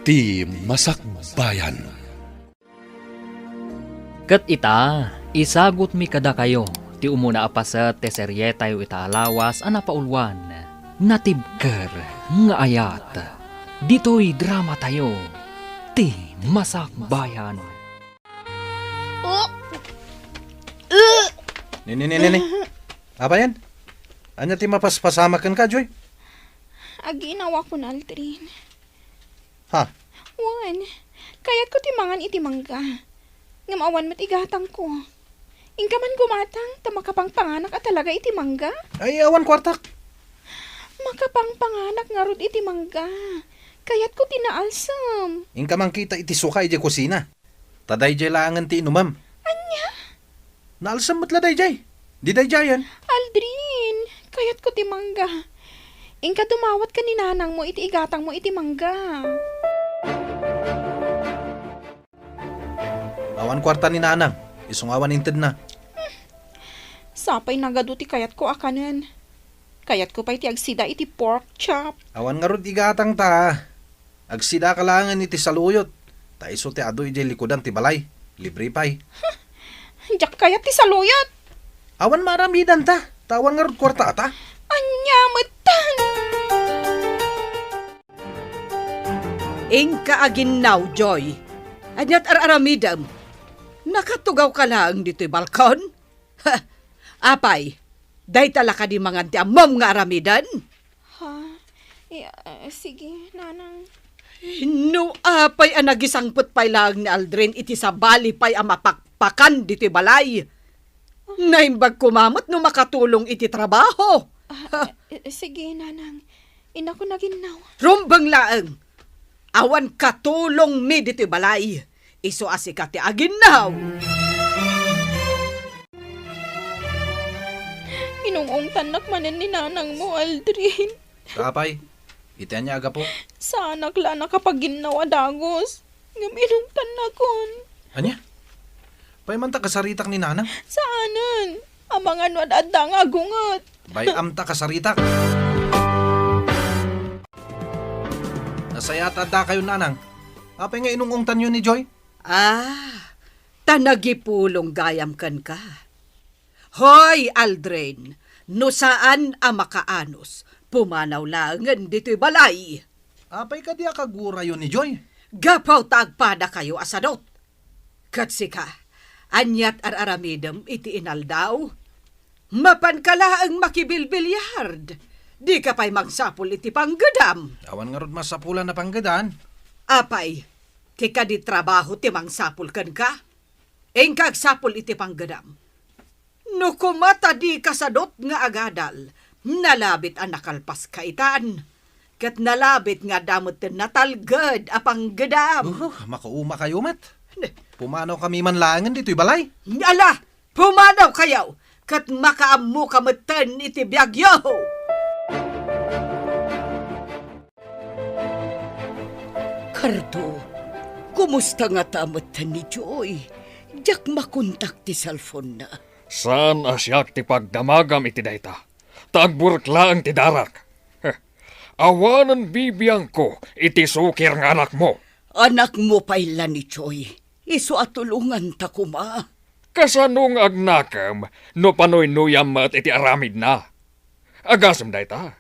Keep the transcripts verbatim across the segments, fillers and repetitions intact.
Ti Masakbayan. Ket ita, isagutmi kadakayo ti umuna a paset ti serietayo ita a lawas a napauluan, Natibker nga Ayat. Ditoy dramatayo, Ti Masakbayan. Oh! Uh! Ni, ni, ni, ni, ni. Apayen? Ania ti mapaspasamak kenka, Joy? Aginawakon, Aldrin. Ha? Wen, kayatko ti mangan iti mangga. Ngem awan met igatangko. Inka man gumatang, ta makapangpanganak a talaga iti mangga. Ay, awan kuartak. Makapangpanganak ngarud iti mangga. Kayatko ti naalsem. Inka mangkita iti suka idiay kusina. Ta daydiay laengen ti inumem. Ania? Naalsem met la daydiay. Di daydiayen. Aldrin, kayatko ti mangga. Inka dumawat ken ni nanangmo iti igatangmo iti mangga. Awan kuarta ni nanang. Isu nga awan intedna. Sapay nagadu ti kayatko a kanen. Kayatko pay ti agsida iti pork chop. Awan ngarud igatangta. Agsidaka laengen iti saluyot, ta isu ti adu idiay likudan ti balay. Libre pay. Diak kayat ti saluyot. Awan maaramidanta, ta awan ngarud kuartata. Ania metten? Inka aginnaw, Joy. Aniat ar-aramidem? Nakatugawka laeng ditoy balkon? Ha! Apay, dayta la kadi mangan ti ammom nga aramiden? Ha? Eh, ah, sige, nanang. No apay a nagisangpet pay laeng ni Aldrin iti sabali pay a mapakpakan ditoy balay. Naimbag koma met no makatulong iti trabaho. Ah, eh, sige, nanang. Inakon aginnaw. Rumbeng laeng. Awan katulongmi ditoy balay. Isu a sika ti aginnaw. Inung-ungtannak manen ni nanangmo, Aldrin. Apay, iti ania a gapu? Saanak la a nakapaginnaw a dagus. Ngem inungtannakon. Ania? Apay man ta kasaritak ni nanang? Saanen. Amangan no ad-adda nga agunget. Bay-am ta kasaritak. Nasayaat a addakayo, nanang. Apay nga inung-ungtanyo ni Joy? Ah, ta nagipulong gayam kenka. Hoy, Aldrin, no saan a makaanus, pumanaw laengen ditoy balay. Apay kadi a kagurayo ni Joy? Gapu ta agpadakayo a sadut. Ket sika, aniat ar-aramidem iti inaldaw? Mapanka laeng makibilbiliard. Dika pay mangsapul iti panggedam. Awan ngarud masapulan a panggedan. Apay, ti kadi trabaho ti mangsapul kenka? Inka agsapul iti panggedam. No koma ta dika sadut nga agadal, nalabit a nakalpaska itan. Ket nalabit nga adda metten natalged a panggedam. Uh, makaumakayo met. Ne. Pumanawkami man laengen ditoy balay. Ala, pumanawkayo, ket makaammoka metten iti biagyo. Cardo, kumusta ngata metten ni Joy? Diak makontak ti cellphone-na. Saan a siak ti pagdamagam iti dayta, ta agburek laeng ti darak. Heh, awanen bibiangko iti sukir nga anakmo. Anakmo pay la ni Joy. Isu a tulonganta koma. Kasano nga agnakem no panuynuyam met iti aramidna? Agasem dayta,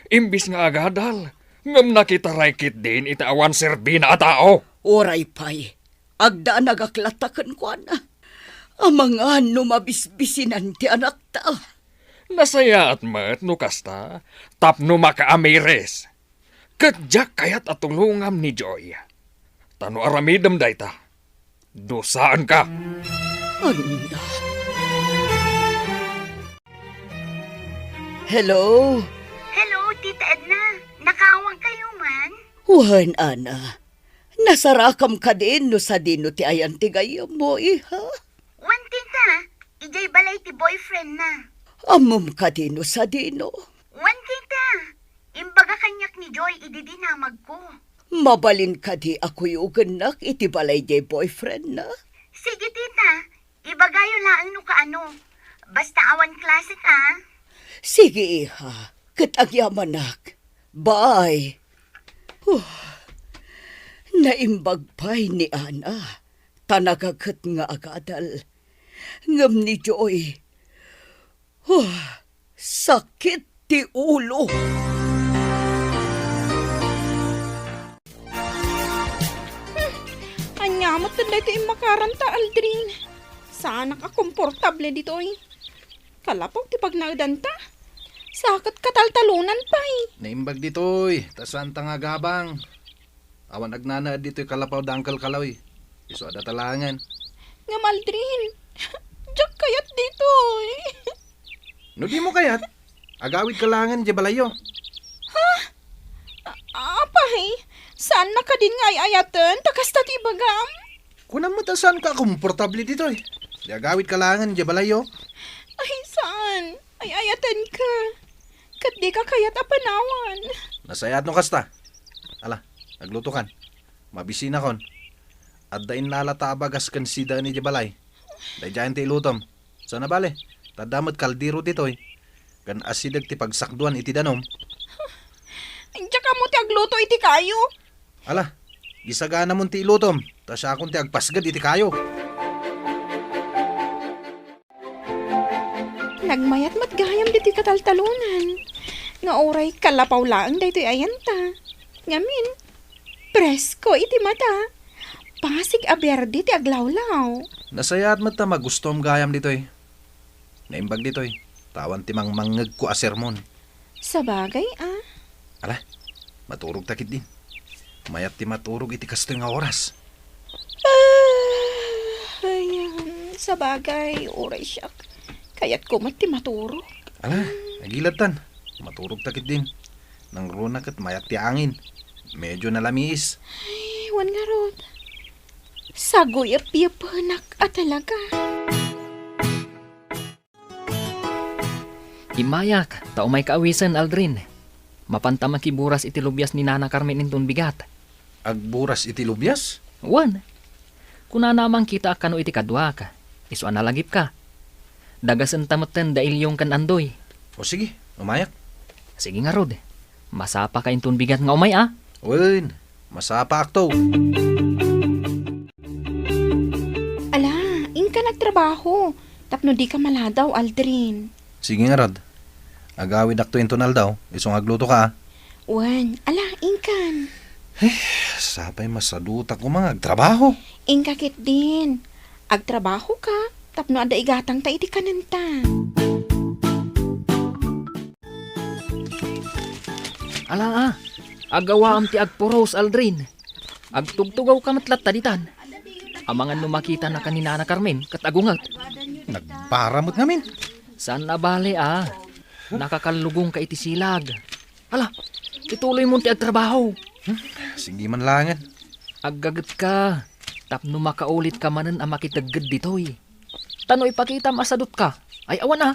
imbis nga agadal, ngem nakitaray ketdin iti awan serbina a tao. Uray pay, agdanagak latta kenkuana. Amangan no mabisbisinan ti anakta. Nasayaat met no kasta, tapno makaamiris. Ket diak kayat a tulongam ni Joy. Ta no aramidem dayta, dusaenka. Ania? Hello? Hello, Tita Edna. Nakaawangkayo man? Wen, Ana. Nasarakam kadin no sadino ti ayan ti gayyemmo, iha? Wen, Tita. Idiay balay ti boyfriend-na. Ammom kadin no sadino? Wen, Tita. Imbaga kaniak ni Joy idi dinamagko. Mabalin kadi a kuyogennak iti balay diay boyfriend-na? Sige, Tita. Ibagayo laeng no kaano. Basta awan klasek, a. Sige, iha. Ket agyamanak. Bye. Huh. Naimbag pay ni Ana, ta nagaket nga agadal. Ngem ni Joy, huh, sakit ti ulo. Hmm, ania met daytoy immakaranta, Aldrin? Saanak a komportable ditoy. Kalapaw ti pagnaedanta. Sa ket kataltalonan pay. Naimbag ditoy, ta saanta nga agabang. Awan agnanaed ditoy kalapaw da Uncle Kaloy. Isu a data laengen. Ngem Aldrin, diak kayat ditoy. No dimo kayat, agawidka laengen idiay balayyo. Ha? A-, apay, saan na kadin nga ay-ayaten ta kasta ti ibagam? Kunam met a saanka a komportable ditoy. Di agawidka laengen idiay balayyo. Ay, saan? Ay-ayatenka. Ket dika kayat a panawan. Nasayaat no kasta. Ala, aglutokan. Mabisinakon. Adda innalata a bagas ken sidaen idiay balay. Daydiayen ti ilutom. Saan a bale, ta adda met kaldero ditoy. Ken asideg ti pagsakduan iti danum. Diak ammo ti agluto iti kayo. Ala, isaganamon ti ilutom, ta siakon ti agpasged iti kayo. Nagmayat met gayam ditoy kataltalonan, nga uray kalapaw laeng daytoy ayanta. Ngamin, presko iti mata. Pasig a berde ti aglawlaw. Nasayaat met ta magustuam gayam ditoy. Naimbag ditoy, ta awan ti mangmangngegko a sermon. Sabagay, a. Ala, maturog ta ketdin. Mayat ti maturog iti kastoy nga oras. Ah, ay, um, sabagay, uray siak. Kayatko met ti maturog. Ala, agilad tan. Maturog ta ketdin. Nangruna ket mayat ti angin. Medyo nalamiis. Ay, wen ngarud. Saguyep-yepenak a talaga. Immayak, ta umayka awisen, Aldrin. Mapanta makiburas iti lubias ni Nana Carmen inton bigat. Agburas iti lubias? Wen. Kunana a mangkitaak kano iti kaduak. Isu a nalagipka. Dagasenta metten da Ilyong ken Andoy. O sige, umayak. Sige ngarud. Masapaka inton bigat nga umay, a? Wen, masapaakto. Ala, inka nagtrabaho. Tapno dika maladaw, Aldrin. Sige ngarud. Agawidakto inton aldaw, isu nga aglutoka, a? Wen, ala, inkan. Eh, sapay masadutak koma nga agtrabaho. Inka ketdin. Agtrabahoka, tapno adda igatangta iti kanenta. Ala, a, agawaam ti agpuros, Aldrin. Agtugtugawka met latta ditan. Amangan no makitanaka ni Nana Carmen ket agunget. Nagbara met ngamin. Saan a bale, a. Nakakallugongka iti silag. Ala, ituloymon ti agtrabaho. Hmm, sige man laengen. Aggagetka, tapno makaulitka manen a makitegged ditoy. Ta no ipakitam a sadutka, ay awan a,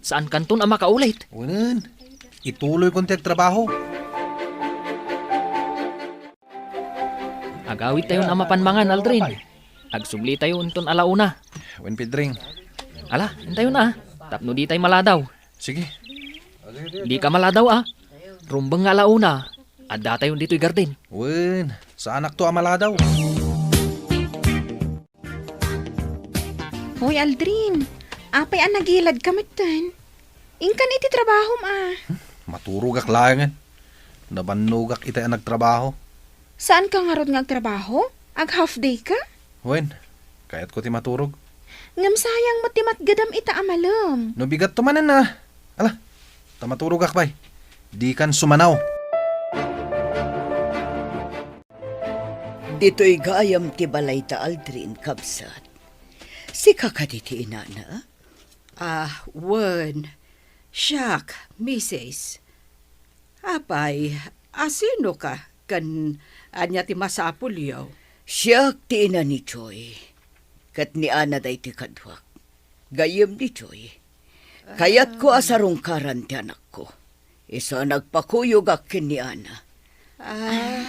saankanton a makaulit. Wen, ituloykon ti agtrabaho. Agawidtayon a mapan mangan, Aldrin. Agsublitayo inton alauna. Wen, Pedring. Ala, intayon a, tapno ditay maladaw. Sige. Dika maladaw, a. Rumbeng nga alauna, addatayon ditoy garden. Wen, saanakto a maladaw. Hoy, Aldrin, apay a nagiladka metten? Inkan iti trabahom, a. Hmm, maturogak laengen. Nabannogak itay a nagtrabaho. Saanka ngarud nga agtrabaho? Ag-half day ka? Wen, kayatko ti maturog. Ngem sayang met ti matgedam ita a malem. No bigatto manen, a. Ala, ta maturogak pay. Dikan sumanaw. Ditoy gayam ti balay da Aldrin, kabsat. Sika kadi ti inana? Ah, wen. Siak, misis. Apay, asinoka ken ania ti masapulyo? Siak ti ina ni Joy, ket ni Ana daytoy kaduak. Gayyem ni Joy, kayatko a sarungkaran ti anakko. Isu a nagpakuyogak ken ni Ana. Ay,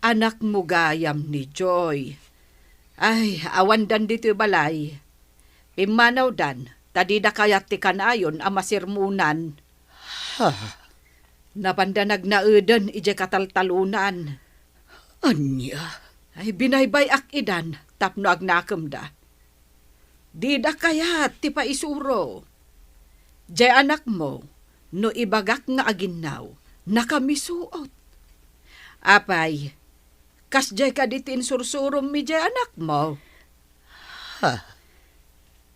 anakmo gayam ni Joy. Ay, awandan ditoy balay. Pimmanawdan, ta dida kayat ti kanayon a masermonan. Ha? Napanda nagnaeden idiay kataltalonan. Ania? Ay, binaybay-ak idan tapno agnakemda. Dida kayat ti paisuro. Diay anakmo, no ibagak nga aginnaw, nakamisuot. Apay, kasdiay kadi ti insursurommi diay anakmo? Ha?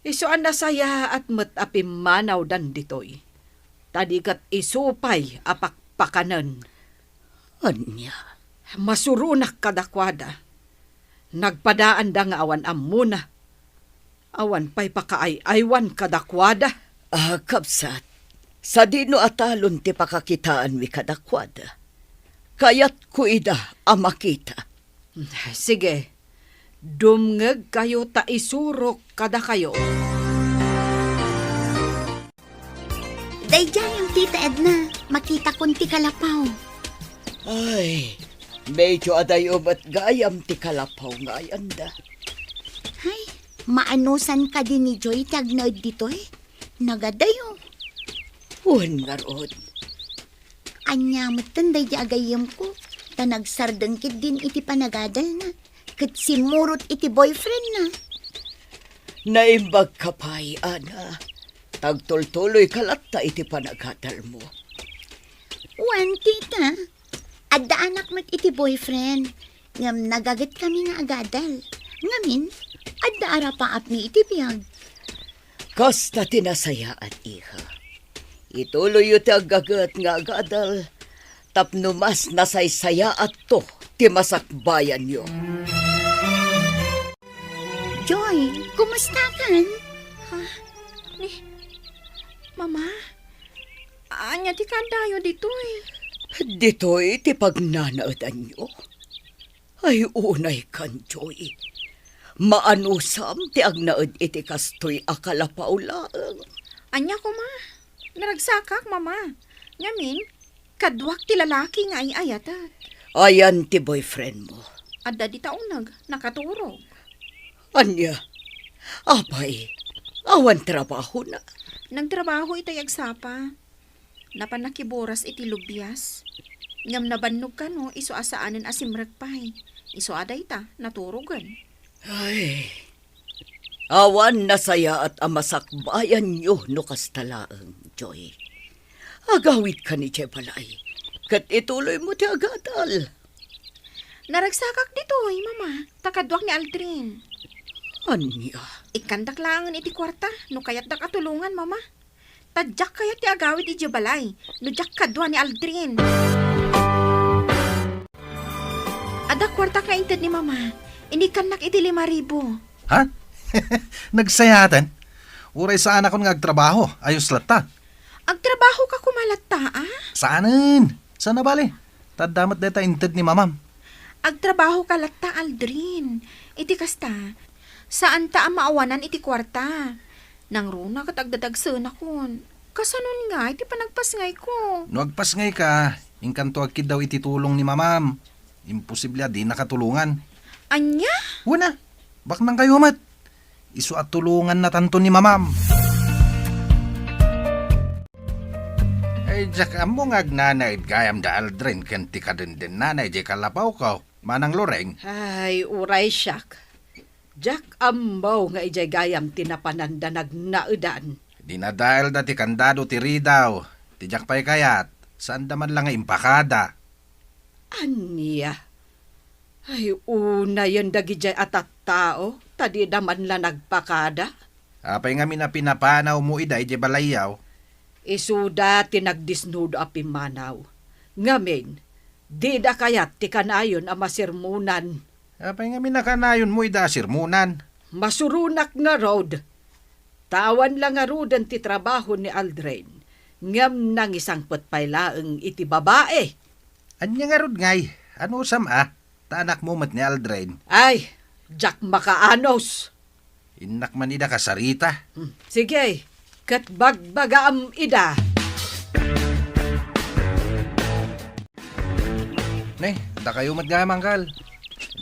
Isu a nasayaat met a pimmanawdan ditoy. Ta di ket isu pay a pakpakanen. Ania? Masuronak kadakuada. Nagpadaanda nga awan ammona. Awan pay pakaay-aywan kadakuada. Ah, kabsat, sadino a talon ti pakakitaanmi kadakuada? Kayatko ida a makita. Sige, dumngegkayo ta isurok kadakayo. Daydiay, Tita Edna, makitakon ti kalapaw. Ay, medyo adayo met gayam ti kalapaw nga ayanda. Ay, maanusan kadi ni Joy ti agnaed ditoy? Nagadayo. Wen ngarud. Ania metten daydi a gayyemko, ta nagsardeng ketdin iti panagadalna, ket simmurot iti boyfriendna. Naimbagka pay, Ana. Tagtultuloyka latta iti panagadalmo. Wen, tita. Adda anak met iti boyfriend, ngem nagagetkami nga agadal. Ngamin, adda arapaapmi iti biag. Kasta ti nasayaat, iha. Ituloyyo ti aggaget nga agadal tapno mas nasaysayaatto ti masakbayanyo. Joy, kumustakan? Ha? Ni, Mama? Ania ti kaadayo ditoy? Ditoy ti pagnanaedanyo? Ay, unaykan, Joy. Maanusam ti agnaed iti kastoy a kalapaw laeng. Ania koma? Naragsakak, Mama. Ngamin, kaduak ti lalaki nga ay-ayatek. Ayan ti boyfriendmo? Adda dita uneg, nakaturog. Ania? Apay, awan trabahona? Nagtrabaho itay agsapa. Napan nakiburas iti lubias. Ngem nabannog kano isu a saanen a simrek pay. Isu a dayta, naturogen. Ay, awan nasayaat a masakbayanyo no kasta laeng, Joy. Agawidka idiay balay, ket ituloymo ti agadal. Naragsakak ditoy, Mama, ta kaduak ni Aldrin. Ania? Ikkandak laengen iti kuarta no kayatdak a tulongan, Mama. Ta diak kayat ti agawid idiay balay no diak kadua ni Aldrin. Adda kuarta nga inted ni Mama. Inikkannak iti lima ribu. Ha? Nagsayaatan? Uray saanakon nga agtrabaho, ayos latta. Agtrabaho ka koma latta, a? Saanen? Saan a bale? Ta adda met dayta inted ni Mamam. Agtrabaho ka latta, Aldrin. Iti kasta, saanta a maawanan iti kuarta. Nangruna ket agdadagsenakon. Kasanon ngay ti panagpasngayko? No agpasngayka, inkanto agkiddaw iti tulong ni Mamam. Imposible a dinaka tulongan. Ania? Wen a, baknangkayo met. Isu a tulongannatanto ni Mamam. Ay, diak ammo nga agnanaed gayam da Aldrin ken ti kadendennana idiay kalapawko, Manang Loreng. Ay, uray siak. Diak ammo nga idiay gayam ti napananda nagnaedan. Dinadaelda ti kandado ti ridaw. Ti diak pay kayat, saanda man la nga impakada. Ania? Ay, unayen dagidiay a tattao, ta dida man la nagpakada. Apay ngamin a pinapanawmo ida idiay balayyo? Isuda ti nagdisnudo a pimmanaw. Ngamin, dida kayat ti kanayon a masermonan. Apay ngamin a kanayonmo ida a sermonan? Masuronak ngarud. Ta awan la ngaruden ti trabaho ni Aldrin, ngem nangisangpet pay laeng iti babai. Ania ngarud ngay? Anusam a? Ta anakmo met ni Aldrin. Ay, diak makaanus. Innak man ida kasarita. Hmm, sige, ket bagbagaam ida. Ne, dakayo met gayam, Angkal.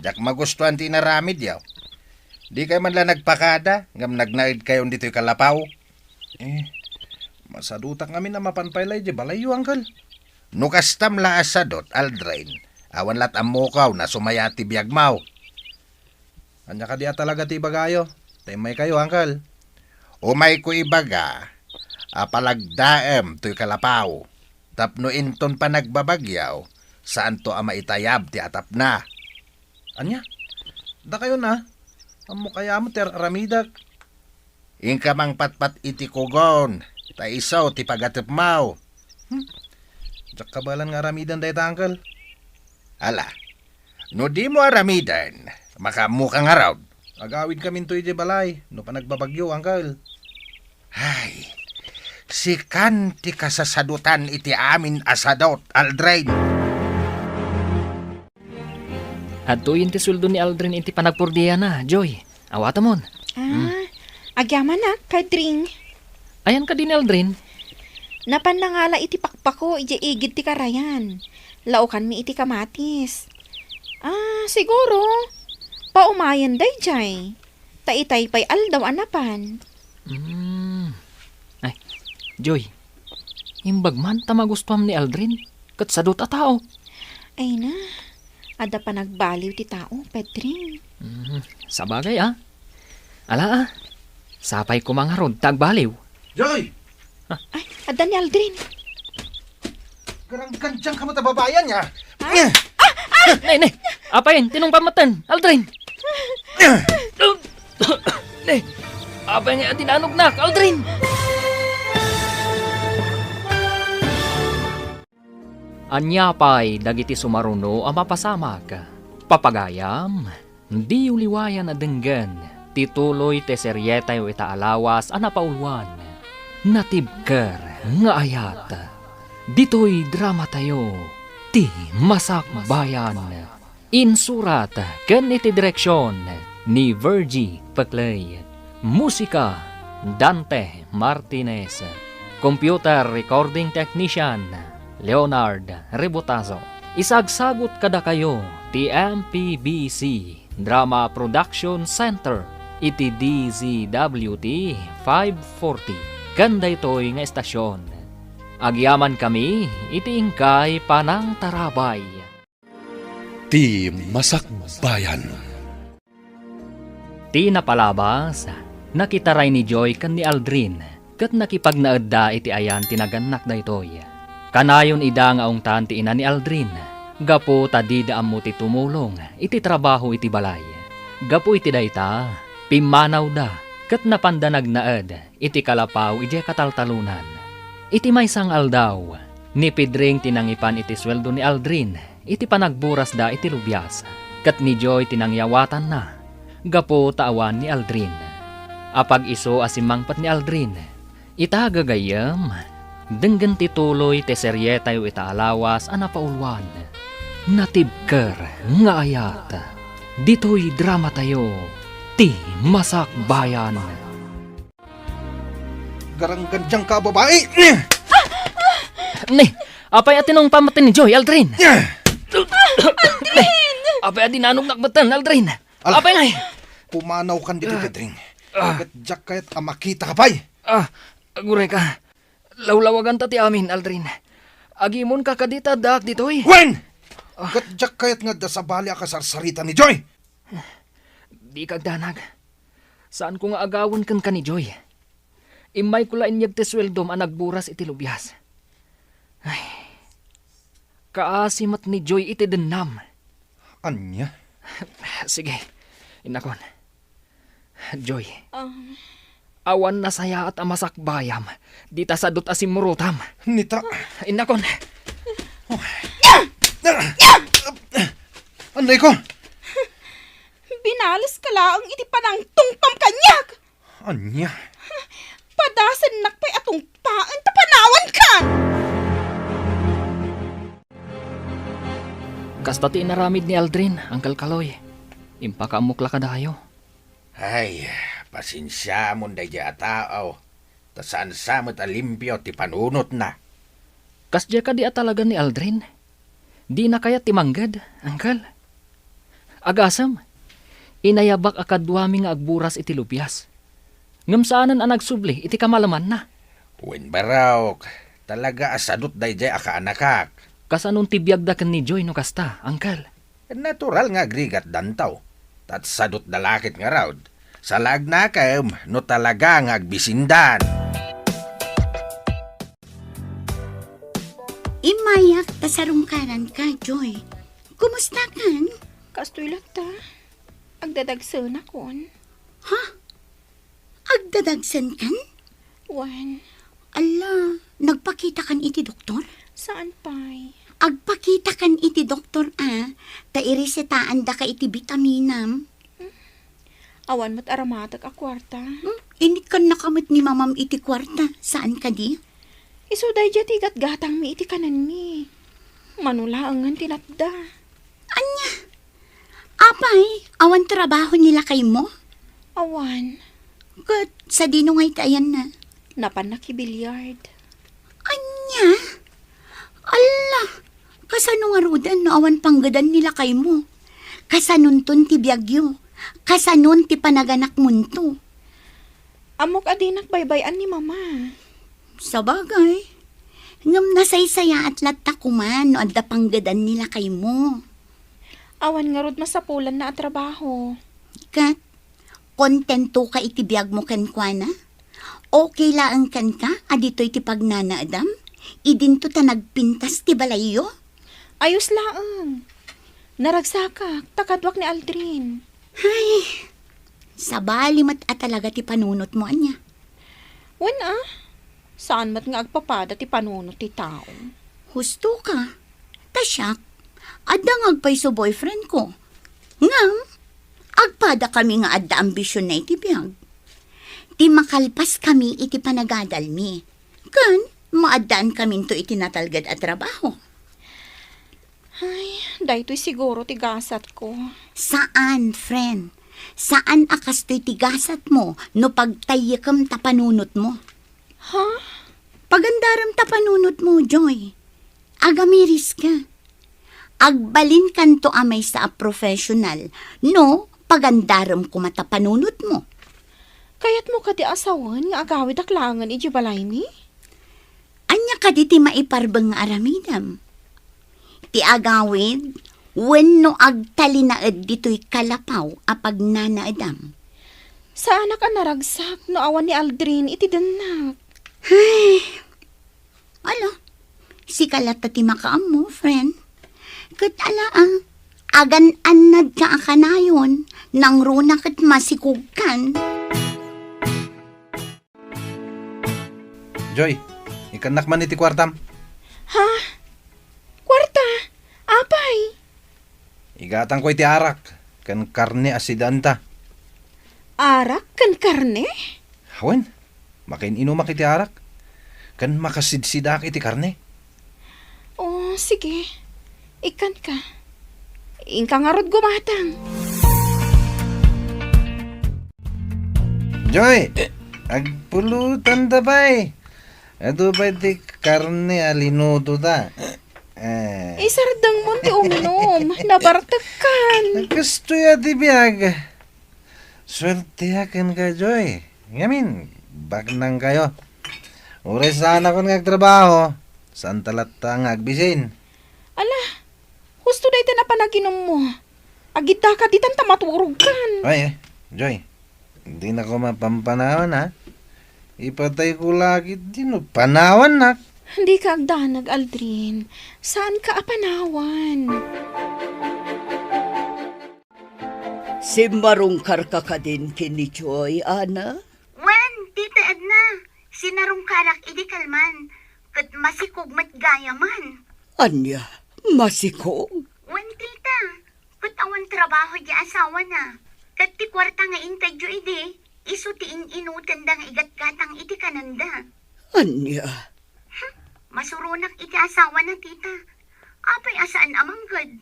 Diak magustuan ti inaramidyo. Dikay man la nagpakada, ngem nagnaedkayon ditoy kalapaw. Eh, masadutak ngamin a mapan pay la idiay balayyo, Angkal. No kastam la a sadut, Aldrin, Awan lat ammokaw no sumaya ti biagmo. Ania kadi a talaga ti ibagayo? Ta immaykayo, Uncle. Umayko ibaga a palagdaem toy kalapaw tapno inton panagbabagyo, saanto a maitayab ti atapna. Ania? Dakayo na? Ammok aya met ti ar-aramidek. Inka mangpatpat iti kugon, ta isu ti pagatepmo. Hmm? Diak kabaelan nga aramiden dayta, Uncle. Ala, no dimo aramiden, makaammoka ngarud. Agawidkaminto idiay balay, no panagbabagyo, Uncle. Ay, sikan ti kasasadutan iti amin a sadut, Aldrin. Adtoyen ti sueldo ni Aldrin iti panagpurdiana, Joy. Awatemon. Ah, agyamanak, Pedring. Ayan kadi ni Aldrin? Napan nangala iti pakpako idiay igid ti karayan. Laokanmi iti kamatis. Ah, siguro, paumayen daydiay. Ta itay pay aldaw a napan. Mm. Ay, Joy, imbag man ta magustuam ni Aldrin, ket sadut a tao. Ay na, adda panagbaliw ti tao, Pedring. Mm, sabagay, ah. Ala, ah. Sapay koma ngarud ta agbaliw. Joy! Ay, adda ni Aldrin. Garanggandiangka met a babai ania. Ha? Ne, ne. Apay, tinungpam metten, Aldrin. Ne. Apay nga dinanognak, Aldrin. Ania pay dagiti sumaruno a mapasamak? Papagayam, diyo liwayan a denggen ti tuloy ti serietayo ita a lawas a napauluan, Natibker nga Ayat. Ditoy dramatayo, ti Masakbayan. Insurat ken iti direksion ni Virgie Peclay. Musika, Dante Martinez. Computer recording technician, Leonard Rebotazo. Isagsagut kadakayo ti M P B C Drama Production Center iti D Z W T five forty ken daytoy nga estasion. Agyamankami iti inkay panangtarabay. Ti Masakbayan. Ti napalabas, nakitaray ni Joy ken ni Aldrin, ket nakipagnaedda iti ayan ti nagannak daytoy. Kanayon ida nga ungtan ti ina ni Aldrin, gapu ta dida ammo ti tumulong iti trabaho iti balay. Gapu iti dayta, pimmanawda ket napanda nagnaed iti kalapaw idiay kataltalonan. Iti maysa nga aldaw, ni Pedring ti nangipan iti sueldo ni Aldrin iti panagburasda iti lubias, ket ni Joy ti nangyawatanna gapu ta awan ni Aldrin. Apag-isu a simmangpet ni Aldrin, ita gagayyem, denggen ti tuloy ti serietayo ita a lawas a napauluan, Natibker nga Ayat. Ditoy dramatayo, ti Masakbayan. Garanggandiangka a babai! Ne, apay a tinungpam metten ni Joy, Aldrin? Aldrin! Apay a dinanognak metten, Aldrin? Ala, apay ngay? Pumanawkan ditoy, Pedring. Ah. Ket diak kayat a makitaka pay. Ah, aguray ka. Lawlawaganta ti amin, Aldrin. Agimonka kadi ta addaak ditoy. Wen! Ah. Ket diak kayat nga adda sabali a kasarsarita ni Joy. Dika agdanag. Saanko nga agawen kenka ni Joy. Immayko la inyeg ti sueldom a nagburas iti lubias. Ay, kaasi met ni Joy iti dennam. Ania? Sige, innakon. Joy, um, awan nasayaat a masakbayam dita sadut a simmurotam. Nita. Innakon. Anay ko. Binaleska laeng iti panangtungpam kaniak. Ania? Padasennak pay a tungpaen ta panawankan. Kasta ti inaramid ni Aldrin, Uncle Kaloy. Impakaammok la kadayo. Ay, pasensiamon daydiay a tao, ta saan sa met a limpio ti panunotna. Kasdiay kadi a talaga ni Aldrin? Dina kayat ti mangged, Uncle? Agasem, inayabak a kaduami nga agburas iti lubias. Ngem saanen a nagsubli iti kamalemanna. Wen, barok, talaga a sadut daydiay a kaanakak. Kasanon ti biagda ken ni Joy no kasta, Uncle? Natural nga agrigatdanto. Tatsadotda la ket ngarud. Salagnakem no talaga nga agbisindan. Immayak ta sarungkaranka, Joy. Kumustakan? Kastoy latta. Agdadagsenakon. Ha? Agdadagsenkan? Wen. Alla, nagpakitakan iti doktor? Saan pay? Agpakitakan iti doktor a, ta iresetaandaka iti bitaminam. Awan met aramatek a kuarta. Hmm? Inikkannaka met ni mamam iti kuarta, saan kadi? Isu daydiay ti gatgatangmi iti kanenmi. Mano laengen ti natda. Ania? Apay, awan trabaho ni lakaymo? Awan. Ket sadino ngay ti ayanna? Napan nakibiliard. Ania? Alla, kasano ngaruden no awan panggedan ni lakaymo? Kasanonton ti biagyo? Kasanon ti panaganakmonto? Ammok a dinak baybay-an ni Mama. Sabagay. Ngem nasaysayaat latta koma no adda panggedan ni lakaymo. Awan ngarud masapulanna a trabaho. Ket, kontentoka iti biagmo kenkuana? Okay laeng kenka a ditoy ti pagnanaedam? Idinto ta nagpintas ti balayyo? Ayos laeng. Naragsakak, ta kaduak ni Aldrin. Ay, sabali met a talaga ti panunotmo, ania? Wen a, saan met nga agpapada ti panunot ti tao. Husto ka. Ta siak, adda nga agpayso boyfriend ko. Ngem, agpada kami nga adda ambisionna iti biag. Ti makalpas kami iti panagadalmi. Ken, maaddaan kaminto iti natalged a trabaho. Ay, daytoy siguro ti gasatko. Saan, friend. Saan a kastoy ti gasatmo no pagtayyekem ta panunotmo. Ha? Pagandarem ta panunotmo, Joy. Agamiriska. Agbalinkanto a maysa a professional no pagandarem koma ta panunotmo. Kayatmo kadi a sawen nga agawidak laengen idiay balaymi? Ania kadi ti maiparbeng nga aramidem? Ti agawid wenno agtalinaed ditoy kalapaw a pagnanaedam? Saanak a naragsak no awan ni Aldrin iti dennak. Ay, ala, sika latta ti makaammo, friend. Ket ala, ah, agan-annadka a kanayon, nangruna ket masikogkan. Joy, ikkannak man iti kuartam. Ha? Kuarta? Apay? Igatangko iti arak ken karne a sidaanta. Arak ken karne? Wen, makin-inumak iti arak ken makasidsidaak iti karne. O, sige. Ikkanka. Inka ngarud gumatang. Joy, agpulotanta pay. Adu pay ti karne a linutota. Eh. Isardengmon ti umnom. Nabartekkan. Kastoy a ti biag. Suerteak kenka, Joy. Ngamin, baknangkayo. Uray saanakon nga agtrabaho, saanta latta nga agbisin. Ala, husto dayta napanaginummo. Agiddaka ditan ta maturogkan. Ay, eh, Joy, dinako mapampanawan, ha? Ipatayko la ket dino panawannak. Dika agdanag, Aldrin. Saanka a panawan. Simmarungkarka kadin ken ni Joy, Ana? Wen, Tita Edna, sinarungkarak idi kalman, ket masikog met gayamen. Ania? Masikog? Wen, Tita, ket awan trabaho di asawana. Ket ti kuarta nga intedyo idi, isu ti in-inutenda nga igatgatang iti kanenda. Ania? Hm, masuronak iti asawana, Tita. Apay a saan a mangged?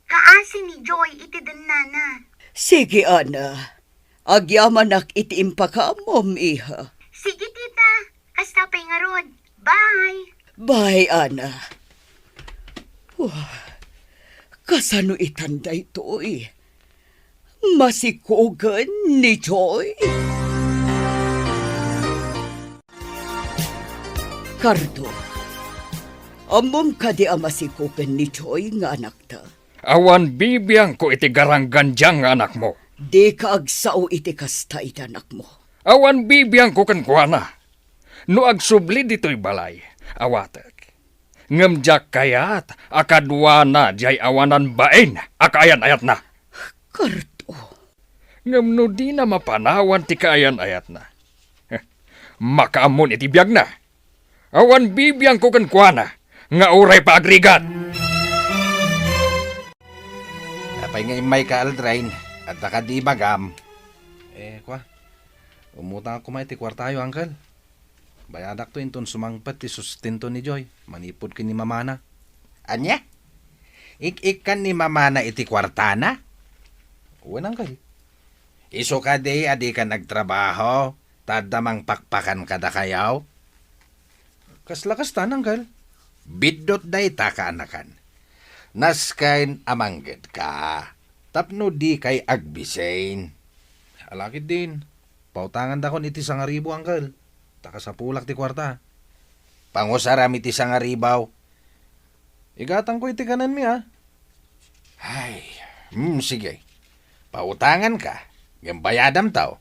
Kaasi ni Joy iti dennana. Sige, Ana. Agyamanak iti impakaammom, iha. Sige, Tita. Kasta pay ngarud. Bye. Bye, Ana. Wah, kasano itan daytoy? Masikogen ni Joy? Kardo, Ammom kadi a masikopen ni Joy nga anakta? Awan bibiangko iti garanggandiang nga anakmo. Dika agsao iti kasta iti anakmo. Awan bibiangko kenkuana. No agsubli ditoy balay, awatek. Ngem diak kayat a kaduana diay awanan bain a kaayan-ayatna. Karto. Ngem no dina mapanawan ti kaayan-ayatna, makaammon iti biagna. Awan bibiangko kenkuana nga uray pa agrigat. Apay nga immayka, Aldrin? Adda kadi ibagam? Eh, kua, umutang koma iti kuartayo, Uncle. Bayadakto inton sumangpet ti sustento ni Joy manipud ken ni mamana. Ania? Ik-ikkan ni mamana iti kuartana? Wen, Uncle. Isu kadi a dikan agtrabaho, ta adda mangpakpakan kadakayo? Kasla kasta, Uncle. Biddut dayta, kaanakan. Nasken a manggedka tapno dikay agbisin. Alakid din. Pautangandakon iti sangaribu, Uncle. Ta kasapulak ti kuarta. Pangusaram iti sangaribu. Igatangko iti kanenmi, a. Ay, hmm, sige. Pautanganka, ngem bayadamto.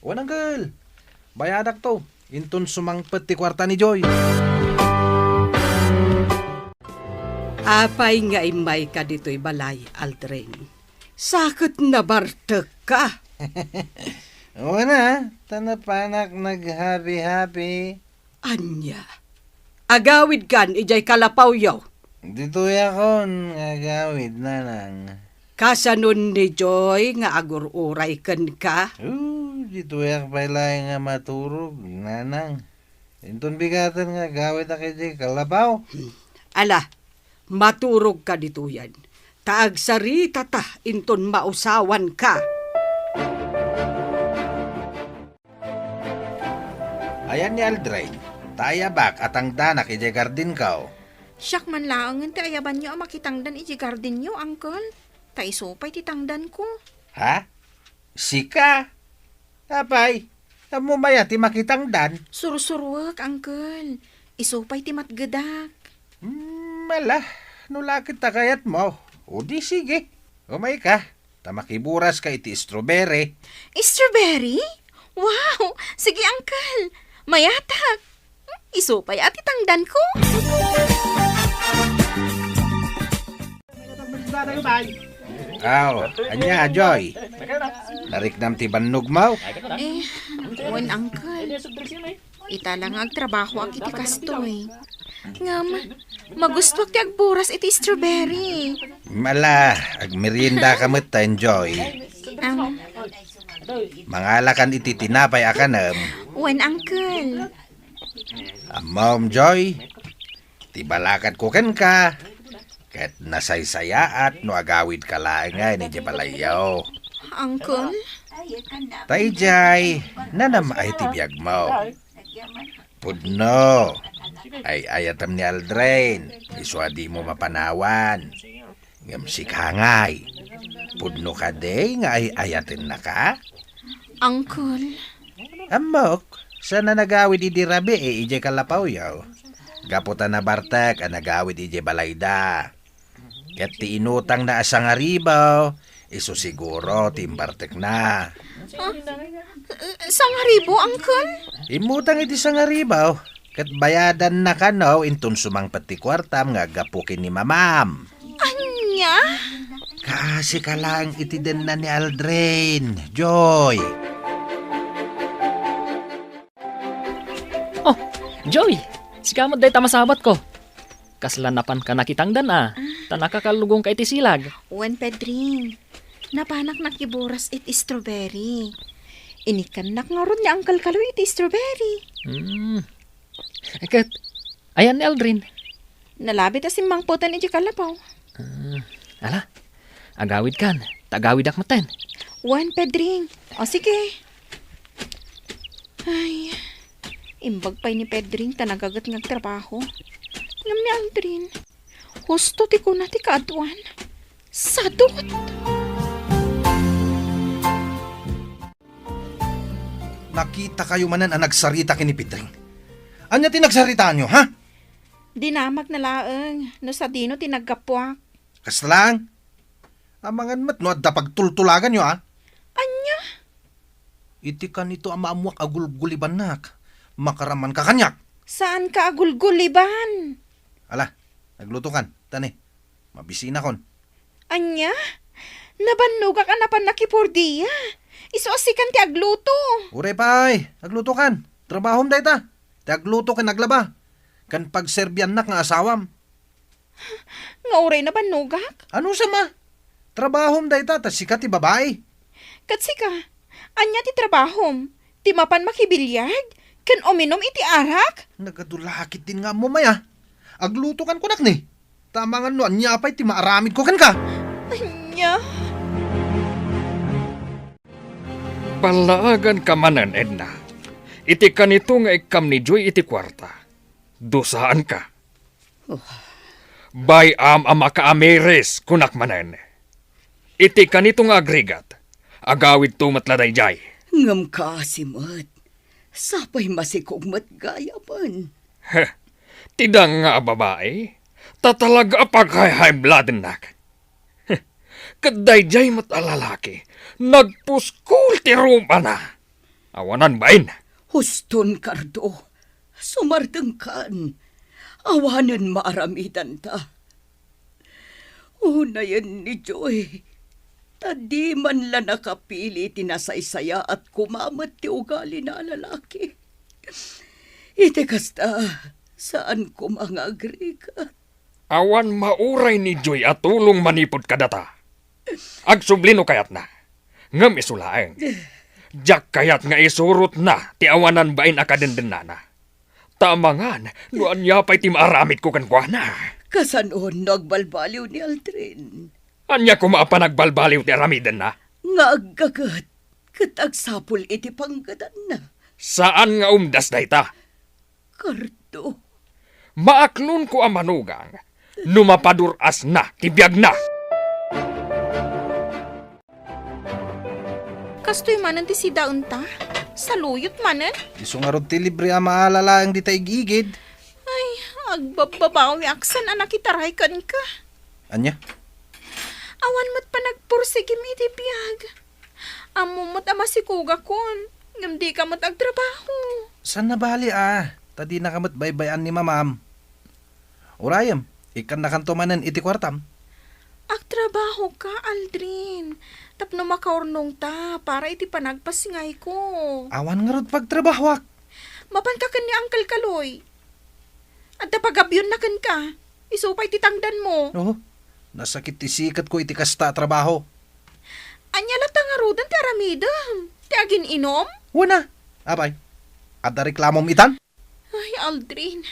Wen, Uncle. Bayadakto inton sumangpet ti kuarta ni Joy. Apay nga immayka ditoy balay, Aldrin? Sa ket nabartekka. Wen a, ta napanak naghabi-habi. Ania? Agawidkan idiay kalapawyo? Ditoyakon nga agawid, nanang. Kasanon ni Joy nga agur-uray kenka? Oh, ditoyak pay laeng nga maturog, nanang. Inton bigaten nga agawidak idiay kalapaw. Hmm. Ala, maturogka ditoyen. Ta agsaritata inton mausawanka. Ayan ni Aldrin, ta ayabak a tangdanak idiay gardinko. Siak man laengen ti ayabanyo a makitangdan idiay gardinyo, Uncle. Ta isu pay ti tangdanko. Ha? Sika? Apay, ammom aya ti makitangdan? Sursuruek, Uncle. Isu pay ti matgedak. Hmm, ala, no la ket ta kayatmo, o di sige. Umayka, ta makiburaska iti strawberry. Strawberry? Wow! Sige, Uncle. Mayatak. Isu pay a ti tangdanko. Aw, ania, Joy? Nariknam ti bannogmo? Eh, wen, Uncle. Ita la nga agtrabahoak iti kastoy. Ngem, magustuak ti agburas iti strawberry. Ala, agmeriendaka metten, Joy. Am. Mangalakan iti tinapay a kanem. Wen, Uncle. Ammom, Joy, ti balakadko kenka, ket nasaysayaat no agawidka laengen idiay balayyo. Uncle? Ta idiay, nanam-ay ti biagmo. Pudno, ay-ayatem ni Aldrin, isu a dimo mapanawan. Ngem sika ngay, pudno kadi nga ay-ayatennaka? Uncle. Ammok, saan a nagawid idi rabii idiay kalapawyo. Gapu ta nabartek a nagawid idiay balayda. Ket ti inutangna a sangaribu, isu siguro ti imbartekna. Ah, sangaribu, Uncle? Immutang iti sangaribu, ket bayadanna kano inton sumangpet ti kuartam nga aggapu ken ni mamam. Ania? Kaasika laeng iti denna ni Aldrin, Joy. Oh, Joy! Sika met dayta masabatko. Kasla napanka nakitangdan a, ta nakakallugonka iti silag. Wen, Pedring. Napanak nakiburas iti strawberry. Inikkannak ngarud ni Uncle Kaloy iti strawberry. Hmm. Ket, ayan ni Aldrin? Nalabit a simmangpeten iti kalapaw. Ah, ala, agawidkan, ta agawidak metten. Wen, Pedring. O, sige. Ay, imbag pay ni Pedring ta nagaget nga agtrabaho. Ngem ni Aldrin, husto ti kuna ti kaaduan. Sadot! Nakitakayo manen a nagsarita ken ni Pedring. Ania ti nagsaritaanyo, ha? Dinamagna laeng no sadino ti naggapuak. Kasta laeng. Amangan met no adda pagtultulaganyo, a? Ania? Iti kanito a maammoak a gulgulibannak, makaramanka kaniak. Saanka a gulguliban? Ala, aglutokan, ta ne, mabisinakon. Ania? Nabannogak a napan nakipordia. Isu a sikan ti agluto. Uray pay, aglutokan. Trabahom dayta. Ti agluto ken aglaba. Ken pagserbiannak nga asawam. Nga uray nabannogak? Ano sama? Trabahom dayta, ta sika ti babai. Ket sika, ania ti trabahom? Ti mapan makibiliag? Ken uminum iti arak? Nagadu lakit din nga ammom aya. Aglutokan kunak ni. Ta amangan no ania pay ti maaramidko kenka. Ania? Ballaaganka manen, Edna. Iti kanito nga ikkam ni Joy iti kuarta. Dusaanka. Oh. Bay-am a makaamiris, kunak manen. Iti kanito nga agrigat, agawidto met la daydiay. Ngem kaasi met, sapay masikog met gayamen. Heh, ti danga a babai, ta talaga a paghayhaybladennak. Heh, ket daydiay met a lalaki, nagpuskol ti rumana. Awanan bain. Huston, Cardo. Sumardengkan. Awanen maaramidanta. Unayen ni Joy, ta di man la nakapili ti nasaysayaat koma met ti ugalina a lalaki. Iti kasta, saan koma nga agrigat. Awan mauray ni Joy a tulong manipud kadata. Agsubli no kayatna. Ngem isu laeng, diak kayat nga isurotna ti awanan bain a kadendennana. Ta amangan no ania pay ti maaramidko kenkuana. Kasano no agbalbaliw ni Aldrin? Ania koma a panagbalbaliw ti aramidenna? Nga aggaget ket agsapul iti panggedanna. Saan nga umdas dayta. Cardo. Maaklonko a manugang no mapadur-asna ti biagna. Kastoy manen ti sidaenta? Saluyot manen? Isu ngarud ti libre a maala laeng dita igigid. Ay, agbabbabawiak saan a nakitaray kenka. Ania? Awan met panagpursigim iti biag. Ammom met a masikogakon, ngem dika met agtrabaho. Saan a bali a, ta dinaka met baybay-an ni mamam. Urayem, ikkannakanto manen iti kuartam. Agtrabahoka, Aldrin, tapno makaurnongta para iti panagpasngayko. Awan ngarud pagtrabahoak. Mapanka ken ni Uncle Kaloy. Adda pagabionna kenka. Isu pay ti tangdanmo. Oh, nasakit ti siketko iti kasta a trabaho. Ania latta ngaruden ti aramidem? Ti agin-inom? Wen a. Apay, adda reklamom itan? Ay, Aldrin.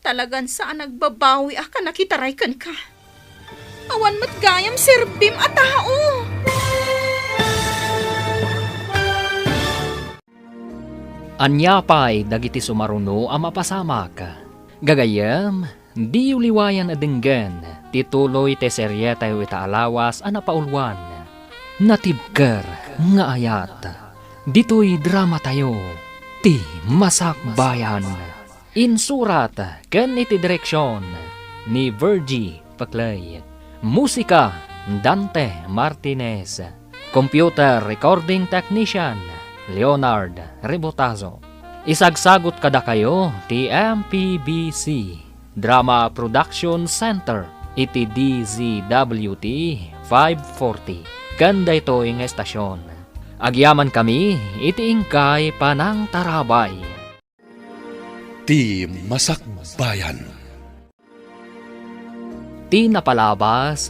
Talagan saan a nagbabawiak a nakitaray kenka. Awan met gayam serbim a tao. Ania pay dagiti sumaruno a mapasamak? Gagayyem, diyo liwayan a denggen ti tuloy ti serietayo ita a lawas a napauluan, Natibker nga Ayat. Ditoy dramatayo, Ti Masakbayan. Insurat ken iti direksion ni Virgie Paclay. Musika, Dante Martinez. Computer recording technician, Leonard Rebotazo. Isagsagut kadakayo ti M P B C Drama Production Center iti D Z W T five forty. Ken daytoy nga estasion, agyamankami iti inkay panangtarabay. Ti Masakbayan. Ti napalabas,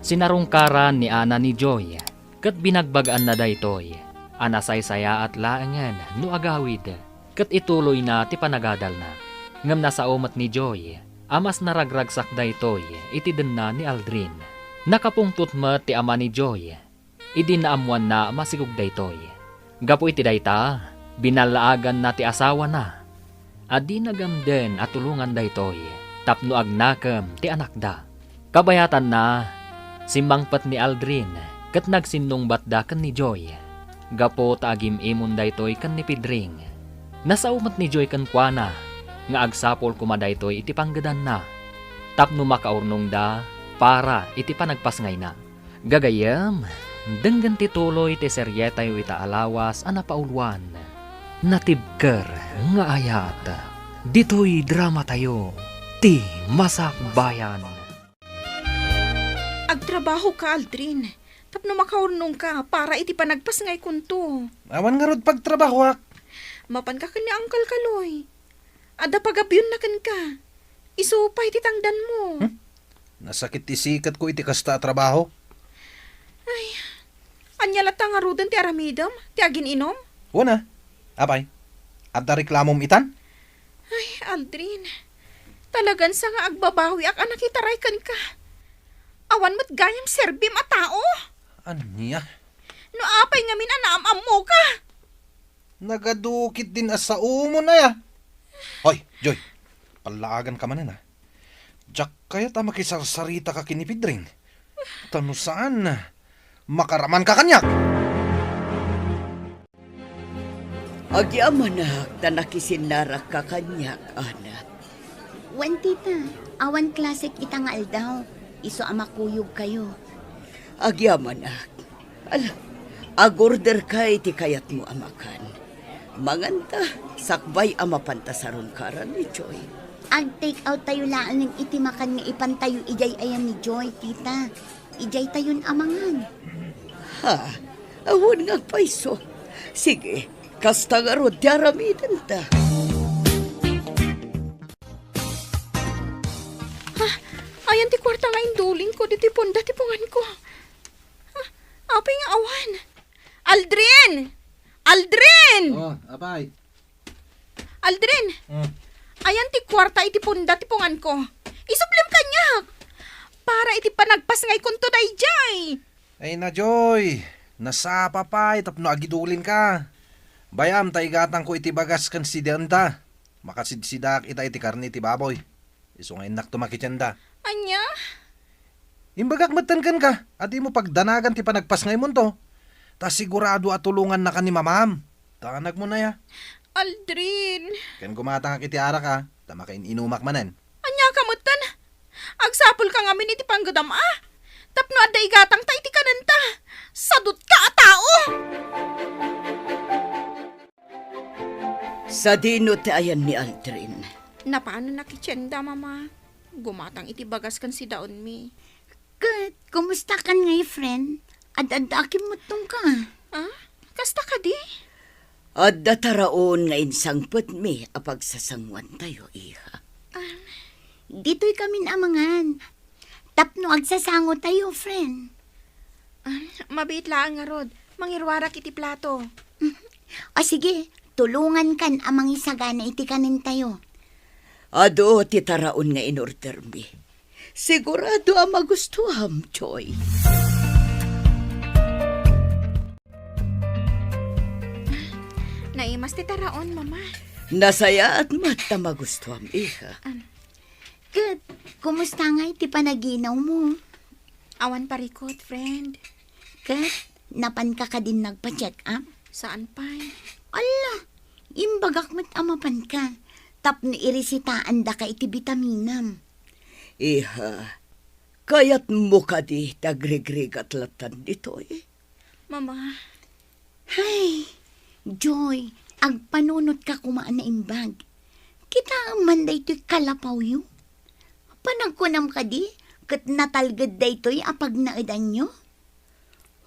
sinarungkaran ni Ana ni Joy, ket binagbag-anna daytoy a nasaysayaat laengen no agawid, ket ituloyna ti panagadalna. Ngem nasao met ni Joy a mas naragragsak daytoy iti denna ni Aldrin. Nakapungtot met ti ama ni Joy idi naammoanna a masikog daytoy. Gapu iti dayta, binallaaganna ti asawana a di nagamden a tulongan daytoy tapno agnakem ti anakda. Kabayatanna, simmangpet ni Aldrin ket nagsinnungbatda ken ni Joy gapu ta agim-imon daytoy ken ni Pedring. Nasao met ni Joy kenkuana nga agsapul koma daytoy iti panggedanna tapno makaurnongda para iti panagpasngayna. Gagayyem, denggen ti tuloy ti serietayo ita a lawas a napauluan, Natibker nga Ayat. Ditoy dramatayo, ti Masakbayan. Agtrabahoka, Aldrin, tapno makaurnongka para iti panagpasngaykonto. Awan ngarud pagtrabahoak. Mapanka ken ni Uncle Kaloy. Adda pagabionna kenka. Isu pay ti tangdanmo. Hmm? Nasakit ti siketko iti kasta a trabaho. Ay, ania latta ngaruden ti aramidem? Ti agin-inom? Wen a. Apay, adda reklamom itan? Ay, Aldrin, talagan sa nga agbabawiak a nakitaray kenka. Awan met gayam serbim a tao. Ania? No apay ngamin a naam-ammoka? Nagadukit din a saomon aya. Hoy, Joy, pallaaganka manen a. Diak kayat a makisarsarita ka ken ni Pedring. Ta no saan, makaramanka kaniak. Agyamanak ta nakisinnarakka kaniak, Ana. Wen, tita, awan klasek ita nga aldaw. Isu a makuyogkayo. Agyamanak. Ala, agorderka iti kayatmo a makan. Manganta, sakbay a mapanta sarungkaran ni Joy. Ag-take out tayo laeng iti makan nga ipantayo idiay aya ni Joy, tita. Idiay tayon a mangan. Ha? Awan nga agpayso. Sige, kasta ngarud ti aramidenta. Ha? Ayan ti kuarta nga indulingko ditoy punda ti punganko. Ha? Apay nga awan? Aldrin! Aldrin! Oh, apay. Aldrin! Hmm. Ayan ti kuarta iti punda ti punganko. Isublim kaniak! Para iti panagpasngaykonto daydiay! Ay na, Joy! Nasapa pay tapno agidulinka. Bay-am ta igatangko iti bagas ken sidaenta. Makasidsidaak ita iti karne ti baboy. Isu nga innakto makitienda. Ania? Imbagak metten kenka a dimo pagdanagan ti panagpasngaymonto. Ta sigurado a tulongannaka ni mamam. Ta anakmo na ya. Aldrin. Ken gumatangak iti arak a, ta makain-inumak manen. Ania ka metten? Agsapulka ngamin iti panggedam a. Tapno adda igatangta iti kanenta. Sadutka a tao! Sadino ti ayan ni Aldrin? Napanen a kitienda, Mama. Gumatang iti bagas ken sidaenmi. Ket, kumusta kan ngay, friend? Ad-adda a kimmuttongka. Ah? Kasta kadi? Adda taraon nga insangpetmi a pagsasangoantayo, iha. Ah. Ditoy kamin a mangan. Tapno agsasangotayo, friend. Ah, mabiit laeng ngarud. Mangiruarak iti plato. O sige, tulongankan a mangisagana iti kanentayo. Adu ti taraon nga inordermi. Sigurado a magustuam, Joy. Naimas ti taraon, Mama. Nasayaat met ta magustuam, iha. Am. Ket, kumusta ngay ti panaginawmo? Awan parikut, friend. Ket, napanka kadin nagpa-check up? Saan pay. Alla, imbagak met a mapanka, tapno iresitaandaka iti bitaminam. Iha, kayatmo kadi ti agrigrigat lattan ditoy? Mama. Hay, Joy, agpanunotka koma a naimbag. Kitaem man daytoy kalapawyo. Panagkunam kadi ket natalged daytoy a pagnaedanyo?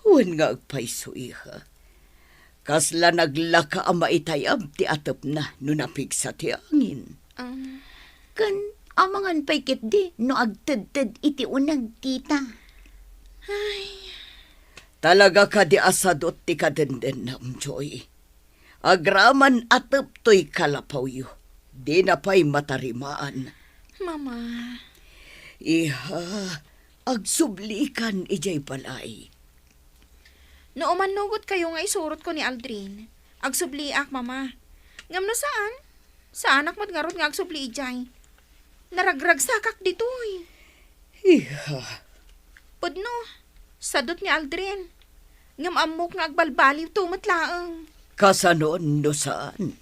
Wen nga agpayso, iha. Kasla naglaka a maitayab ti atepna no napigsa ti angin. Um. Ken amangan pay ketdi no agtedted iti uneg, tita. Ay. Talaga kadi a sadut ti kadendennam, Joy. Agraman a teptoy kalapawyo, dina pay matarimaan. Mama. Iha, agsublikan idiay balay. No umannugotkayo nga isurotko ni Aldrin, agsubliak, Mama. Ngem no saan, saanak met ngarud nga agsubli idiay. Naragragsakak ditoy. Iha. Pudno, sadut ni Aldrin. Ngem ammok nga agbalbaliwto met laeng. Kasano no saan?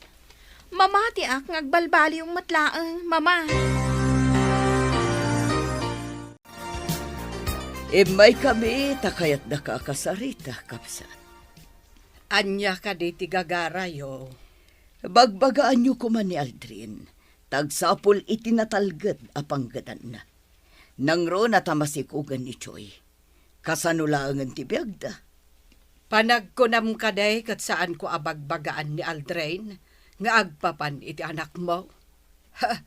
Mamatiak nga agbalbaliw met laeng, Mama. Immaykami ta kayatdaka a kasarita, kabsat. Ania kadi ti gagarayo? Bagbagaanyo koma ni Aldrin, ta agsapul iti natalged a panggedanna. Nangruna ta masikogen ni Joy. Kasano laengen ti biagda? Panagkunam kadi ket saanko a bagbagaan ni Aldrin nga agpapan iti anakmo? Ha,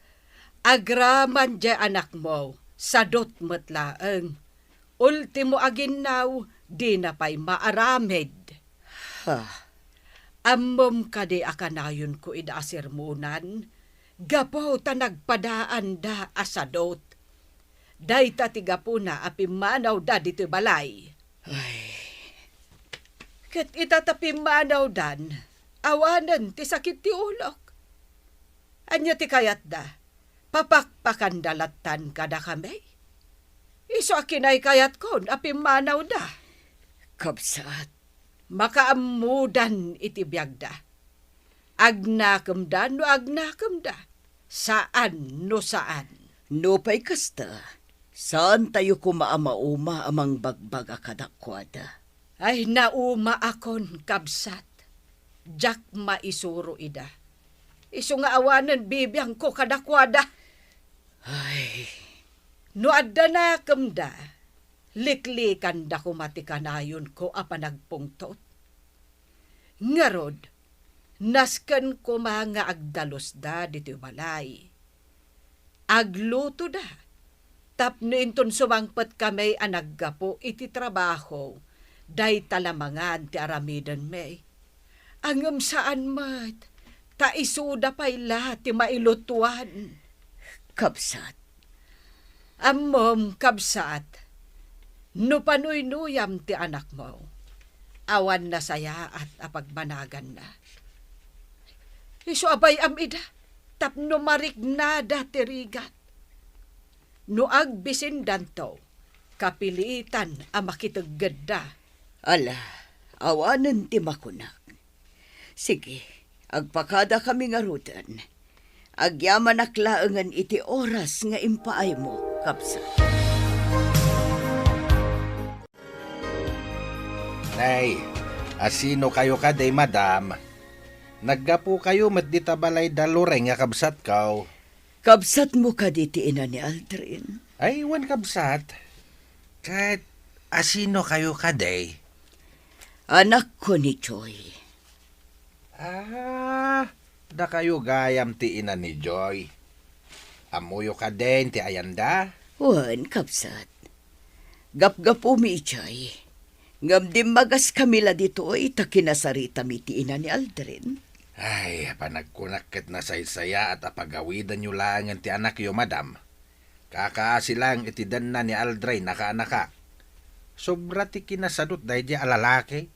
agraman diay anakmo, sadut met laeng. Ultimo a ginnaw, dina pay maaramid. Ha? Ammom kadi a kanayonko ida a sermonan, gapu ta nagpadaanda a sadut. Dayta ti gapuna a pimmanawda ditoy balay. Ay. Ket ita ta pimmanawdan, awanen ti sakit ti ulok. Ania ti kayatda? Papakpakanda lattan kadakami? Isu a kinaykayatkon a pimmanawda. Kabsat, makaammodan iti biagda. Agnakemda no agnakemda, saan no saan. Nupay kasta, saantayo koma a mauma a mangbagbaga kadakuada. Ay, naumaakon, kabsat. Diak maisuro ida. Isu nga awanen bibiangko kadakuada. Ay. No adda nakemda, liklikanda koma ti kanayonko a panagpungtot. Ngarud, nasken koma nga agdalusda ditoy balay. Aglutoda, tapno inton sumangpet kami a naggapu iti trabaho, dayta la mangan ti aramidenmi. Ngem saan met, ta isuda pay la ti mailutuan. Kabsat. Ammom, kabsat, no panuynuyam ti anakmo, awan nasayaat a pagbanaganna. Isu a bay-am ida, tapno mariknada ti rigat. No agbisindanto, kapilitan a makiteggedda. Ala, awanen ti makunak. Sige, agpakadakami ngaruden. Agyamanak laengen iti oras nga impaaymo, kabsat. Nay, asino kayo kadi, madam? Naggapu kayo met dita balay da Loreng nga kabsatko. Kabsatmo kadi ti ina ni Aldrin? Ay, wen, kabsat. Ket asino kayo kadi? Anakko ni Joy. Ah, dakayo gayam ti ina ni Joy. Ammoyo kadin ti ayanda? Wen, kabsat. Gapgapumi idiay. Ngem dimmagaskami la ditoy ta kinasaritami ti ina ni Aldrin. Ay, panagkunak ket nasaysayaat a pagawidanyo laengen ti anakyo, madam. Kakaasi laeng iti denna ni Aldrin a kaanakak. Sobra ti kinasadut daydiay a lalaki.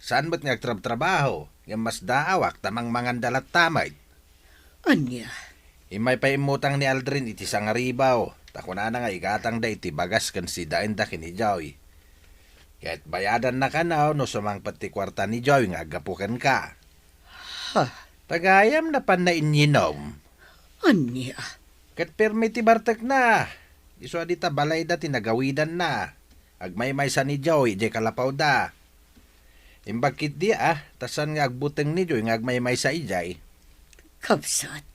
Saan met nga agtrabtrabaho, ngem masdaawak ta mangmanganda latta met. Ania? Immay pay immutang ni Aldrin iti sangaribaw, ta kunana nga igatangda iti bagas ken sidaenda ken ni Joy. Ket bayadanna kano no sumangpet ti kuarta ni Joy nga aggapu kenka. Ha? Ta gayam napanna inyinom. Ania? Ket permi ti bartekna. Isu a dita balayda ti nagawidanna. Agmaymaysa ni Joy idiay kalapawda. Imbag ketdi a, ta saan nga agbuteng ni Joy nga agmaymaysa idiay. Kabsat.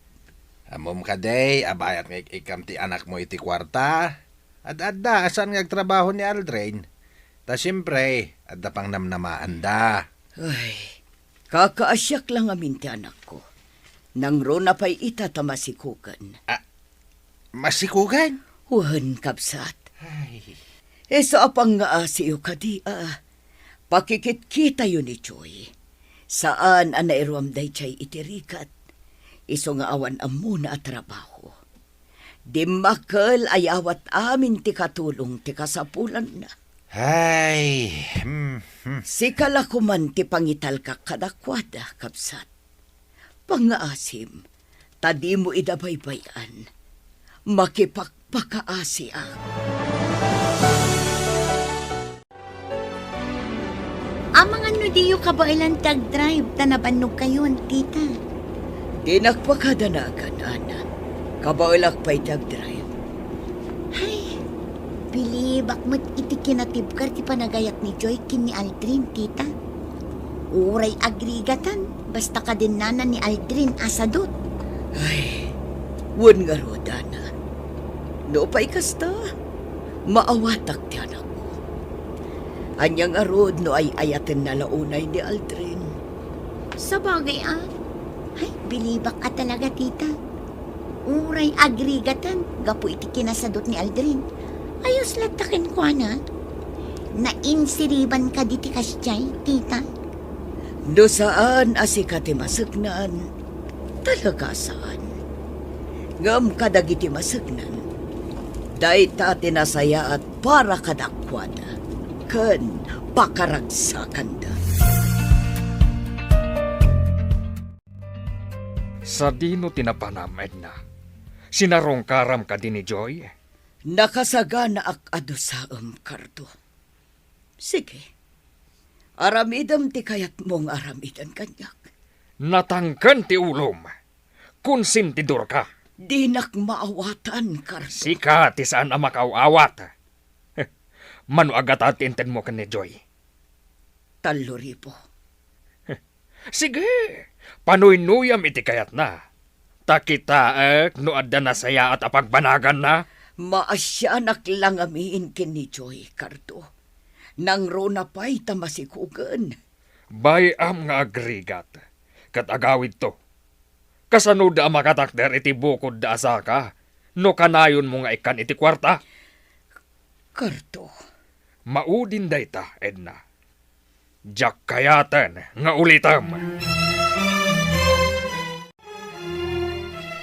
Ammom kadi a bayat nga ik-ikkam ti anakmo iti kuarta? Ad-adda a saan nga agtrabaho ni Aldrin. Ta siempre, adda pangnamnamaanda. Ay, kakaasiak la ngamin ti anakko. Nangruna pay ita ta masikogen. Ah, masikogen? Wen, kabsat. Ay. Isu a pangngaasiyo kadi a pakikitkitayo ni Joy. Saan a nairuam daydiay iti rigat. Isu nga awan ammona a trabaho. Dimmakkel a yawat amin ti katulong ti kasapulanna. Ay, hmm, hmm. Sika la koman ti pangitalkak kadakuada, kabsat. Pangngaasim, ta dimo ida baybay-an. Makipagpakaasiak. Amangan no diyo kabaelan ti agdrive ta nabannogkayon, tita. Dinak pakadanagan, Ana. Kabaelak pay ti agdrive. Ay, bilibak met iti kinatibker ti panagayat ni Joy ken ni Aldrin, tita. Uray agrigatan, basta kadennana ni Aldrin a sadut. Ay, wen ngarud, Ana. No pay kasta, maawatak ti anakko. Ania ngarud no ay-ayatenna la unay ni Aldrin? Sabagay a. Ay, bilibak a talaga, tita. Uray agrigatan gapu iti kinasadut ni Aldrin. Ayos latta kenkuana. Nainsiriban kadi ti kasdiay, tita? No saan a sika ti maseknan, talaga saan. Ngem kadagiti maseknan, dayta ti nasayaat para kadakuada ken pakaragsakanda. Sadino ti napanam, Edna? Sinarungkaram kadi ni Joy? Nakasaganaak a dusaem, Cardo. Sige, aramidem ti kayatmo nga aramiden kaniak. Natangken ti ulom. Konsentidorka. Dinak maawatan, Cardo. Sika ti saan a makaaw-awat. Mano a gata ti intedmo ken ni Joy? Tallo ribu. Sige, panuynuyam iti kayatna. Ta kitaek no adda nasayaat a pagbanaganna. Maasianak la ngamin ken ni Joy, Cardo. Nangruna pay ta masikugen. Bay-am nga agrigat, ket agawidto. Kasanoda a makatakder iti bukodda a saka no kanayonmo nga ikkan iti kuarta? Cardo. Maudin dayta, Edna. Diak kayaten nga ulitem.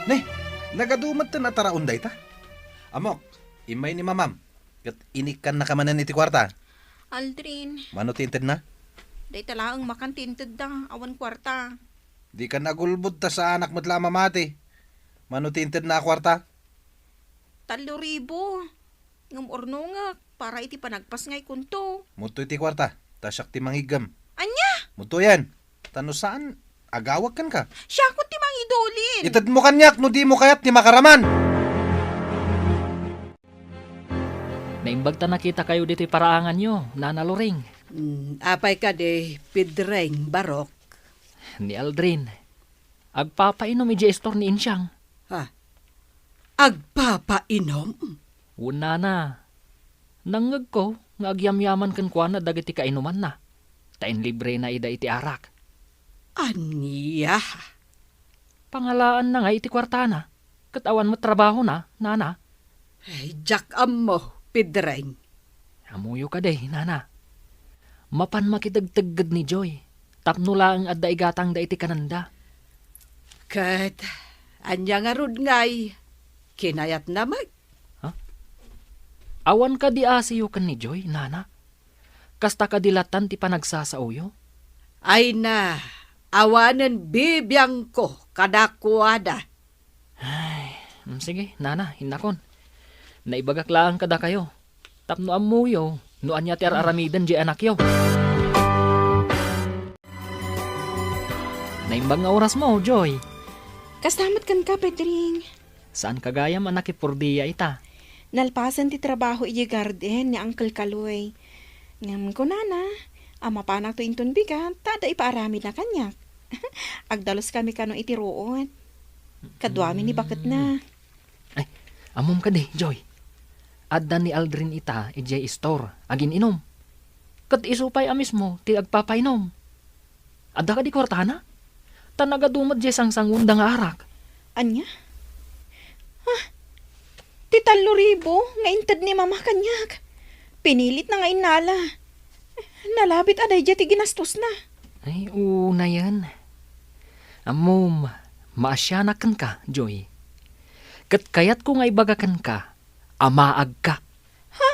Ne, nagadu metten a taraon dayta. Ammok, immay ni mamam, ket inikkannaka manen iti kuarta. Aldrin. Mano ti intedna? Dayta laeng makan ti intedda, awan kuarta. Dikan agulbod ta saanak met la a mamati. Mano ti intedna a kuarta? Tallo ribu. Ngem urnongek para iti panagpasngaykonto. Mudto iti kuarta, ta siak ti mangiggem. Ania? Mudtoyen. Ta no saan, agawak kenka. Siakon ti mangidulin. Itedmo kaniak no dimo kayat ti makaraman. Naimbag ta nakitakayo ditoy paraanganyo, Nana Loring. Mm, apay kadi, Pedring, Barok? Ni Aldrin. Agpapainom idiay istor ni Insiang. Ha? Agpapainom? Wen, nana. Nangngegko nga agyamyaman kenkuana dagiti kainumanna, ta inlibrena ida iti arak. Ania? Pangalaanna nga iti kuartana, ket awan met trabahona, nana. Ay, diak ammo, Pedring. Ammoyo kadi, nana. Mapan makitegtegged ni Joy, tapno laeng adda igatangda iti kanenda. Ket ania ngarud ngay kinayatna met? Ha? Awan kadi asiyo ken ni Joy, nana? Kasta kadi latan ti panagsasaoyo? Ay na, awanen bibiangko kadakuada. Ay, mm, sige, nana, innakon. Naibagak laeng kadakayo. Tapno ammoyo no ania ti ar-aramiden diay anakyo. Naimbag nga orasmo, Joy. Kasta met kenka, Pedring. Saanka gayam a nakipurdia ita? Nalpasen ti trabaho idiay garden ni Uncle Kaloy. Ngem kunana a mapanakto inton bigat ta adda ipaaramidna kaniak. Agdaluskami kano iti ruot. Kaduami ni baketna. Ay, ammom kadi, Joy. Adda ni Aldrin ita idiay istor, agin-inom. Ket isu pay a mismo ti agpapainom. Adda kadi kuartana? Ta nagadu met diay sangsangonda nga arak. Ania? Ah, ti tallo ribu nga inted ni Mama kaniak. Pinilitna nga innala. Nalabit a daydiay ti ginastosna. Ay, unayen. Ammom, maasianak kenka, Joy. Ket kayatko nga ibaga kenka a maagka. Ha?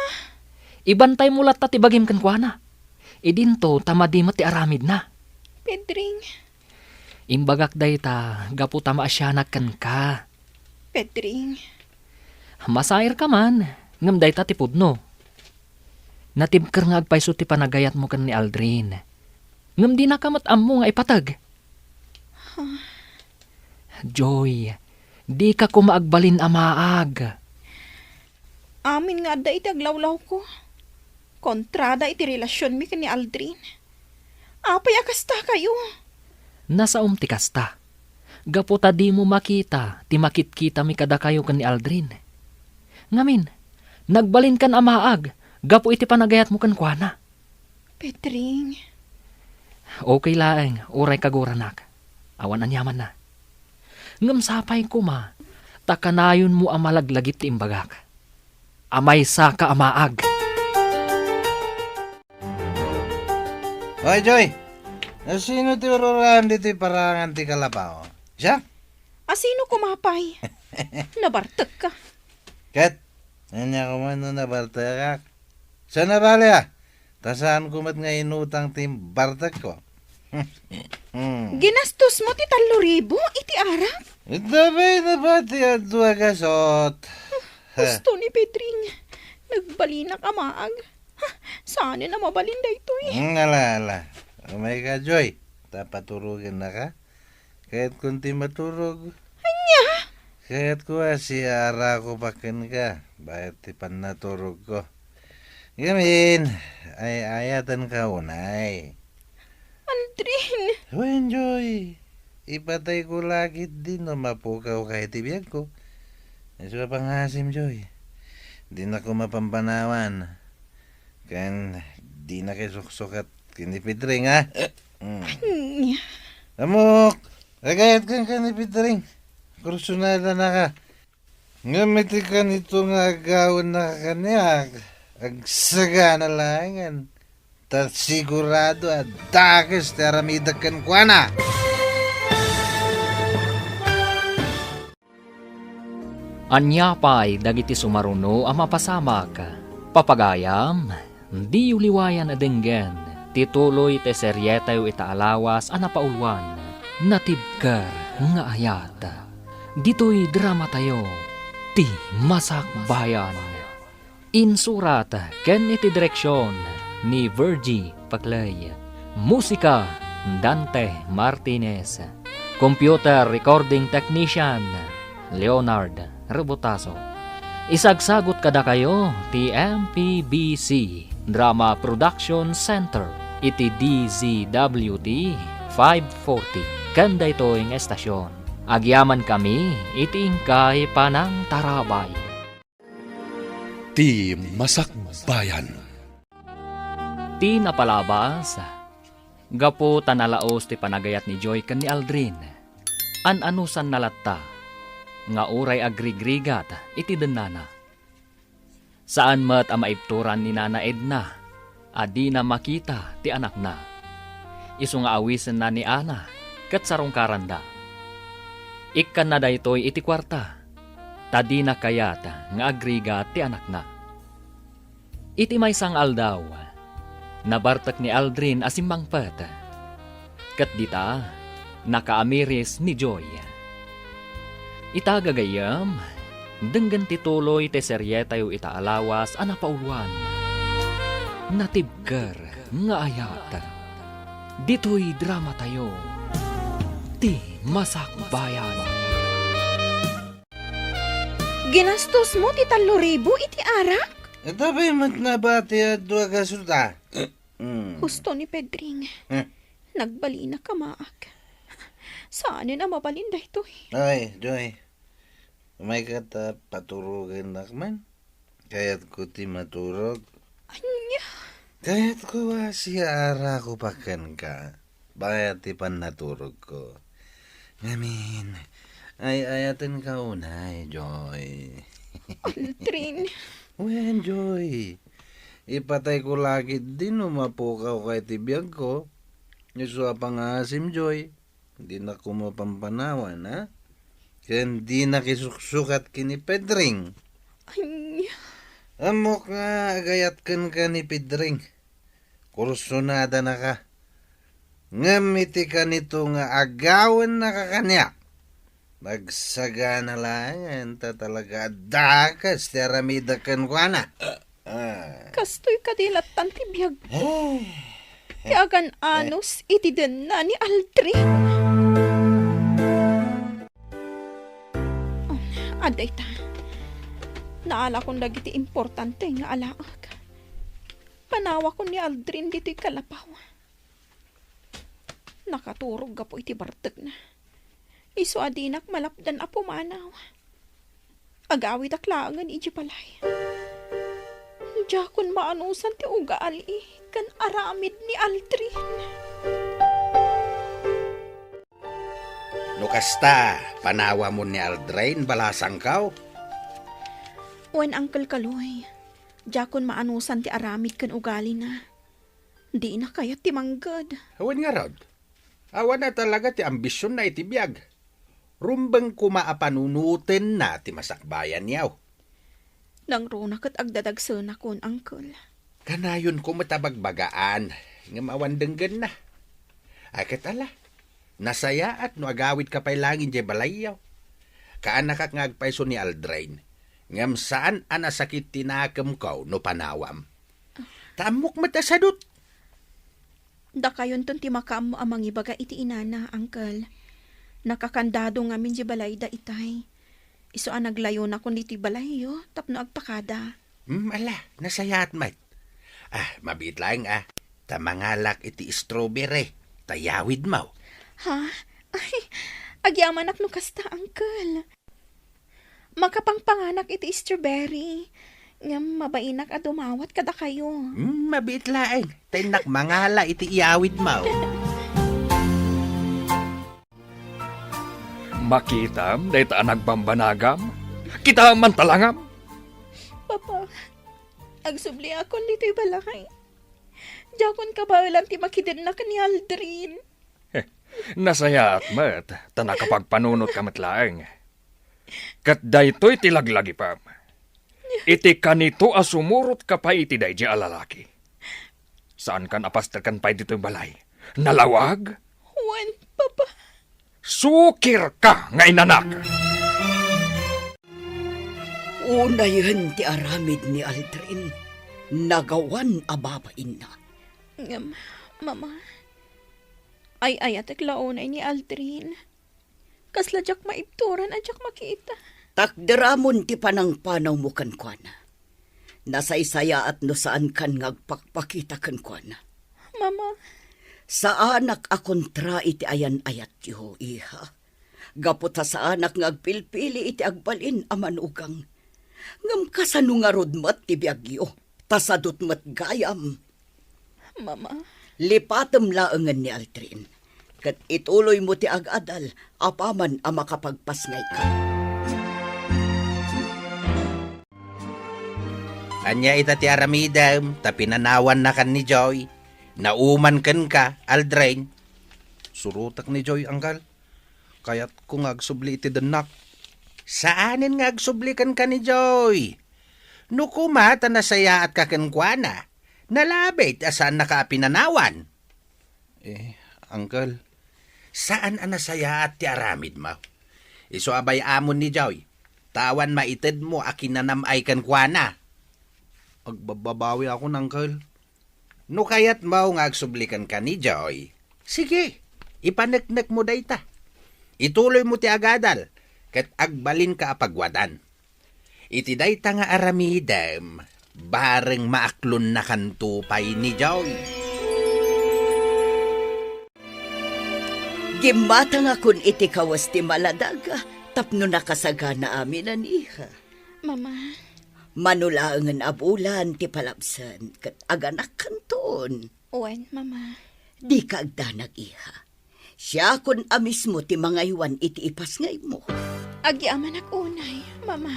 Ibantaymo latta ti bagim kenkuana. Idinto ta madi met ti aramidna. Pedring. Imbagak dayta gapu ta maasianak kenka. Pedring. Masairka man, ngem dayta ti pudno. Natibker nga agpayso ti panagayatmo ken ni Aldrin. Ngem dinaka met ammo nga ipateg. Joy, dika koma agbalin a maag. Amin nga adda iti aglawlawko. Kontrada iti relasionmi ken ni Aldrin. Apay a kasta kayo? Nasaom ti kasta. Gapu ta dimo makita ti makitkitami kadakayo ken ni Aldrin. Ngamin, nagbalinkan a maag gapu iti panagayatmo kenkuana. Petring. Okay laeng, uray kaguranak. Awan aniamanna. Ngem sapay koma, ta kanayonmo a malaglagip ti imbagak. Amaysaka a maag. Oy, Joy! Asino ti ururaem ditoy parangan ti kalapaw? Siak? Asino koma pay? Nabartekka. Ket, ania koma no nabartekak? Saan a bale, a? Ta saanko met nga inutang ti bartekko. Ginastosmo ti tallo ribu iti arak? Ita pay napati a dua gasot. Husto ni Pedring. Nagbalinak a maag. Ha, saanen a mabalin daytoy. Hmm, ala, ala. Umayka, Joy. Ta paturogennaka. Kayatkon ti maturog. Ania? Kayatko a siaarako pa kenka, bayat ti pannaturogko. Ngamin, ay-ayatenka unay. Aldrin! Wen, Joy, ipatayko la ketdi no mapukawka iti biagko. Isu a pangasim, Joy. Dinako mapampanawan. Ken dinaka isuksukat ken ni Pedring, ha? Mm. Ania? Ammok, agayat kenka ni Pedring. Kursonadanaka. Ngem iti kanito nga agawennaka kaniak, agsagana laengen, ta sigurado a dakes ti aramidek kenkuana. Ania pay dagiti sumaruno a mapasamak? Papagayam, diyo liwayan a denggen ti tuloy ti serietayo ita a lawas a napauluan, Natibker nga Ayat. Ditoy dramatayo, Ti Masakbayan. Insurat ken iti direksion ni Virgie Paclay. Musika, Dante Martinez. Computer recording technician, Leonard Rebotazo. Isagsagut kadakayo ti M P B C Drama Production Center iti D Z W T five forty ken daytoy nga estasion. Agyamankami iti inkay panangtarabay. Ti Masakbayan. Ti napalabas, gapu ta nalaos ti panagayat ni Joy ken ni Aldrin, an-anusanna latta nga uray agrigrigat iti dennana. Saan met a maibturan ni Nana Edna a dina makita ti anakna. Isu nga awisenna ni Ana ket sarungkaranda. Ikkanna daytoy iti kuarta, ta dina kayat nga agrigat ti anakna. Iti maysa nga aldaw, nabartek ni Aldrin a simmangpet. Ket dita, nakaamiris ni Joy. Ita gagayyem, denggen ti tuloy ti serietayo ita a lawas a napauluan, Natibker nga Ayat. Ditoy dramatayo, Ti Masakbayan. Ginastosmo ti tallo ribu iti arak? Ita pay met nabati a dua gasut a. Mm. Husto ni Pedring. Eh. Nagbalinak a maag. Saanen a mabalin daytoy. Ay, Joy. Umayka ta paturogennak man. Kayatko ti maturog. Ania? Kayatko a siaarako pa kenka. Bayat ti pannaturogko. Ngamin, ay-ayatenka unay, Joy. Aldrin. Wen, Joy. Ipatayko la ketdi no mapukawka iti biagko. Isu a pangasim, Joy. Dinako mapampanawan, ha? Ken dinak isuksukat ken ni Pedring. Ania? Ammok nga agayat kenka ni Pedring. Kursonadanaka. Ngem iti kanito nga agawennaka kaniak, nagsagana laengen ta talaga a dakes ti aramidek kenkuana. Ah. Kastoy kadi lattan ti biag. Ay. Ti agan-anos iti denna ni Aldrin. Adda ita. Naalakon dagiti importante nga alaek. Panawakon ni Aldrin ditoy kalapaw. Nakaturog gapu iti bartekna. Isu a dinak malapdan a pumanaw. Agawidak laengen iti balay. Diakon maanusan ti ugali ken aramid ni Aldrin. No kasta, panawamon ni Aldrin, balasangko? Wen, Uncle Kaloy, diakon maanusan ti aramid ken ugalina. Dina kayat ti mangged. Wen ngarud, awan a talaga ti ambisionna iti biag. Rumbeng koma a panunotenna ti masakbayanyo. Nangruna ket agdadagsenakon, Uncle. Kanayonko met a bagbagaan, ngem awan denggenna. Ay, ket ala, nasayaat no agawidka pay laeng idiay balayyo. Kaanakak nga agpayso ni Aldrin, ngem saan a nasakit ti nakemko no panawam. Ta ammok met a sadut. Dakayonton ti makaammo a mangibaga iti inana, Uncle. Nakakandado ngamin di balayda itay. Isu a naglayonakon ditoy balayyo tapno agpakada. Hmm, ala, nasayaat met. Ah, mabiit laeng, ah. Ta mangalak iti strawberry, ta iyawidmo. Ha? Ay, agyamanak no kasta, Uncle. Makapangpanganak iti strawberry. Ngem mabainak a dumawat kadakayo. Hmm, mabiit laeng. Ta innak mangala iti iyawidmo. Makitam dayta a nagbambanagam? Kita man talangam. Papa, agsubliakon ditoy balay. Diakon kabaelan ti makidennak ni Aldrin. Nasayaat met, ta nakapagpanunotka met laeng. Ket daytoy ti laglagipem. Iti kanito a sumurotka pay iti daydi a lalaki. Saankan a pasterken pay ditoy balay. Nalawag? Wen, Papa. Sukirka nga inanak! Unayen ti aramid ni Aldrin, nagawan a babainna. Ngem, Mama, ay-ayatek la unay ni Aldrin. Kasla diak maibturan a diak makita. Takderamon ti panangpanawmo kenkuana. Nasaysayaat no saankan nga agpakpakita kenkuana. Mama. Saanak a kontra iti ayan-ayatyo, iha. Gapu ta saanak nga agpilpili iti agbalin a manugang. Ngem kasano ngarud met ti biagyo? Ta sadut met gayam. Mama. Lipatem laengen ni Aldrin, ket ituloymo ti agadal apaman a makapagpasngayka. Ania ita ti aramidem ta pinanawannakan ni Joy? Nauman kenka, Aldrin? Surotek ni Joy, Uncle. Kayatko nga agsubli iti dennak. Saanen nga agsubli kenka ni Joy. No koma ta nasayaatka kenkuana, nalabit a saannaka a pinanawan. Eh, Uncle. Saan a nasayaat ti aramidmo. Isu a bay-amon ni Joy, ta awan maitedmo a kinanam-ay kenkuana. Agbabbabawiakon, Uncle. No kayatmo nga agsubli kenka ni Joy, sige, ipaneknekmo dayta. Ituloymo ti agadal, ket agbalinka a pagwadan. Iti dayta nga aramidem, bareng maaklonnakanto pay ni Joy. Gimmatangakon iti kawes ti maladag tapno nakasagana amin a, iha. Mama. Mano laengen a bulan ti palabsen ket aganakkanton. Wen, Mama. Dika agdanag, iha. Siakon a mismo ti mangaywan iti ipasngaymo. Agyamanak unay, Mama.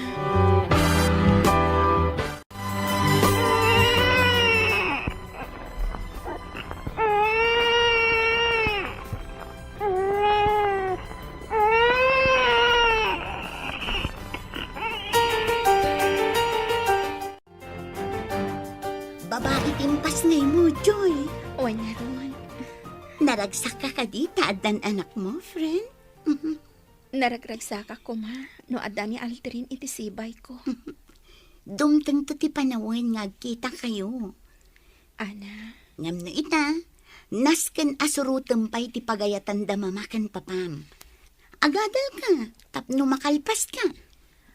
Babai ti impasngaymo, Joy. Wen ngarud. Naragsakka kadi ta addan anakmo, friend? Mhm. Naragragsakak koma no adda ni Aldrin iti sibayko. Dumtengto ti panawen nga agkitakayo. Ana. Ngem no ita, nasken a surotem pay ti pagayatanda mama ken papam. Agadalka tapno makalpaska.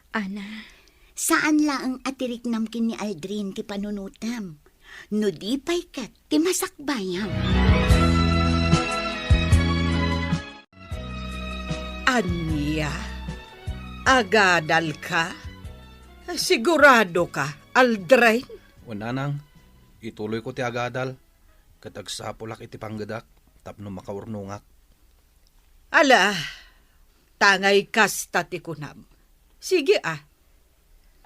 Ana, saan laeng a ti riknam ken ni Aldrin ti panunotam, no di pay ket ti masakbayam. Ania? Agadalka? Siguradoka, Aldrin? Wen, nanang, ituloyko ti agadal, ket agsapulak iti panggedak tapno makaurnongak. Ala, tangay kasta ti kunam. Sige a,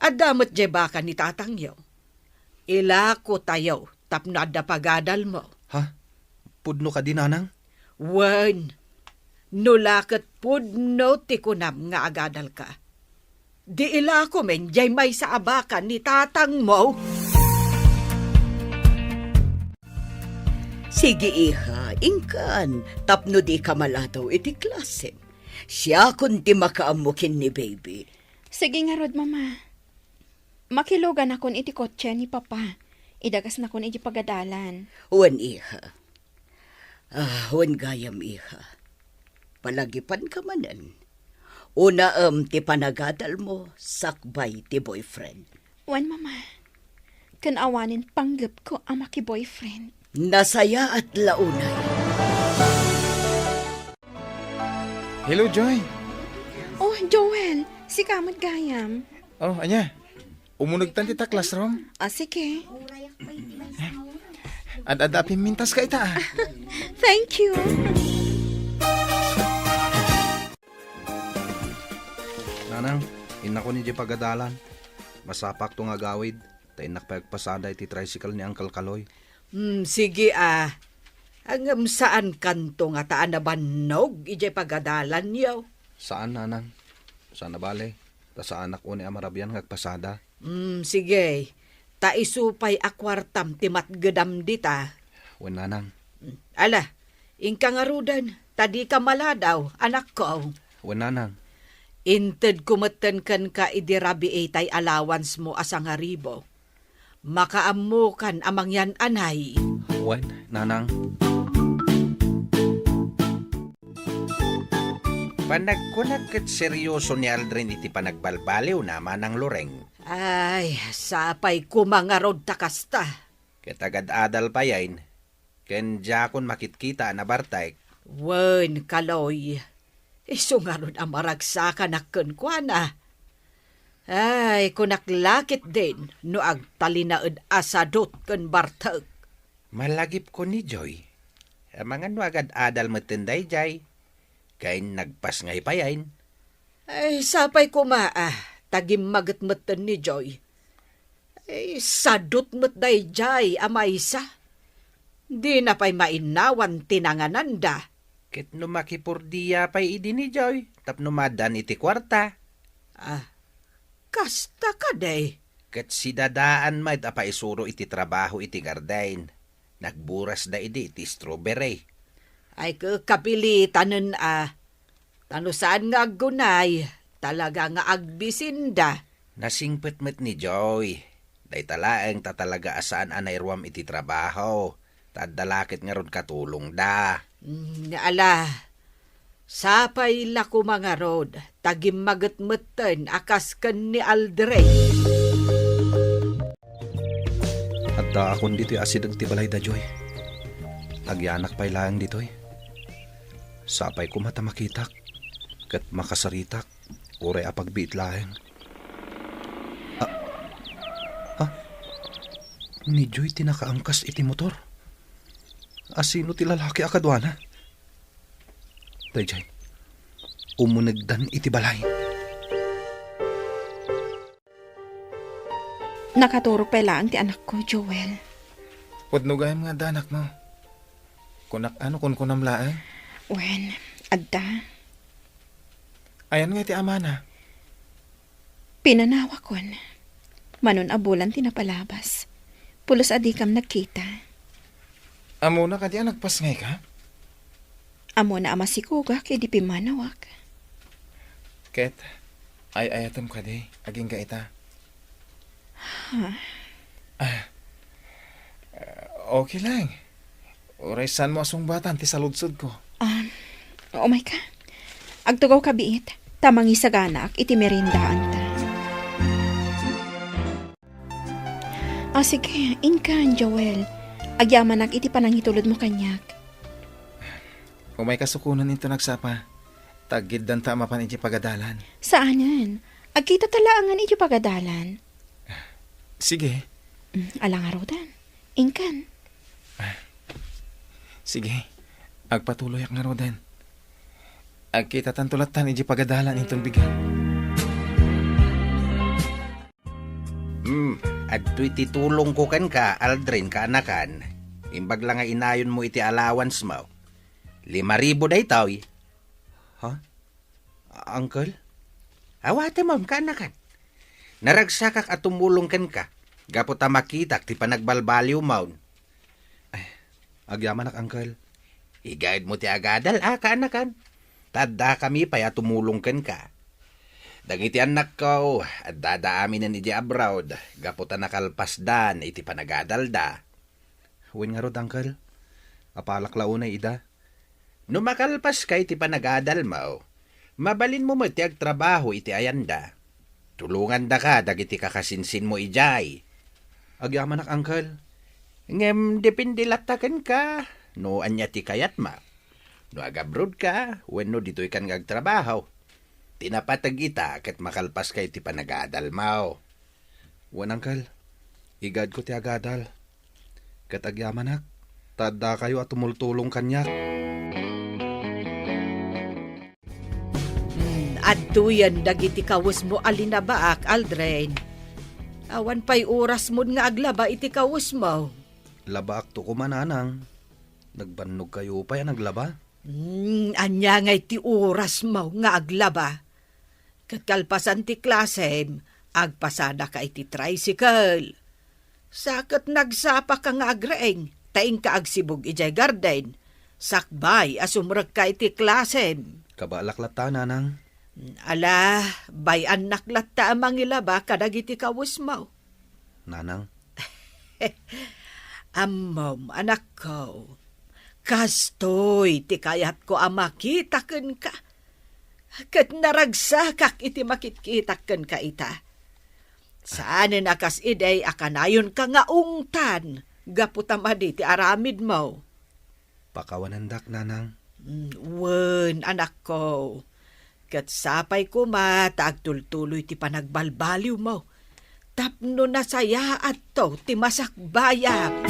adda met diay baka ni tatangyo. Ilakotayo tapno adda pagadalmo. Ha? Pudno kadi, nanang? Wen, no la ket pudno ti kunam nga agadalka, di ilakomen diay maysa a baka ni tatangmo. Sige, iha, inkan, tapno dika maladaw iti klasem. Siakon ti makaammo ken ni baby. Sige ngarud, Mama. Makiluganakon iti kotse ni Papa. Idagasnakon iti pagadalan. Wen, iha. Ah, wen gayam, iha. Palagipanka manen. Unaem ti panagadalmo sakbay ti boyfriend. Wen, Mama. Ken awanen panggepko a maki-boyfriend. Nasayaat la unay. Hello, Joy. Oh, Joel. Sika met gayam. Oh, ania? Umunegtan ti ta classroom? Ah, sige. Ad-adda a pimmintas ka ita, ah. Thank you. Nanang, innakon idiay pagadalan. Masapakto nga agawid, ta innak pay agpasada iti tricycle ni Uncle Kaloy. Hmm, sige, ah. Ngem saankanto ngata a nabannog idiay pagadalanyo? Saan, nanang. Saan a bale, ta saanak unay a marabian nga agpasada. Hmm, sige. Ta isu pay a kuartam ti matgedam dita. Wen, nanang. Hmm, ala, inka ngaruden, ta dika maladaw, anakko. Wen, nanang. Intedko metten kenka idi rabii tay allowance mo a sangaribu. Makaammokan a mangyan-anay. Wen, nanang. Panagkunak ket serioso ni Aldrin iti panagbalbaliwna, Manang Loreng. Ay, sapay koma ngarud ta kasta. Ket agad-adal payen, ken diakon makitkita a nabartek. Wen, Kaloy, isu ngarud a maragsakanak kenkuana. Ay, kunak la ketdin no agtalinaed a sadut ken bartek. Malagipko ni Joy. Amangan no agad-adal metten daydiay. Ken nagpasngay payen. Ay, sapay koma a, ta gimmaget metten ni Joy. Ay, sadut met daydiay a maysa. Dina pay mainnawan ti nangananda. Ket no makipurdia pay idi ni Joy, tapno maaddaan iti kuarta. Ah, kasta kadi? Ket sidadaan met a paisuro iti trabaho iti garden. Nagburasda idi iti strawberry. Ay, ke-, kapilitanen a. Ta no saan nga aggunay, talaga nga agbisinda. Nasingpet met ni Joy. Dayta laeng ta talaga a saan a nairuam iti trabaho. Ta adda la ket ngarud katulongda. Mm, ala, sapay la koma ngarud, ta gimmaget metten a kas ken ni Aldrin. Addaakon ditoy asideg ti balayda, Joy. Agyanak pay laeng ditoy. Sapay koma ta makitak, ket makasaritak, uray a pagbiit laeng. Ah, ah, ni Joy ti nakaangkas iti motor. Asino ti lalaki a kaduana? Daydiay, umunegdan iti balay. Nakaturog pay laeng ti anakko, Joel. Pudno gayam nga adda anakmo. Kunak, ano, kunkunam laeng? Wen, adda. Ayan nga iti amana? Pinanawakon. Manon a bulan ti napalabas. Pulos a dikam nagkita. Ammona kadi a nagpasngayka? Ammona a masikogak idi pimmanawak. Ket, ay-ayatem kadi, agingga ita? Ha? Ah, okay lang. Uray saanmo a sungbatan ti saludsodko. Ah, umayka. Agtugawka biit, ta mangisaganaak iti meriendaanta. Ah, sige, inkan, Joel. Agyamanak iti panangitulodmo kaniak. Umay kasukonan into nagsapa. Taggiddanta a mapan iti pagadalan. Saanen. Agkita ta laengen iti pagadalan. Sige. Mm, ala ngaruden. Inkan. Sige. Agpatuloyak ngaruden. Agkitatanto lattan iti pagadalan inton bigat. Hmm, adtoy ti tulongko kenka, Aldrin, kaanakan. Imbag la nga inayonmo iti allowance mo. Lima ribu daytoy. Ha? Uncle? Awatem, kaanakan. Naragsakak a tumulong kenka, gapu ta makitak ti panagbalbaliwmon. Ay, agyamanak, Uncle. Igaedmo ti agadal, a, kaanakan. Ta addakami pay a tumulong kenka. Dagiti annakko, addada aminen idiay abroad, gapu ta nakalpasdan iti panagadalda. Wen ngarud, Uncle. Apalak la unay ida. No makalpaska iti panagadalmo, mabalinmo met ti agtrabaho iti ayanda. Tulongandaka dagiti kakasinsinmo idiay. Agyamanak, Uncle. Ngem depende latta kenka no ania ti kayatmo. No agabrodka wenno ditoykan nga agtrabaho. Ti napateg ita ket makalpaska iti panagadalmo. Wen, Uncle. Igaedko ti agadal. Ket agyamanak, ta addakayo a tumultulong kaniak. Hmm, adtoyen dagiti kawesmo a linabaak, Aldrin. Awan pay orasmon nga aglaba iti kawesmo. Labaakto koma, Nanang. Nagbannogkayo pay a naglaba? Hmm, ania ngay ti orasmo nga aglaba? Ket kalpasan ti klasem, agpasadaka iti tricycle. Sa ket nagsapaka nga agreng, ta inka agsibug idiay garden, sakbay a sumrekka iti klasem. Kabaelak latta, Nanang. Ala, bay-annak latta a mangilaba kadagiti kawesmo. Nanang. Ammom, anakko, kastoy ti kayatko a makita kenka. Ket naragsakak iti makitkitak kenka ita. Saanen a kas idi a kanayonka nga ungtan gapu ta madi ti aramidmo. Pakawanendak, Nanang. Mm, wen, anakko. Ket sapay koma ta agtultuloy ti panagbalbaliwmo tapno nasayaatto ti masakbayam.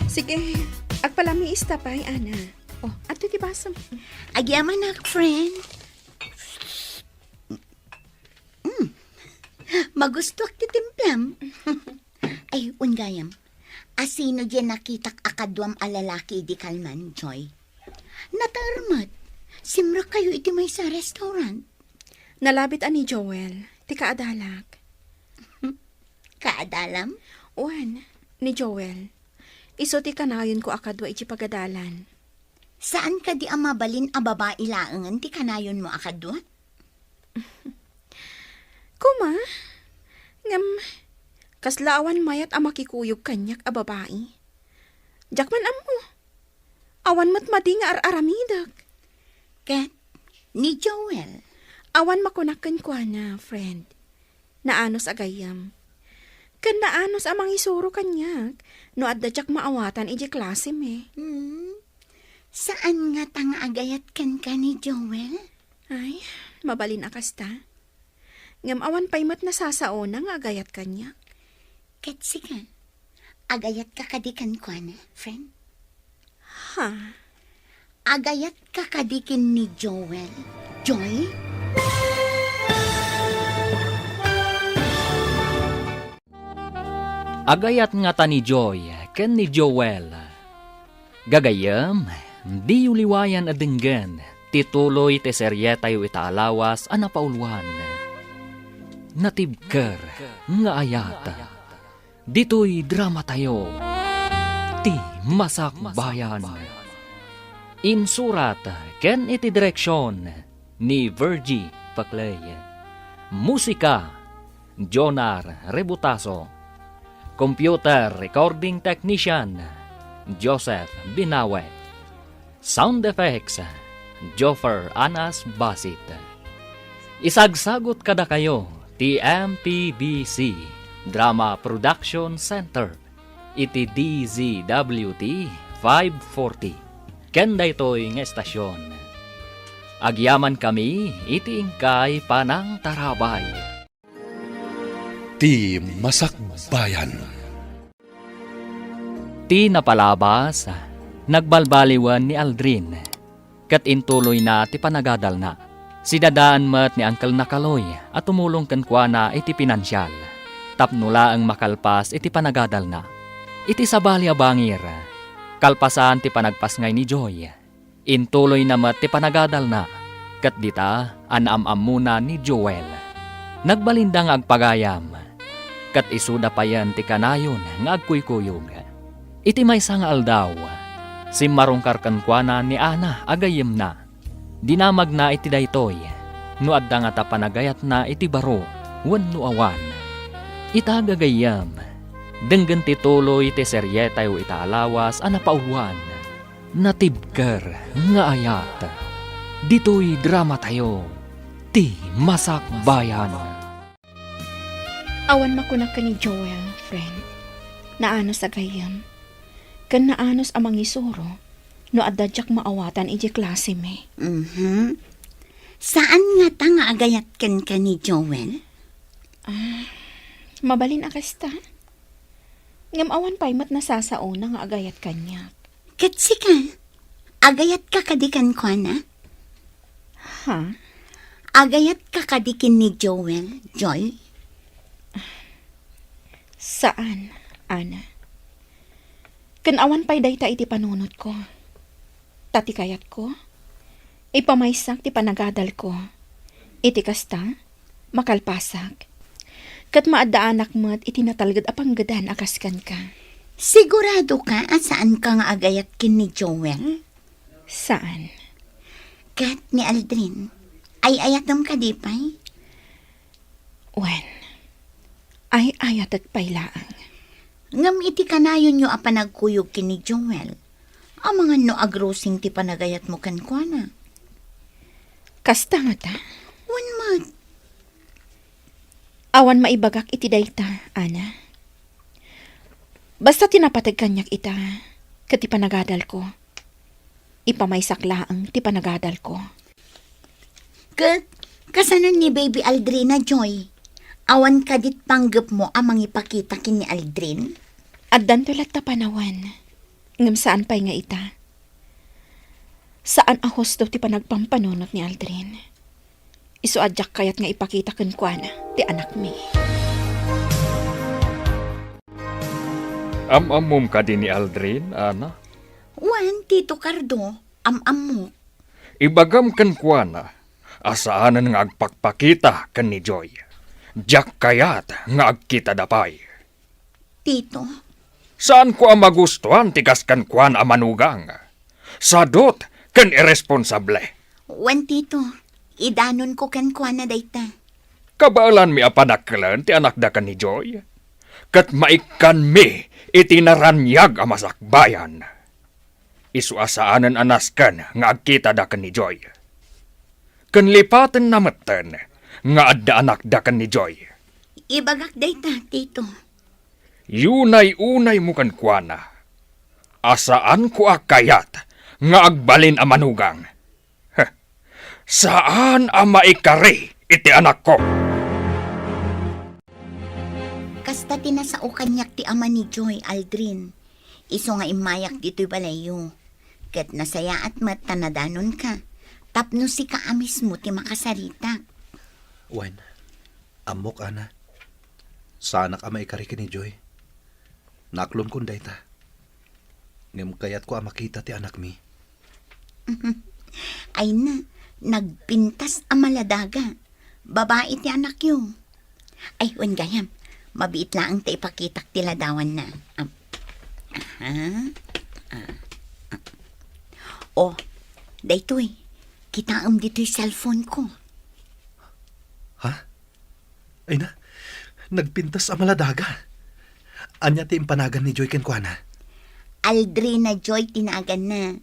Sige, agpalamiista pay, Ana. Oh, adtoy ti basom. Agyamanak, friend. Mm. Magustuak ti timplam. Ay, wen gayam. Asino diay nakitak a kaduam a lalaki idi kalman, Joy? Nater met. Simrekkayo iti maysa a restaurant. Nalabit a ni Joel, ti kaadalak. Kaadalam? Wen, ni Joel. Isu ti kanayonko a kadua iti pagadalan. Saan kadi a mabalin a babai laengen ti kanayonmo a kadua? Koma, ngem kasla awan mayat a makikuyog kaniak a babai. Diak man ammo. Awan met madi nga ar-aramidek. Ket ni Joel? Awan makunak kenkuana, friend. Naanus a gayyem. Ken naanus a mangisuro kaniak no adda diak maawatan idiay klasem. Hmm? Saan ngata nga agayat kenka ni Joel? Ay, mabalin a kasta. Ngem awan pay met nasasaona nga agayat kaniak. Ket sika, agayatka kadi kenkuana, friend? Ha? Agayatka kadi ken ni Joel, Joy? Agayat ngata ni Joy ken ni Joel. Gagayyem, diyo liwayan a denggen ti tuloy ti serietayo ita a lawas a napauluan, Natibker nga Ayat. Ditoy dramatayo, Ti Masakbayan. Insurat ken iti direksion ni Virgie Paclay. Musika, Jonar Rebutaso. Computer Recording Technician, Joseph Binawe. Sound Effects, Joffer Anas Basit. Isagsagut kadakayo ti M P B C Drama Production Center iti D Z W T five forty. Ken daytoy nga estasyon, agyamankami iti inkay panangtarabay. Ti Masakbayan. Ti napalabas, nagbalbaliwen ni Aldrin, ket intuloyna ti panagadalna. Sidadaan met ni Uncle Nakaloy a tumulong kenkuana iti pinansial, tapno laeng makalpas iti panagadalna. Iti sabali a bangir, kalpasan ti panagpasngay ni Joy, intuloyna met ti panagadalna, ket dita a naam-ammona ni Joel. Nagbalinda nga agpagayam, ket isuda payen ti kanayon nga agkuykuyog. Iti maysa nga aldaw, simmarungkar kenkuana ni Ana a gayyemna. Dinamagna iti daytoy no adda ngata panagayatna iti baro wenno awan. Ita gagayyem, denggen ti tuloy ti serietayo ita a lawas a napauluan. Natibker nga ayat. Ditoy dramatayo, Ti Masakbayan. Awan makunak ken ni Joel, friend. Naanus a gayyem. Ken naanus a mangisuro no adda diak maawatan idiay klasemi. Mhm. Saan ngata nga agayat kenka ni Joel? Ah, mabalin a kasta. Ngem awan pay met nasasaona nga agayat kaniak. Ket sika, agayatka kadi kenkuana? Ha? Agayatka kadi ken ni Joel, Joy? Saan, Ana. Ken awan pay dayta iti panunotko. Ta ti kayatko, ipamaysak ti panagadalko. Iti kasta, makalpasak. Ket maaddaanak met iti natalged a panggedan a kas kenka. Siguradoka a saanka nga agayat ken ni Joel? Saan. Ket ni Aldrin, ay-ayatem kadi pay? Wen, ay-ayatek pay laeng. Ngem iti kanayonyo a panagkuyog ken ni Joel, amangan no agrusing ti panagayatmo kenkuana. Kasta ngata? Wen met. Awan maibagak iti dayta, Ana. Basta ti napateg kaniak ita, ket ti panagadalko, ipamaysak laeng ti panagadalko. Ket kasano ni Baby Aldrin a, Joy? Awan kadit panggepmo a mangipakita ken ni Aldrin? Addanto latta panawen, ngem saan pay nga ita. Saan a husto ti panagpampanunot ni Aldrin. Isu a diak kayat nga ipakita kenkuana ti anakmi. Am-ammom kadi ni Aldrin, Ana? Wen, Tito Cardo, am-ammok. Ibagam kenkuana a saanen nga agpakpakita ken ni Joy. Diak kayat nga agkitada pay. Tito. Saanko a magustuan ti kas kenkuana a manugang. Sadut ken irresponsable. Wen, Tito, idanonko kenkuana dayta. Kabaelanmi a padakelen ti anakda ken ni Joy, ket maikkanmi iti naraniag a masakbayan. Isu a saanen a nasken nga agkitada ken ni Joy. Ken lipatenna metten nga adda anakda ken ni Joy. Ibagak dayta, Tito. Yunay-unaymo kenkuana a saanko a kayat nga agbalin a manugang. Heh, saan a maikari iti anakko. Kasta ti nasao kaniak ti ama ni Joy, Aldrin. Isu nga immayak ditoy balayyo. Ket nasayaat met ta nadanonka, tapno sika a mismo ti makasaritak. Wen, ammok, Ana. Saanak a maikari ken ni Joy. Naklonkon dayta. Ngem kayatko a makita ti anakmi. Ay na, nagpintas a maladaga. Babai ti anakyo. Ay, wen gayam, mabiit laeng ta ipakitak ti ladawanna. Am, aha. Ah, ah. Oh, daytoy. Kitaem ditoy cellphone ko. Ha? Ay na, nagpintas a maladaga. Ania ti impanagan ni Joy kenkuana? Aldrina Joy ti naganna.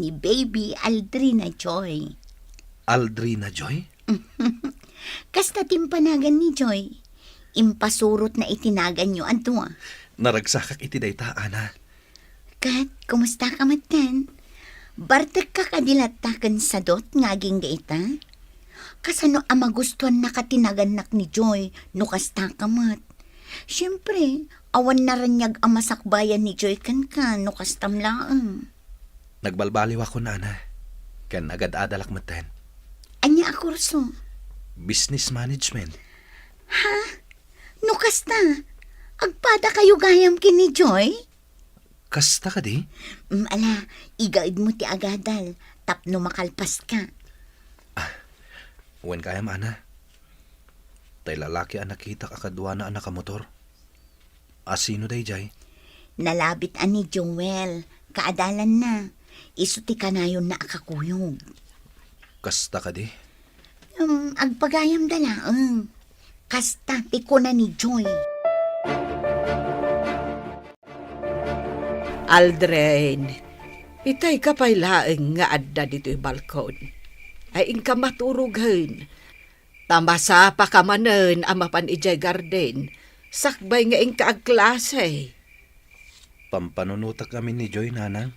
Ni Baby Aldrina Joy. Aldrina Joy? Kasta ti impanagan ni Joy. Impasurotna iti naganyo a dua. Naragsakak iti dayta, Ana. Ket, kumustaka metten? Bartekka kadi latta ken sadot nga agingga ita? Kasano a magustuannaka ti nagannak ni Joy no kastaka met? Siempre, awan naraniag a masakbayan ni Joy kenka no kastam laeng. Nagbalbaliwakon, Ana, ken agad-adalak metten. Ania a kurso? Business management. Ha? No kasta, agpadakayo gayam ken ni Joy? Kasta kadi? Mm, ala, igaedmo ti agadal tapno makalpaska. Ah, wen gayam, Ana. Tay lalaki a nakitak a kaduana a nakamotor. A sino daydiay? Nalabit a ni Joel, kaadalanna. Isu ti kanayonna a kakuyog. Kasta kadi? Um, agpagayamda laeng. Kasta ti kuna ni Joy. Aldrin, itayka pay laeng nga adda ditoy balkon. Ay, inka maturogen. Ta masapaka manen a mapan idiay garden, sakbay nga inka agklase. Pampanunotak amin ni Joy, Nanang.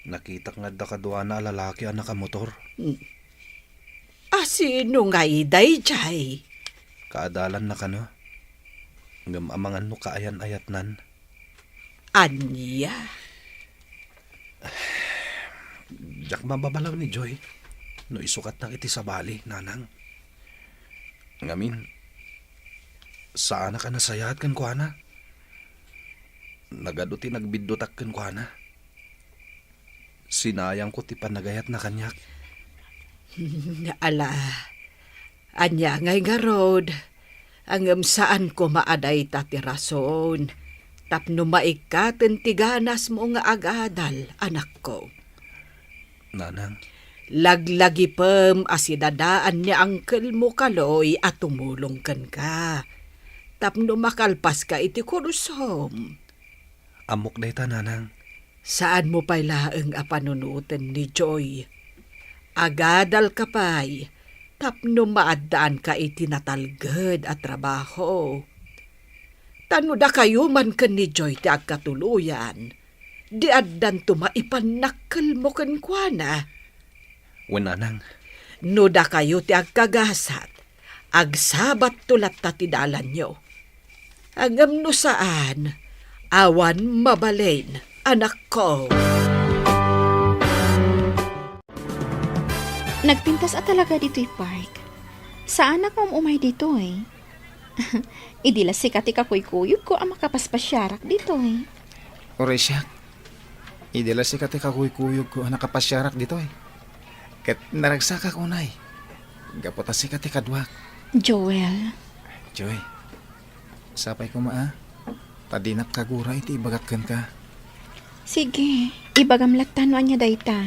Nakitak nga adda kaduana a lalaki a nakamotor. Hmm. A sino ngay daydiay? Kaadalanna kano. Ngem amangan no kaayan-ayatnan. Ania? Diak mababalaw ni Joy no isukatnak iti sabali, Nanang. Ngamin, saanak a nasayaat kenkuana. Nagadu ti nagbiddutak kenkuana. Sinayangko ti panagayatna kaniak. Ala, ania ngay ngarud? Ngem saan koma a dayta ti rason tapno maikkaten ti ganasmo nga agadal, anakko. Nanang. Laglagipem a sidadaan ni Uncle mo Kaloy a tumulong kenka tapno makalpaska iti kursom. Ammok dayta, Nanang. Saanmo pay laeng a panunoten ni Joy. Agadalka pay tapno maaddaanka iti natalged a trabaho. Ta no dakayo man ken ni Joy ti agkatuloyan, di addanto maipannakkelmo kenkuana. Wen, Nanang. No dakayo ti agkagasat, agsabatto latta ti dalanyo. Ngem no saan, awan mabalin, anakko. Nagpintas a talaga ditoy park. Saanak nga um-umay ditoy. Idi la sika ti kakuykuyogko a makapaspasiarak ditoy. Uray siak, idi la sika ti kakuykuyogko a nakapasiarak ditoy. Ket naragsakak unay, gapu ta sika ti kaduak. Joel. Joy, sapay koma a, ta dinak kagura iti ibagak kenka. Sige, ibagam latta no ania dayta.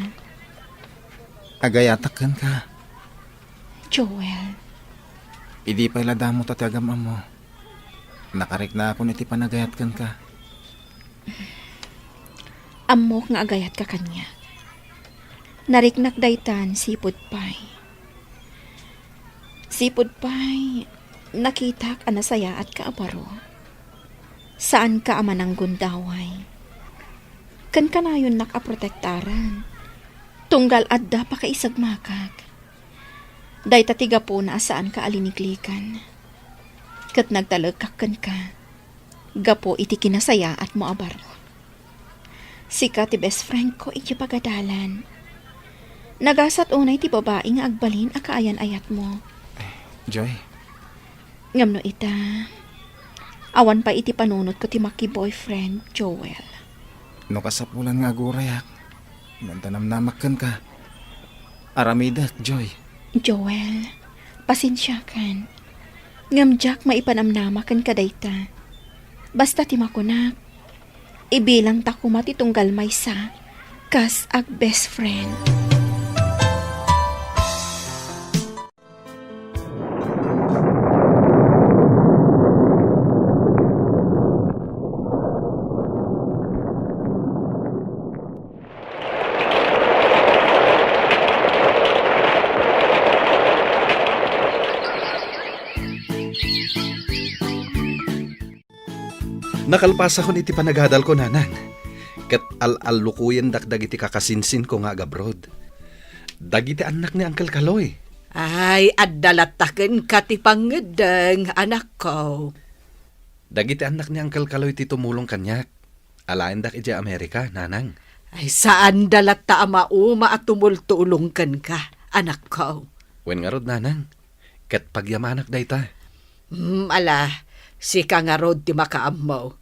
Agayatak kenka. Joel. Idi pay la damo ta ti agam-ammo, nakariknaakon iti panagayat kenka. Ammok nga agayatka kaniak. Nariknak daytan sipud pay. Sipud pay, nakitak a nasayaatka a baro. Saanka a mananggundaway. Ken kanayonnak a protektaran. Tunggal adda pakaisagmakak. Dayta ti gapuna a saanka a liniklikan. Ket nagtalekak kenka gapu iti kinasayaatmo a baro. Sika ti best friend ko iti pagadalan. Nagasat unay ti babai nga agbalin a kaayan-ayatmo. Joy. Ngem no ita, awan pay iti panunotko ti maki-boyfriend, Joel. No kasapulan nga agurayak, ngem ta namnamak kenka. Aramidek, Joy. Joel, pasensiakan. Ngem diak maipanamnama kenka dayta. Basta ti makunak, ibilangta koma ti tunggal maysa kas ag-best friend. Nakalpasakon iti panagadalko, Nanang, ket al-allukoyendak dagiti kakasinsinko nga agabroad. Dagiti annak ni Uncle Kaloy. Ay, adda latta kenka ti pangngeddeng, anakko. Dagiti annak ni Uncle Kaloy ti tumulong kaniak. Alaendak idiay Amerika, Nanang. Ay, saanda latta a mauma a tumultulong kenka, anakko. Wen ngarud, Nanang. Ket pagyamanak dayta. Hmm, ala, sika ngarud ti makaammo.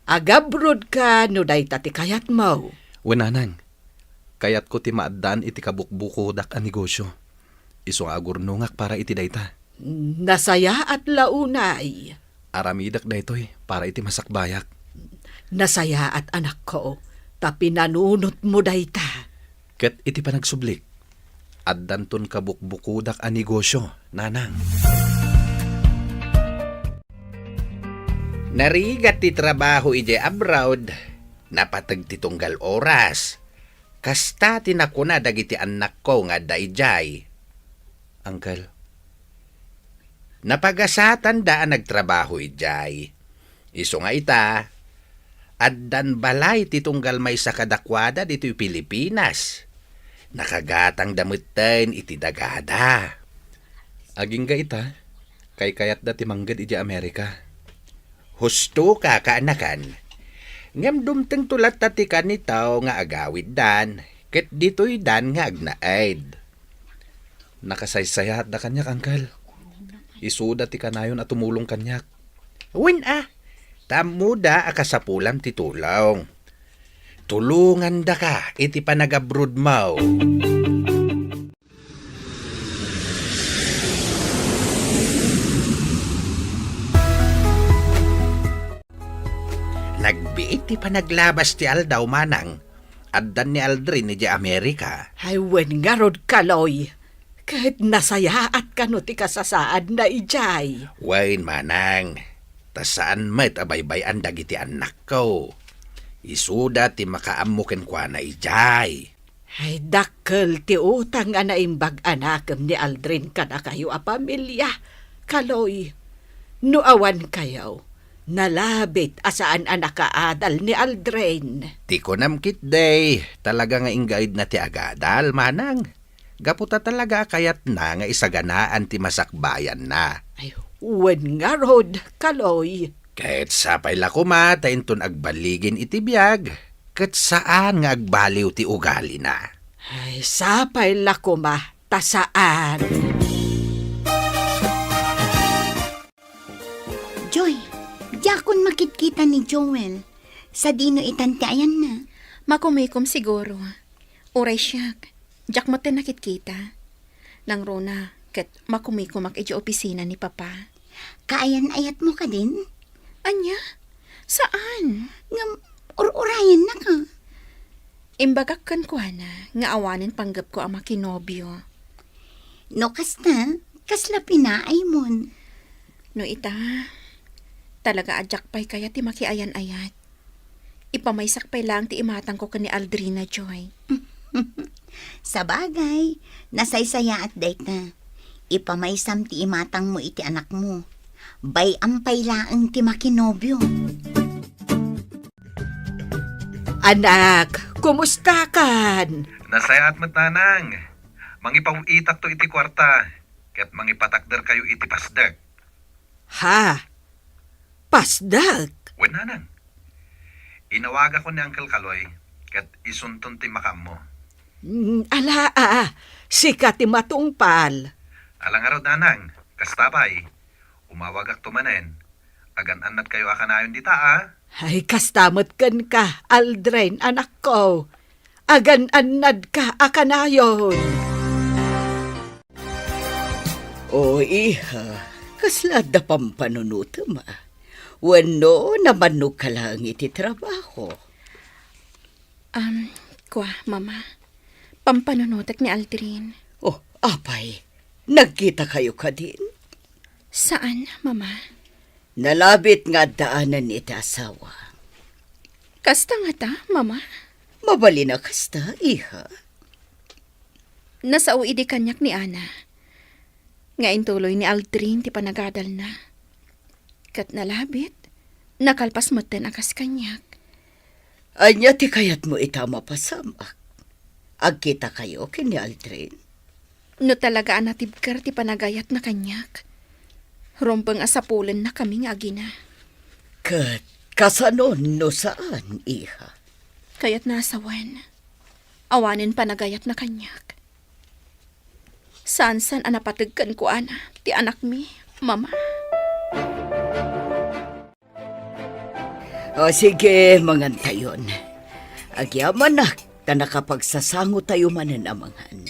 Agabrodka no dayta ti kayatmo. Wen, Nanang, kayatko ti maaddaan iti kabukbukodak a negosio. Isu nga agurnongak para iti dayta. Nasayaat la unay. Aramidek daytoy para iti masakbayak. Nasayaat, anakko, ta pinanunotmo dayta. Ket iti panagsublik, addanton kabukbukodak a negosio, Nanang. Narigat ti trabaho idiay abroad, napateg ti tunggal oras. Kasta ti nakuna dagiti annakko nga adda idiay. Uncle, napagasatanda a nagtrabaho idiay. Isu nga ita, addan balay ti tunggal maysa kadakuada ditoy Pilipinas. Nakagatangda metten iti dagada. Agingga ita, kaykayatda ti mangged idiay Amerika. Husto ka, kaanakan. Ngem dumtengto latta ti kanitaw nga agawiddan, ket ditoydan nga agnaed. Nakasaysayaatda kaniak, Uncle. Isuda ti kanayon a tumulong kaniak. Wen a, ta ammoda a kasapulam ti tulong. Tulongandaka iti panagabrodmo. Nagbiit ti panaglabas ti aldaw, Manang. Addan ni Aldrin idiay Amerika. Ay, wen ngarud, Kaloy. Ket nasayaat kano ti kasasaadna idiay. Wen, Manang. Ta saan met a baybay-an dagiti annakko. Isuda ti makaammo kenkuana idiay. Ay, dakkel ti utang a naimbag a nakem ni Aldrin kadakayo a pamilia, Kaloy. No awan kayo, nalabit a saan a nakaadal ni Aldrin. Ti kunam ketdi, talaga nga inggaidna ti agadal, Manang. Gapu ta talaga a kayatna nga isaganaan ti masakbayanna. Ay, wen ngarud, Kaloy. Ket sapay la koma ta inton agballigin iti biag, ket saan nga agbaliw ti ugalina. Ay, sapay la koma ta saan. Joy, diakon makitkita ni Joel. Sadino itan ti ayanna? Makumikom siguro. Uray siak, diak met nakitkita. Nangruna, ket makumikomak idiay opisina ni Papa. Kaayan-ayatmo kadin? Ania? Saan? Ngem, ur-urayennaka. Imbagak kenkuana nga awanen panggepko a makinobio. No kasta, kasla pinaaymon? No ita, talaga a diak pay kayat ti makiayan-ayat. Ipamaysak pay laeng ti imatangko ken ni Aldrina, Joy. Sabagay, nasaysayaat dayta. Ipamaysam ti imatangmo iti anakmo. Bay-am pay laeng ti makinobio. Anak, kumustakan? Nasayaat met, Nanang. Mangipaw-itakto iti kuarta, ket mangipatakderkayo iti pasdek. Ha? Pasdek? Wen, Nanang. Inawagakon ni Uncle Kaloy, ket isunton ti makaammo. Mm, ala, a, sika ti matungpal. Ala ngarud, Nanang. Kasta pay. Umawagakto manen. Agan-annadkayo a kanayon dita, a? Ay, kasta met kenka, Aldrin, anakko. Agan-annadka a kanayon. O, iha, kasla adda pampanunotem, a? Wenno namannogka laeng iti trabaho? Am, kua, Mama. Pampanunotek ni Aldrin. Oh, apay, nagkitakayo kadin? Saan, Mama. Nalabit nga addaanen iti asawa. Kasta ngata, Mama? Mabalin a kasta, iha. Nasao idi kaniak ni Ana nga intuloy ni Aldrin ti panagadalna. Ket nalabit, Nakalpas metten a kas kaniak. Ania ti kayatmo ita a mapasamak? Agkitakayo ken ni Aldrin? No talaga a natibker ti panagayatna kaniak, rumbeng a sapulennakami nga agina. Ket kasano no saan, iha? Kayatna a sawen, awanen panagayatna kaniak. Saansan a napateg kenkuana ti anakmi, Mama. O sige, mangantayon. Agyamanak ta nakapagsasangotayo manen a mangan.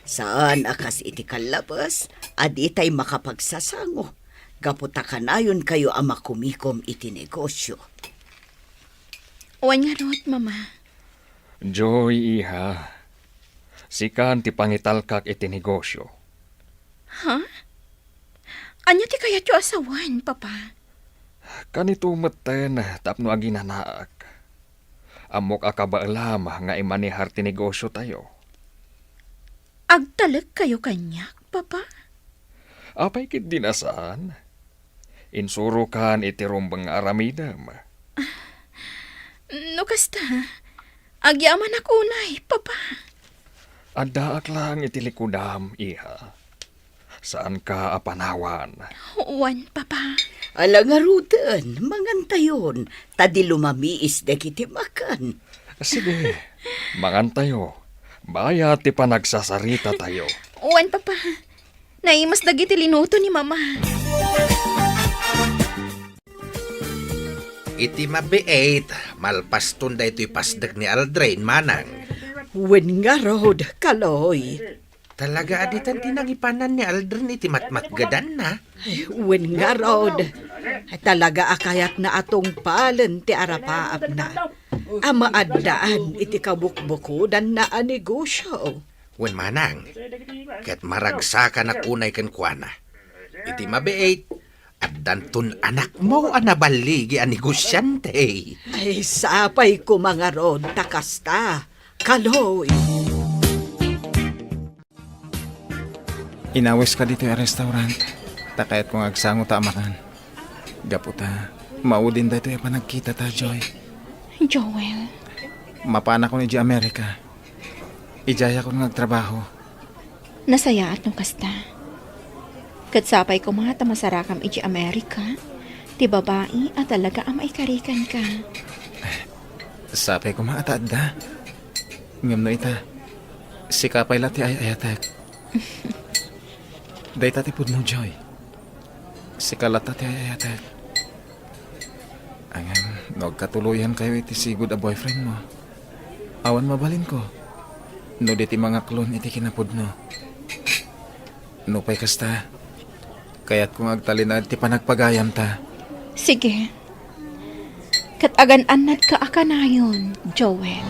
Saan a kas iti kallabes a ditay makapagsasango gapu ta kanayonkayo a makumikom iti negosio. Wen ngarud, Mama. Joy, iha. Sikan ti pangitalkak iti negosio. Ha? Ania ti kayatyo a sawen, Papa? Kanito metten tapno aginanaak. Ammok a kabaelam nga imanehar ti negosiotayo. Agtalekkayo kaniak, Papa? Apay ketdi a saan? Insurokan iti rumbeng nga aramidem. No kasta, agyamanak unay, Papa. Addaak laeng iti likudam, iha. Saanka a panawan. Wen, Papa. Ala ngaruden, mangantayon, ta di lumamiis dagiti makan. Sige, mangantayo. Bayat ti panagsasaritatayo. Wen, Papa. Naimas dagiti linuto ni Mama. Iti mabiit, malpaston daytoy pasdek ni Aldrin, manang. Wen ngarud, Kaloy. Talaga a ditan ti nangipanan ni Aldrin iti matmatgedanna? Ay, wen ngarud. Talaga a kayatna a tungpalen ti arapaapna a maaddaan iti kabukbukodanna a negosio. Wen manang, ket maragsakanak unay kenkuana. Iti mabiit, addanton anakmo a naballigi a negosiante. Ay, sapay koma ngarud ta kasta, Kaloy. Inawiska ditoy a restaurant, ta kayatko nga agsango ta a makan. Gapu ta, maudin daytoy a panagkitata, Joy. Joel. Mapanakon idiay Amerika. Idiayakon nga agtrabaho. Nasayaat no kasta. Ket sapay koma ta masarakam idiay Amerika ti babai a talaga a maikarikanka. Sapay koma a ta adda. Ngem no ita, sika pay la ti ay-ayatek. Dayta ti pudno, Joy. Sika latta ti ay-ayatek. Ngem no agkatuloyankayo iti sigud a boyfriend mo, awan mabalinko no di ti mangaklon iti kinapudno. Nupay kasta, kayatko nga agtalinaed ti panagpagayamta. Sige. Ket agan-annadka a kanayon, Joel.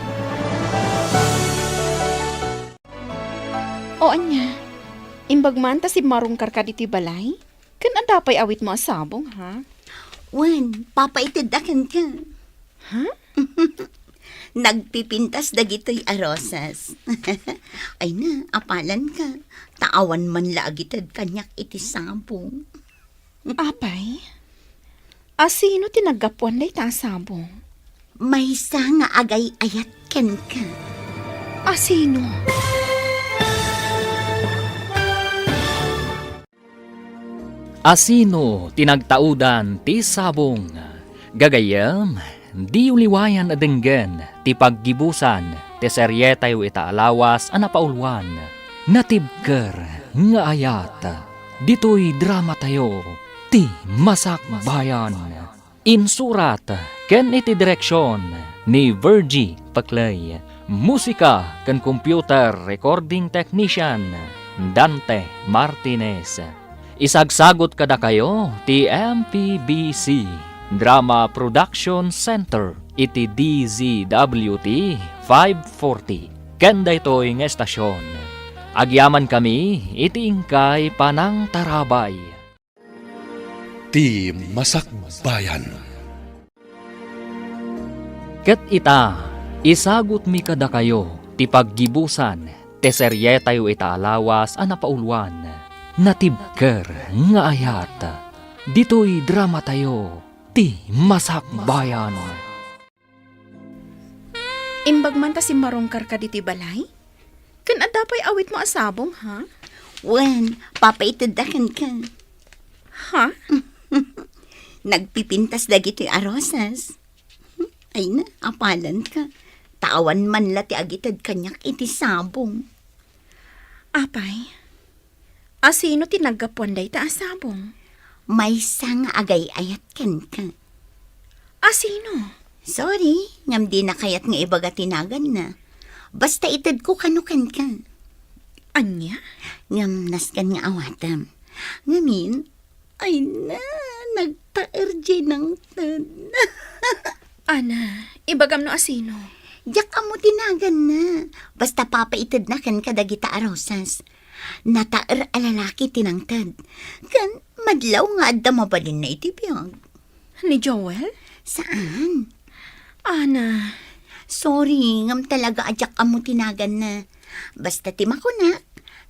O ania, imbag man ta simmarungkarka ditoy balay? Ken adda pay awitmo a sabong, ha? Wen, papaitedda kenka. Ha? Nagpipintas dagitoy a rosas. Ay na, apalanka. Ta awan man la agited kaniak iti sabong. Apay? Asino ti naggapuan dayta a sabong? Maysa nga agay-ayat kenka. Asino? Asino ti nagtaudan ti sabong? Gagayyem, diyo liwayan a denggen ti paggibusan ti serietayo ita a lawas a napauluan, Natibker nga Ayat. Ditoy dramatayo, Ti Masakbayan. Insurat ken iti direksion ni Virgie Paclay. Musika ken computer recording technician, Dante Martinez. Isagsagut kadakayo ti M P B C Drama Production Center iti D Z W T five forty. Ken daytoy nga estasion, agyamankami iti inkay panangtarabay. Ti Masakbayan. Ket ita, isagutmi kadakayo ti paggibusan ti serietayo ita a lawas a napauluan, Natibker nga Ayat. Ditoy dramatayo, Ti Masakbayan. Imbag man ta simmarungkarka ditoy balay? Ken adda pay awitmo a sabong, ha? Wen, papaitedda kenka. Ha? Nagpipintas dagitoy a rosas. Ay na, apalanka. Ta awan man la ti agited kaniak iti sabong. Apay, asino ti naggapuan dayta a sabong? Maysa nga agay-ayat kenka. Asino? Sorry, ngem dina kayat nga ibaga ti naganna. Basta itedko kano kenka. Ania? Ngem nasken nga awatem. Ngamin, ay na, nagtaer diay nangted. Ana, ibagam no asino? Diak ammo ti naganna. Basta papaitedna kenka dagita a rosas. Nataer a lalaki ti nangted. Ken madlaw nga adda mabalinna iti biag. Ni Joel? Saan? Ana. Sorry, ngem talaga a diak ammo ti naganna. Basta ti makunak,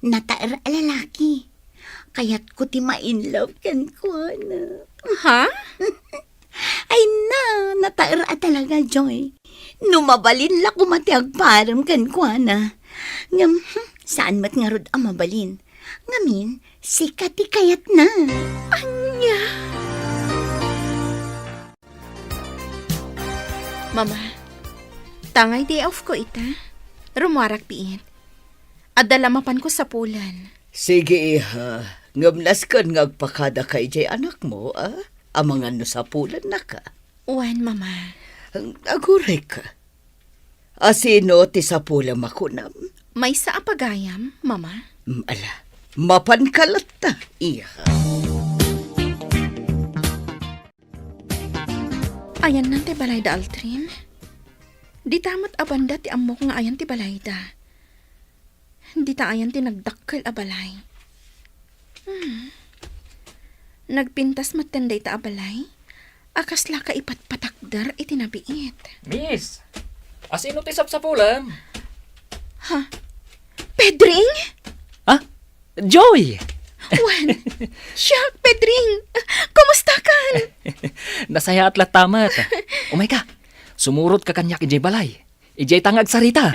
nataer a lalaki. Kayatko ti ma-in love kenkuana. Ha? Ay na, nataer a talaga, Joy. No mabalin la koma ti agparem kenkuana. Ngem, hmm, saan met ngarud a mabalin. Ngamin, sika ti kayatna. Ania? Mama, tangay day off ko ita. Rummuarak biit. Adda la mapanko sapulen. Sige, iha. Ngem nasken nga agpakadaka idiay anakmo, a? Amangan no sapulennaka. Wen, Mama. Agurayka. Asino ti sapulem a kunam? Maysa a pagayam, Mama. Mm, ala, mapanka latta, iha. Ayanna ti balayda, Aldrin? Dita met a banda ti ammok nga ayan ti balayda. Dita ayan ti nagdakkel a balay. Hmm. Nagpintas metten dayta a balay a kasla kaipatpatakder iti nabiit. Miss, asino ti sapsapulem? Ha? Pedring? Ha? Joy! Wen, siak, Pedring. Kumustakan? Nasayaat latta met. Umayka, sumurotka kaniak idiay balay. Idiay ta nga agsarita.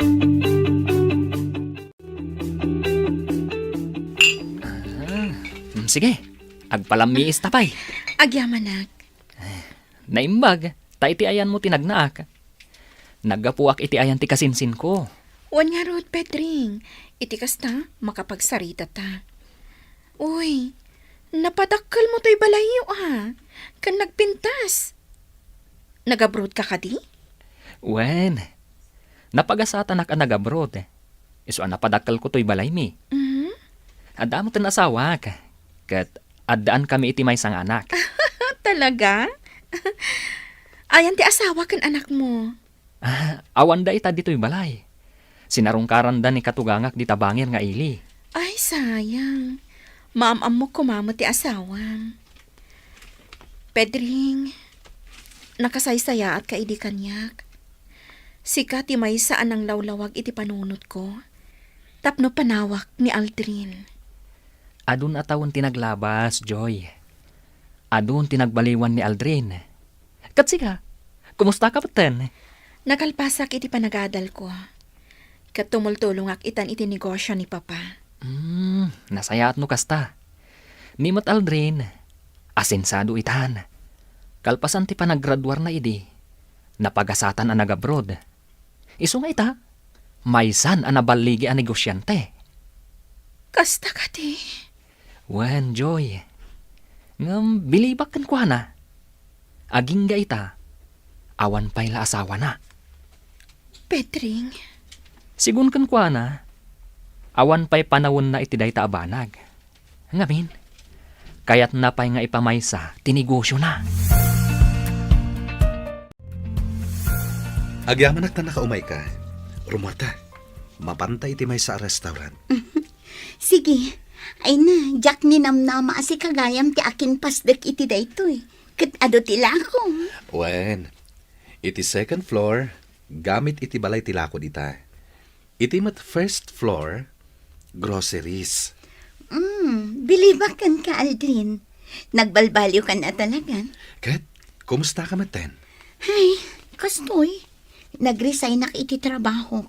Ah, mm, sige, agpalammiista pay. Agyamanak. Naimbag, ta iti ayanmo ti nagnaak. Naggapuak iti ayan ti kasinsinko. Wen ngarud, Pedring, iti kasta, makapagsaritata. Uy, napadakkelmo toy balayyo, a, ken nagpintas. Nagabrodka kadi? Wen, napagasatanak a nagabroad. Isu a napadakkelko toy balaymi. Mhm. Adda metten asawak, ket addaan kami iti maysa nga anak. Talaga? Ayan ti asawa ken anakmo? Ah, awanda ita ditoy balay. Sinarungkaranda ni katugangak dita bangir nga ili. Ay, sayang. Maam-ammok koma met ti asawam. Pedring, nakasaysayaatka idi kaniak. Sika ti maysa a nanglawlawag iti panunotko tapno panawak ni Aldrin. Adun a tawen ti naglabas, Joy. Adun ti nagbaliwan ni Aldrin. Ket sika, kumustaka metten? Nakalpasak iti panagadalko. Ket tumultulongak itan iti negosio ni Papa. Hmm, nasayaat no kasta. Ni met Aldrin, asinsado itan. Kalpasan ti panaggraduarna idi, napagasatan a nagabroad. Isu nga ita, maysan a naballigi a negosiante. Kasta kadi? Wen, Joy. Ngem bilibak kenkuana. Agingga ita, awan pay la asawana. Pedring. Sigun kenkuana, awan pay panawenna iti dayta a banag. Ngamin, kayatna pay nga ipamaysa ti negosiona. Agyamanak ta nakaumayka. Rummuarta. Mapanta iti maysa a restaurant. Sige. Ay na, diak ninamnama a sika gayam ti akinpasdek iti daytoy. Ket adu ti lakom. Wen, iti second floor, gamit iti balay ti lakod ita. Iti met first floor, groceries. Mm, bilibak kenka, Aldrin. Nagbalbaliwkan a talaga. Ket, Kumustaka metten? Ay, kastoy. Nagresignak iti trabaho.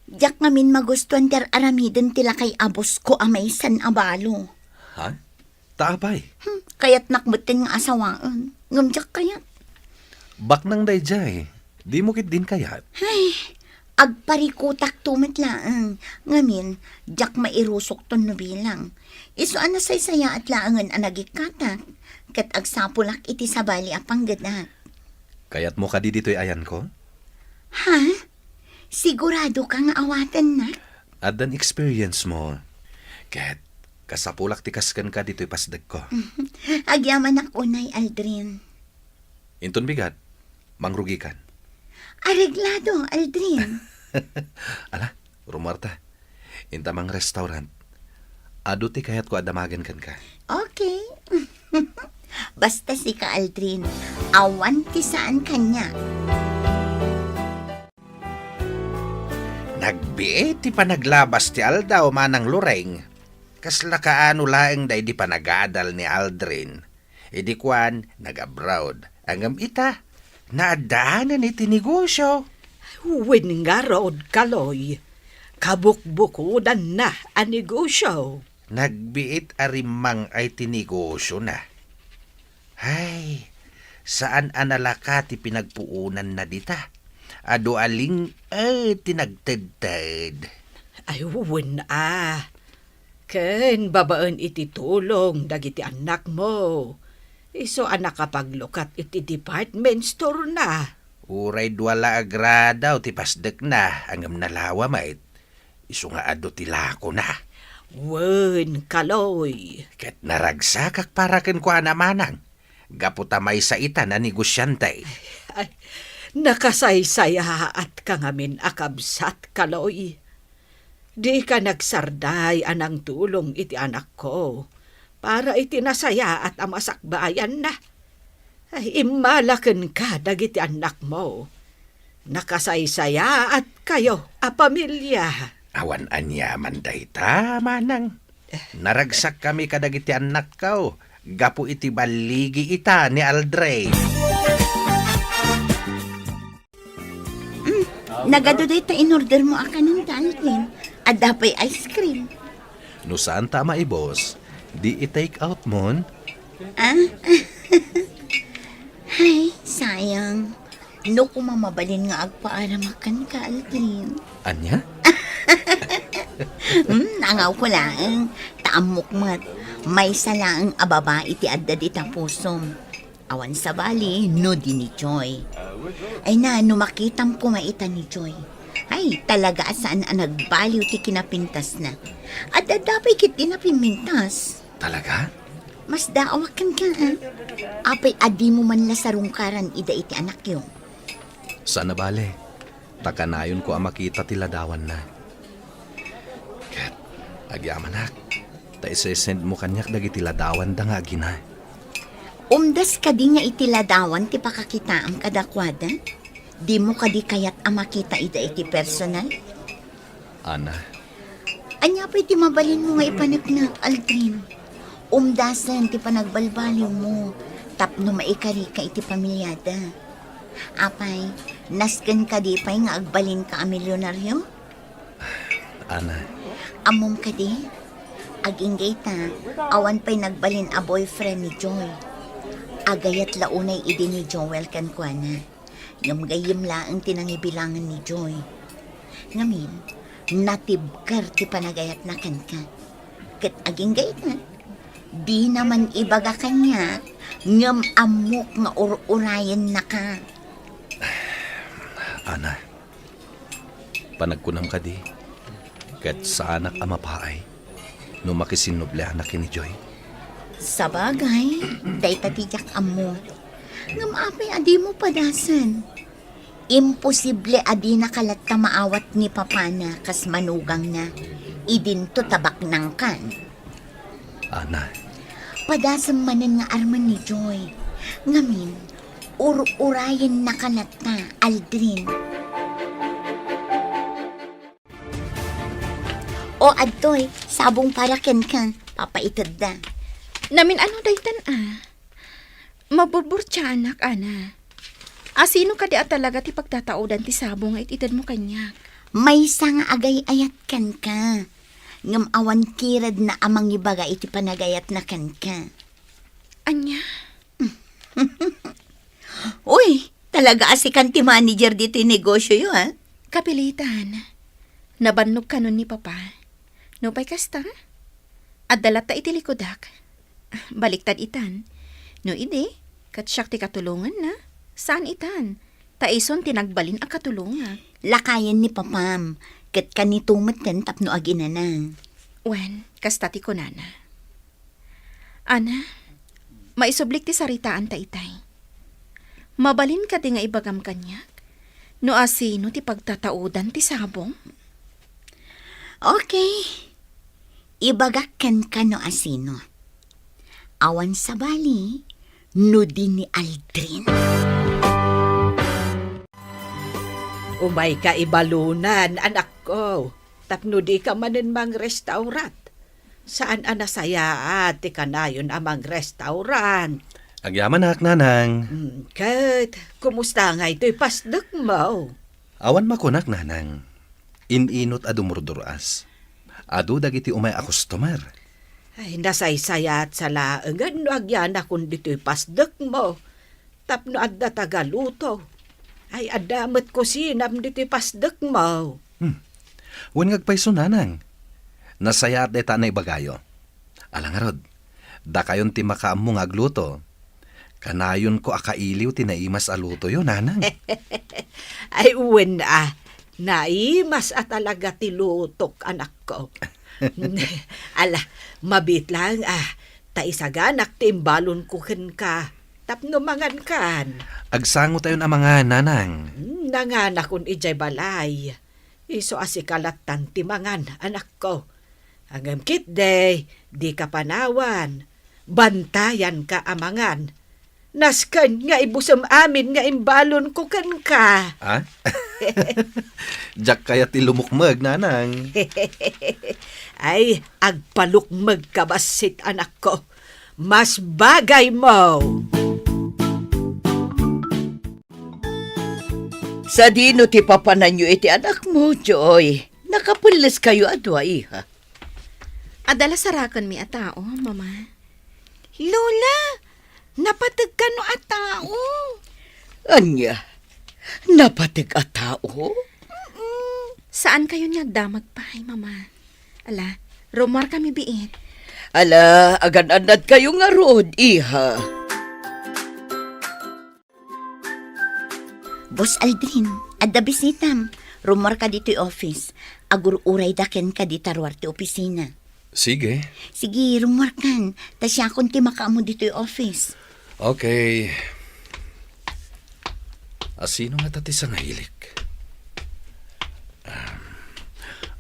Diak ngamin magustuan ti ar-aramiden ti lakay a boss ko a maysan a balo. Ha? Ta apay? Hmm, kayatnak metten nga asawaen. Ngem diak kayat. Baknang daydiay. Dimo ketdin kayat? Ay, agparikutakto met laeng. Ngamin, diak mairusokton no bilang. Isu a nasaysayaat laengen a nagikkatak, ket agsapulak iti sabali a panggedak. Kayatmo kadi ditoy ayanko? Ha? Siguradoka nga awatennak? Addan experience mo. Ket kasapulak ti kas kenka ditoy pasdekko. Agyamanak unay, Aldrin. Inton bigat, mangrugikan. Areglado, Aldrin. Ala, rumuarta. Inta mangrestaurant. Adu ti kayatko a damagen kenka. Okay. Basta sika, Aldrin, awan ti saan kaniak. Nagbiit ti panaglabas ti aldaw, Manang Loreng. Kasla kaano laeng daydi panagadal ni Aldrin. Idi kuan, nag-abroad. Ngem ita, naaddaanen iti negosio. Wen ngarud, Kaloy, kabukbukodanna a negosio. Nagbiit a rimmang-ay ti negosiona. Ay, saan a nalaka ti pinagpuonanna dita. Adu a ling-, eh, ti nagtedted. Ay, wen a. Ken babaen iti tulong dagiti annakmo, isu a nakapaglukat iti department store-na. Uray dua la a grado ti pasdekna, ngem nalawa met. Isu nga adu ti lakona. Wen, Kaloy. Ket naragsakak para kenkuana, Manang, gapu ta maysa ita a negosiante. Ay, nakasaysayaatka ngamin a kabsat, Kaloy. Dika nagsarday a nangtulong iti anakko para iti nasayaat a masakbayanna. Ay, immala kenka dagiti annakmo. Nakasaysayaatkayo a pamilia. Awan aniaman dayta, Manang. Naragsakkami kadagiti annakko gapu iti balligi ita ni Aldrin. Mm, nagadu dayta in-order mo a kanen, Aldrin. Adda pay ice cream. No saan ta a maibos, di i-take out mon? Ah? Ay, sayang. No koma mabalin nga agpaaramakan ka, Aldrin. Ania? Hmm, nangaw ko laeng. Ta ammok met, maysa laeng a babai ti adda dita pusom. Awan sabali, no di ni Joy. Ay na, no makitam koma ita ni Joy. Ay, talaga a saan a nagbaliw ti kinapintasna. Adda pay ketdi napimmintas. Talaga? Masdaawak kenka, ah. Apay a dimo man la sarungkaran ida iti anakyo? Saan a bale. Ta kanayonko a makita ti ladawanna. Ket agyamanak, ta isesendmo kaniak dagiti ladawanda nga agina. Umdas kadi nga iti ladawan ti pakakitaam kadakuada? Dimo kadi kayat a makita ida iti personal? Ana. Ania pay ti mabalinmo nga ipaneknek, Aldrin? Umdasen ti panagbalbaliwmo tapno maikarika iti pamiliada. Apay, nasken kadi pay nga agbalinka a milyonaryo? Ana. Ammom kadi? Agingga ita, awan pay nagbalin a boyfriend ni Joy. Agayat la unay idi ni Joel kenkuana. Ngem gayyem laeng ti nangibilangen ni Joy. Ngamin, natibker ti panagayatna kenka. Ket agingga ita, dina man ibaga kaniak, ngem ammok nga ur-urayennaka. Ana, panagkunam kadi, ket saanak a mapaay no makisinnublianak ken ni Joy? Sabagay, dayta ti diak ammo. Ngem apay a dimo padasen? Imposible a dinaka latta maawat ni papana kas manugangna. Idinto ta baknangkan. Ana. Padasem manen nga armen ni Joy. Ngamin, ur-urayennaka latta, Aldrin. O, adtoy, sabong para kenka, papaitedda. Namin-ano daytan a? Maburburtiaanak, Ana. Asino kadi a talaga ti pagtataudan ti sabong nga it-itedmo kaniak? Maysa nga agay-ayat kenka. Ngem awan kiredna a mangibaga iti panagayatna kenka. Ania? Uy, talaga a sikan ti manager ditoy negosioyo, ha? Kapilitan. Nabannog kanon ni Papa. Nupay kasta, adda latta iti likudak. Baliktad itan. No idi, ket siak ti katulonganna. Saan itan. Ta isun ti nagbalin a katulongak. Lakayen ni Papam, ket kanito metten tapno aginana. Wen, kasta ti kunana. Ana, maisublik ti saritaanta itay. Mabalin kadi nga ibagam kaniak no asino ti pagtataudan ti sabong? Okay. Ibagak kenka no asino. Awan sabali no di ni Aldrin. Umayka ibalunan, anakko, tapno dika manen mangrestaurant. Saan a nasayaat ti kanayon a mangrestaurant. Agyamanak, Nanang. Hmm, ket, kumusta ngay toy pasdekmo? Awan makunak, Nanang. In-inot a dumurdur-as. Adu dagiti umay a customer. Ay, nasaysayaat sa laengen no agyanakon ditoy pasdekmo. Tapno adda tagaluto. Ay, adda met kusinam ditoy pasdekmo. Hmm. Wen nga agpayso, Nanang. Nasayaat dayta a naibagayo. Ala ngarud, dakayon ti makaammo nga agluto. Kanayonko a kailiw ti naimas a lutoyo, Nanang. Ay, wen a, naimas a talaga ti lutok, anakko. Ala, mabiit laeng a, ta isaganak ti imbalonko kenka tapno mangankan. Agsangotayon a mangan, Nanang. Hmm, nanganakon idiay balay. Isu a sika lattan ti mangan, anakko. Ngem ketdi, dika panawan. Bantayanka a mangan. Nasken nga ibusem amin nga imbalonko kenka. Ah? Diak kayat ti lumukmeg, Nanang. Ay, agpalukmegka bassit, anakko. Mas bagaymo. Sadino ti papananyo iti anakmo, Joy? Nakapelleskayo a dua, iha. Adda la sarakenmi a tao, Mama. Lola, napateg kano a tao? Ania? Napateg a tao? Mm-mm. Saankayon nga agdamag pay, Mama. Ala, rummuarkami biit. Ala, agan-annadkayo ngarud, iha. Boss Aldrin, adda bisitam. Rummuarka ditoy office. Agur-urayda kenka dita ruar ti opisina. Sige. Sige, rummuarkan. Ta siakon ti makaammo ditoy office. Okay. Asino ngata ti sangailik? Um,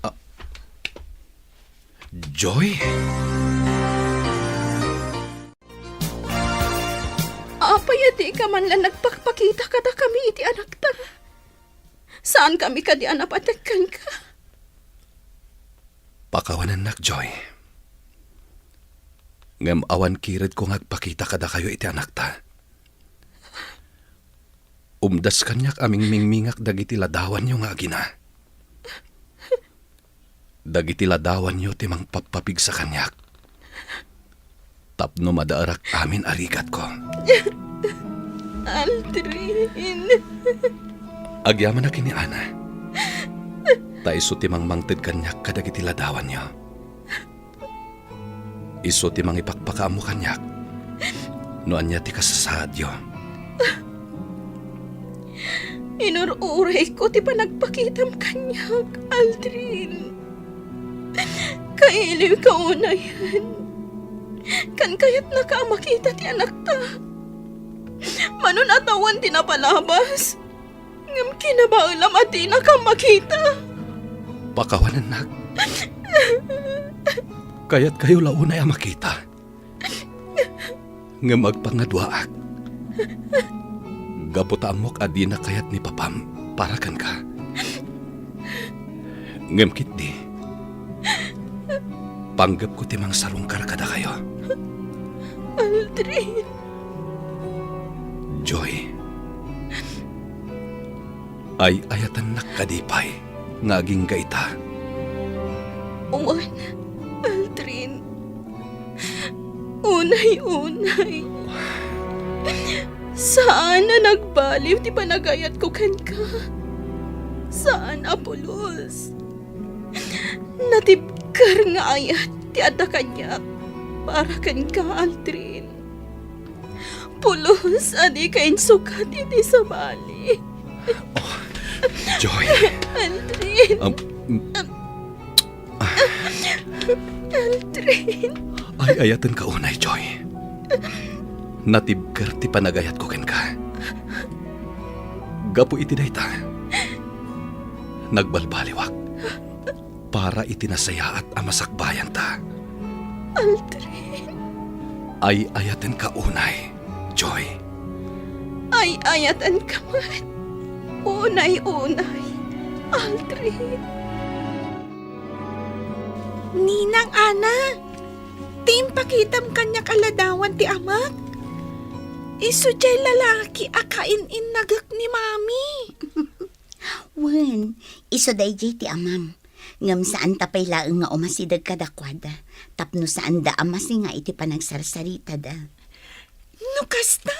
ah, Joy? Apay a dika man la nagpakpakita kadakami iti anakta? Saankami kadi a napateg kenka? Pakawanennak, Joy. Ngem awan kiredko nga agpakita kadakayo iti anakta. Umdas kaniak a mingmingmingak dagiti ladawanyo nga agina. Dagiti ladawanyo ti mangpappapigsa kaniak tapno madaerak amin a rigatko. Aldrin. Agyamanak ken ni Ana. Ta isu ti mangmangted kaniak kadagiti ladawanyo. Isu ti mangipakpakaammo kaniak no ania ti kasasaadyo. Inur-urayko ti panagpakitam kaniak, Aldrin. Kailiwka unayen. Ken kayatnaka a makita ti anakta. Mano a tawen ti napalabas. Ngem kinabaelam a dinaka makita. Pakawanennak. Kayatkayo la unay a makita. Ngem agpangaduaak. Gapu ta ammok a dina kayat ni Papam para kenka. Ngem ketdi, panggepko ti mangsarungkar kadakayo. Aldrin. Joy, ay-ayatennak kadi pay nga agingga ita? Wen, Aldrin. Unay-unay. Saan a nagbaliw ti panagayatko kenka. Saan a pulos. Natibker nga ayat ti adda kaniak para kenka, Aldrin. Pulos a dika insukat iti sabali. Oh, Joy. Aldrin. Um, Aldrin. Ay-ayatenka unay, Joy. Natibker ti panagayatko kenka. Gapu iti dayta, nagbalbaliwak para iti nasayaat a masakbayanta. Aldrin. Ay-ayatenka unay, Joy. Ay-ayatenka met. Unay-unay, Aldrin. Ninang Ana, ti impakitam kaniak a ladawan ti amak? Isu diay lalaki a kain-innagek ni Mami. Wen, isu daydiay ti amam. Ngem saanta pay laeng nga umasideg kadakuada, tapno saanda a masinga iti panagsarsaritada. No kasta,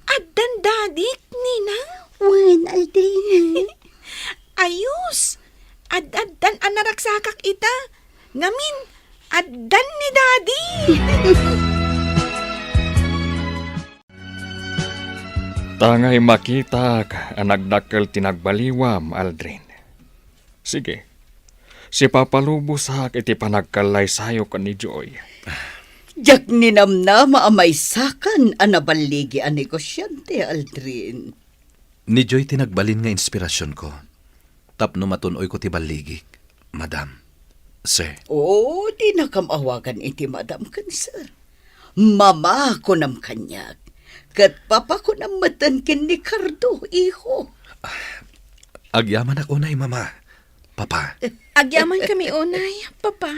addan dadik, Nina? Wen, Aldrin. Ayos! Ad-addan a naragsakak ita. Ngamin, addan ni Daddy! Tangay makitak a nagdakkel ti nagbaliwam, Aldrin. Sige, sipapalubosak iti panagkallaysayok ken ni Joy. Diak ninamnama a maysakan a naballigi a negosiante, Aldrin. Ni Joy ti nagbalin nga inspirasionko tapno matun-oyko ti balligik, Madam, Sir. Oo, dinakam awagan iti Madam ken Sir. Mama, kunam kaniak. Ket Papa, kunam metten ken ni Cardo, iho. Agyamanak unay, Mama, Papa. Agyamankami unay, Papa,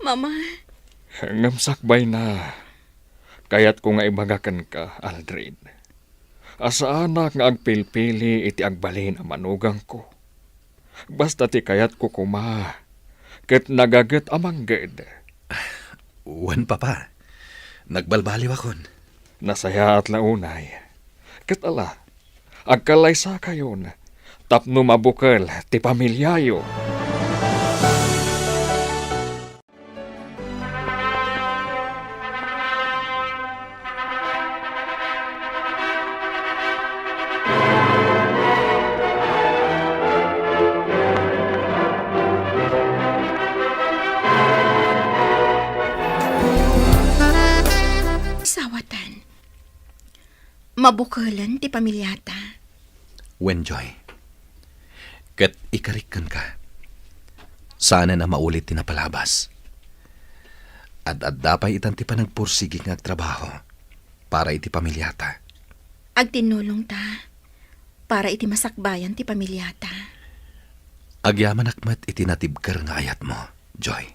Mama. Ngem sakbayna, kayatko nga ibaga kenka, Aldrin, a saanak nga agpilpili iti agbalin a manugangko. Basta ti kayatko koma, ket nagaget a mangged. Wen, Papa. Nagbalbaliwakon. Nasayaat la unay. Ket ala, agkallaysakayon tapno mabukel ti pamiliayo. Sawatan. Mabukelen ti pamiliata. Wen, Joy. Ket ikarik kenka, saanen a maulit ti napalabas. Ad-adda pay itan ti panagpursigik nga agtrabaho para iti pamiliata. Agtinnulongta para iti masakbayan ti pamiliata. Agyamanak met iti natibker nga ayatmo, Joy.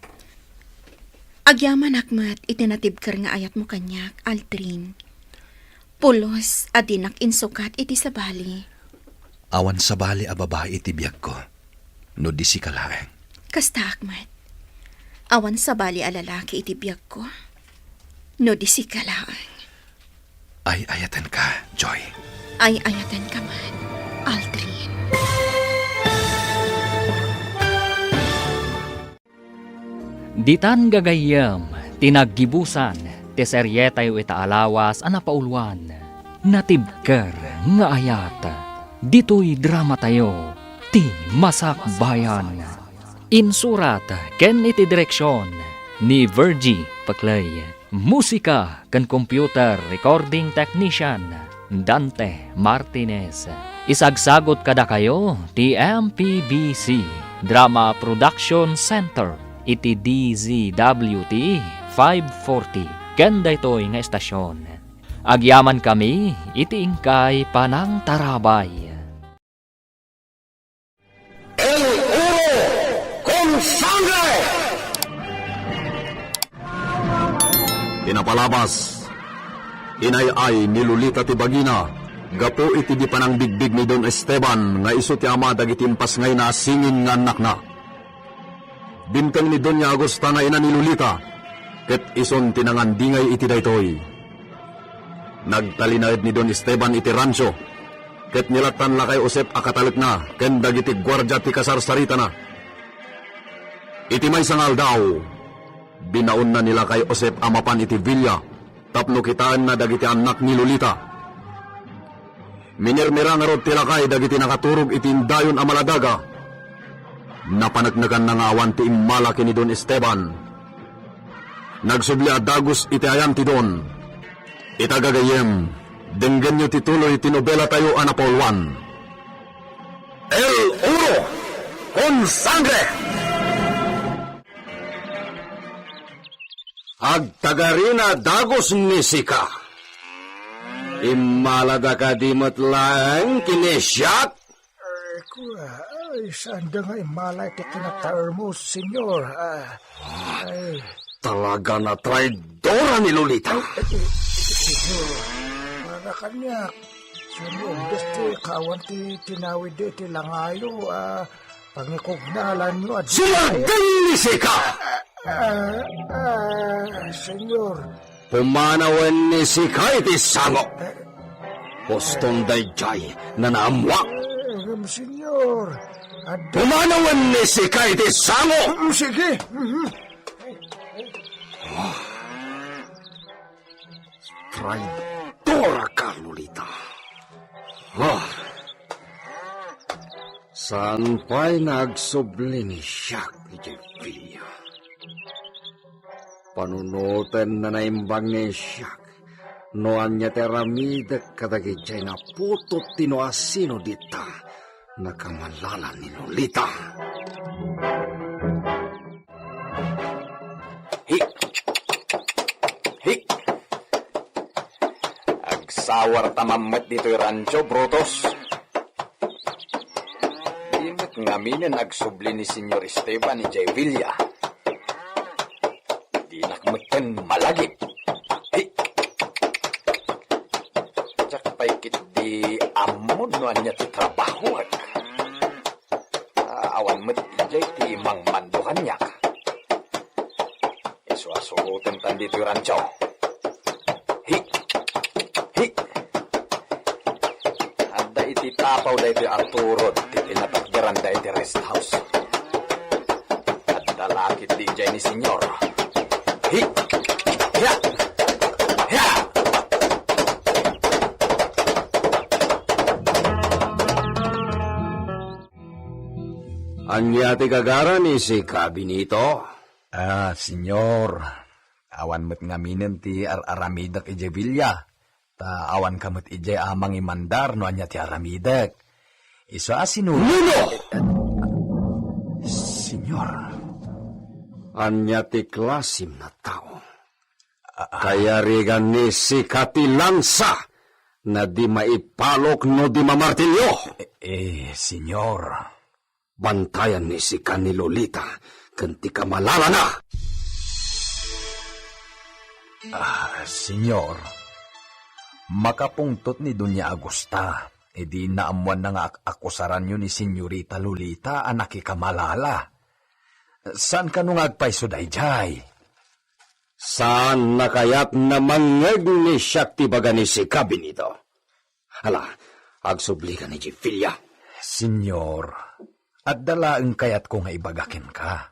Agyamanak met iti natibker nga ayatmo kaniak, Aldrin. Pulos a dinak insukat iti sabali. Awan sabali a babai iti biagko no di sika laeng. Kastaak met. Awan sabali a lalaki iti biagko no di sika laeng. Ay-ayatenka, Joy. Ay-ayatenka met, Aldrin. Ditan gagayyem ti naggibusan ti serietayo ita a lawas a napauloan, Natibker nga Ayat. Ditoy dramatayo, ti Masakbayan. Insurat ken iti direksion ni Virgie Paclay. Musika ken computer recording technician, Dante Martinez. Isagsagut kadakayo ti M P B C Drama Production Center iti D Z W T five forty ken daytoy nga estasion. Agyamankami iti inkay panangtarabay. El Oro con Sangre! Pinapalabas Inay-ay ni Lolita ti bagina gapu iti di panangbigbig ni Don Esteban nga isu ti ama dagiti impasngayna a singin nga annakna. Dimteng ni Doña Agusta nga ina ni Lolita, ket isun ti nangandingay iti daytoy. Nagtalinaed ni Don Esteban iti ransio, ket nilattan lakay Josep a katalekna ken dagiti guardia ti kasarsaritana. Iti maysa nga aldaw, binaonna ni lakay Josep a mapan iti villa tapno kitaenna dagiti annak ni Lolita. Minirmira ngarud ti lakay dagiti nakaturog iti indayon a maladaga. Napaneknekanna nga awan ti immala ken ni Don Esteban. Nagsubli a dagus iti ayan ti Don. Ita gagayyem, denggenyo ti tuloy ti nobelatayo a napauluan. El Oro con Sangre! Agtagarina dagus ni sika. Immalada kadi met laeng ken ni siak? Ay, kua, ay, saanda nga immala iti kinataermo, Senyor. Ah, ay. Talaga nga traidora ni Lolita. Ay, ay, ay, Senyor, para kaniak. Senyor, bes ti kaawan ti tinawid iti langayo, ah, pangikugnalanyo a Sumagdeng ni sika! Ah, ah, Senyor. Pumanawen ni sika iti sango. Huston daydiay nga naammoak. Eh, Senyor. Ad- Pumanawen ni sika iti sango! Mm, sige. Mhm. Traidora ka, Lolita. Ah. Saan pay nga agsubli ni siak idiay villa. Panunoten nga naimbag ni siak no ania ti aramidek kadagidiay nga putot ti no asino dita nakamalala ni Lolita. Hi! Hi! Agsawar ta mammet ditoy rancho, Brutus. Di met ngaminen agsubli ni Senyor Esteban idiay villa. Dinak metten malagip. Hi! Diak pay ketdi ammon no ania ti trabahoek. Ah, awan met idiay ti mangmando kaniak. Isu a suroten tan ditoy rancho. Hi! Hi! Adda iti tapaw daytoy a turod ti pinatakderanda iti rest house. Adda lakit di idiay ni Senyor. Hi! Hiya! Hiya! Ania ti gagara ni sika, Benito? Ah, Senyor, awan met ngaminen ti ar-aramidek idiay villa, ta awanka met idiay a mangimandar no ania ti aramidek. Isu a sinuro. Nuno! Senyor. Ania ti klasim a tao? Ah, ah. Kayarigan ni sika ti lansa nga di maipalok no di mamartilyo. Eh, eh, Senyor. Bantayan ni sika ni Lolita ken ti kamalalana. Ah, Senyor, makapungtot ni Doña Agusta, idi naammoanna nga ak-, akusaranyo ni Senyorita Lolita a nakikamalala. Saan kano nga agpayso daydiay? Saanna kayat nga mangngeg ni siak ti ibaga ni sika, Benito? Ala, agsublika idiay villa. Senyor, adda laeng kayatko nga ibaga kenka.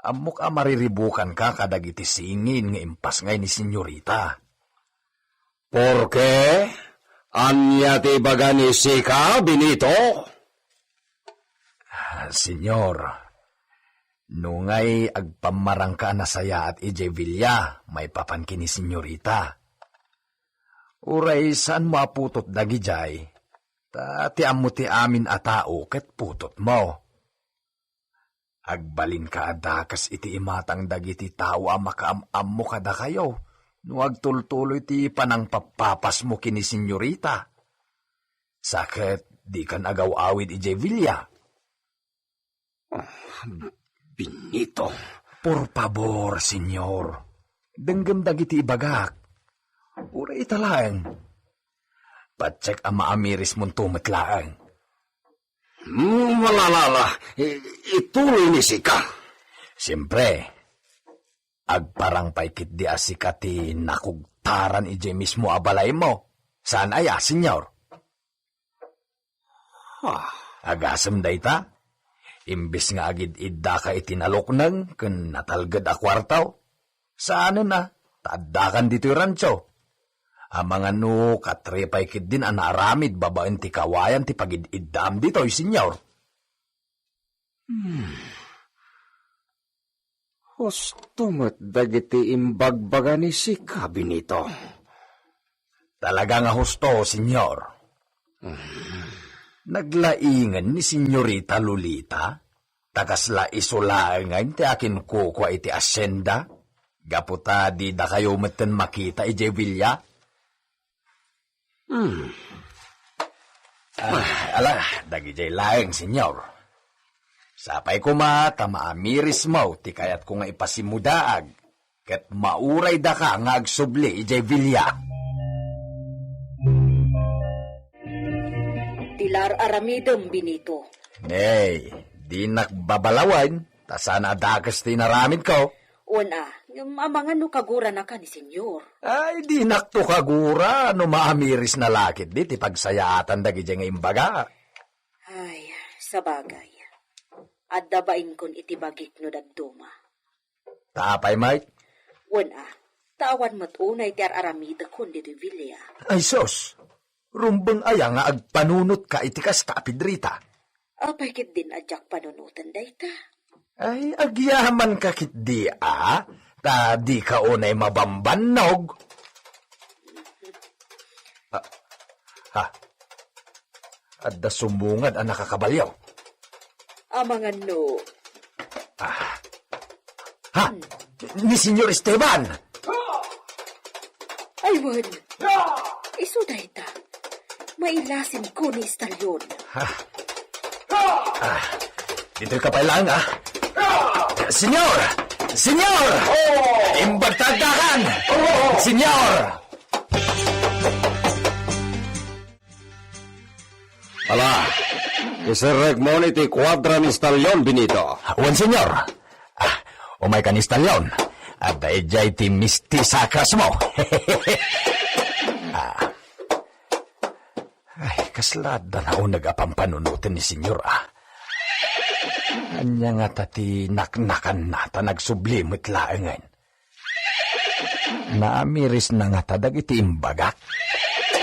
Ammok a mariribukanka kadagiti singin nga impasngay ni Senyorita. Porke, ania ti ibaga ni sika, Benito? Ah, Senyor, nungay agpammarangka a nasayaat idiay villa maipapan ken ni Senyorita. Uray saanmo a putot dagidiay, ta ti ammo ti amin a tao ket putotmo. Agbalinka a dakes iti imatang dagiti tao a makaam-ammo kadakayo no agtultuloy ti panangpappapasmo ken ni Senyorita. Sa ket dikan agaw-awid idiay villa. Ah, Benito. Por pabor, Senyor. Denggem dagiti ibagak. Ita laeng. Patiek a maamirismonto met laeng. Hmm, wala, wala, wala. I-, ituloy ni sika. Siempre, agparang pay ketdi a sika ti nakugtaran idiay mismo a balaymo. Saan aya, Señor? Ah. Agasem dayta? Imbes nga agid-iddaka iti nalukneng ken natalged a kuarto, saanen a, ta addakan ditoy rancho. Amangan no katre pay ketdin a naaramid babaen ti kawayan ti pagid-iddaam ditoy, Señor. Hmm. Husto met dagiti imbagbaga ni sika, Benito. Talaga nga husto, Señor. Naglaingen ni Señorita Lolita, ta kasla isu laengen ti akinkukua iti asienda, gapu ta didakayo metten makita idiay villa. Hmm. Ah, ala, dagidiay laeng, Señor. Sapay koma ta maamirismo ti kayatko nga ipasimmudaag, ket mauraydaka nga agsubli idiay villa. Ti ar-aramidem, Benito. Nay, dinak babalawen, ta saan a dakes ti inaramidko. Wen a, ngem amangan no kaguranaka ni Señor. Ay, dinakto kagura no maamirisna la ketdi ti pagsayaatan dagidiay nga imbaga. Ay, sabagay. Adda bainkon iti bagik no dadduma. Ta apay met? Wen a, ta awan met unay ti ar-aramidekon ditoy villa. Ay sus, rumbeng aya nga agpanunotka iti kasta a Pedrita? Apay ketdin a diak panunoten dayta? Ay, agyamanka ketdi a, ta dika unay mabambannog. Ah, ha? Adda sumungad a nakakabalio. Amangan no. Ah. Ha? Ni Señor Esteban! Ay, wen. Isu dayta. Mailasinko ni Estalion. Ha? Ah. Ditoy ka pay laeng, ah. Señor! Señor! Imbag ta addakan! Señor! Ala, iserrekmon iti kuadra ni Estalion, Benito. Wen, Señor. Ah, umayka ni Estalion. Adda idiay ti mistisa a krasmo. Ah. Ay, kasla adda nauneg a pampanunoten ni Señor, ah. Ania ngata ti naknakanna ta nagsubli met laengen? Naamirisna ngata dagiti imbagak?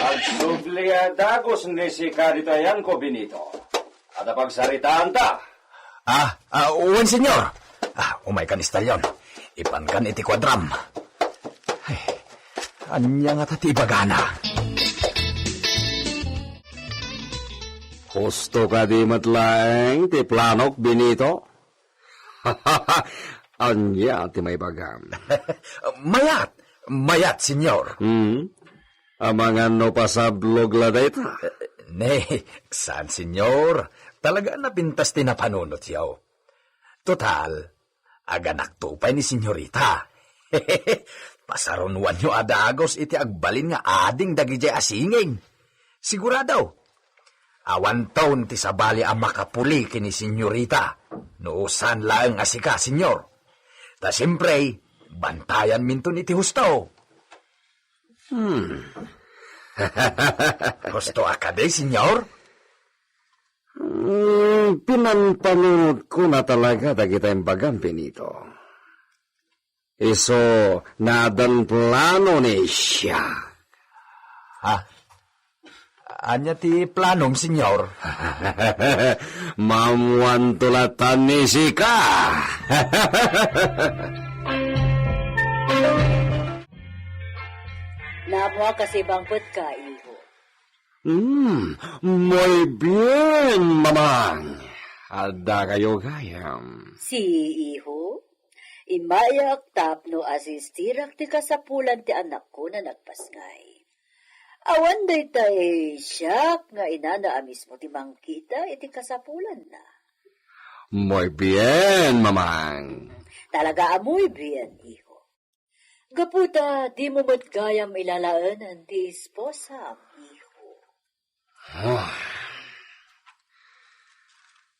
Agsubli a dagus ni sika ditoy ayanko, Benito. Adda pagsaritaanta. Ah, ah, wen, Señor. Ah, umaykan, Estalion. Ipankan iti kuadram. Ay, ania ngata ti ibagana? Husto kadi met laeng ti planok, Benito? Ania ti maibagam? Mayat! Mayat, Señor! Hmm? Amangan no pasablog la dayta? Ne, saan, Señor. Talaga a napintas ti napanunotyo. Total, aganakto pay ni Señorita. Pasarunoanyo a dagus iti agbalin nga ading dagidiay a singing. Sigurado, awanton ti sabali a makapuli ken ni Señorita no saan laeng a sika, Señor. Ta siempre, bantayanminton iti husto. Hmm. Husto a kadi, Señor? Hmm, pinampanunotko na talaga dagita imbagam, Benito. Isu, naadan plano ni siak. Ha? Ania ti planom, Señor? Maammoanto latta ni sika. Naammoak a sibangpetka, iho. Hmm, muy bien, mamang. Adda kayo gayam. Si iho? Immayak tapno asistirak ti kasapulan ti anakko a nagpasngay. Awan daytay siak nga inana a mismo ti mangkita iti kasapulanna. Muy bien, mamang. Talaga a muy bien, iho. Gapu ta dimo met gayam ilalaenan ti esposam, iho. Ah.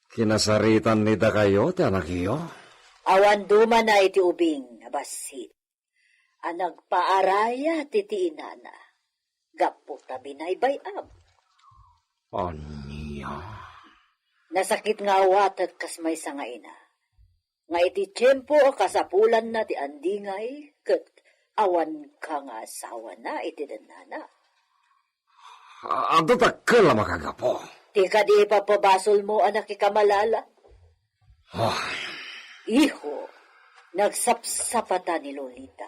Kinasaritan ni dakayo ti anakyo? Awan dumana iti ubing a bassit a nagpaarayat iti inana gapu ta binaybay-am. Ania? Nasakit nga awatek kas maysa nga ina nga iti tiempo a kasapulanna ti andingay ket awan ka nga asawana iti dennana. A-, adu dakkel a makagapu. Ti kadi ipapabasolmo a nakikamalala. Ah. Iho, nagsapsapata ni Lolita.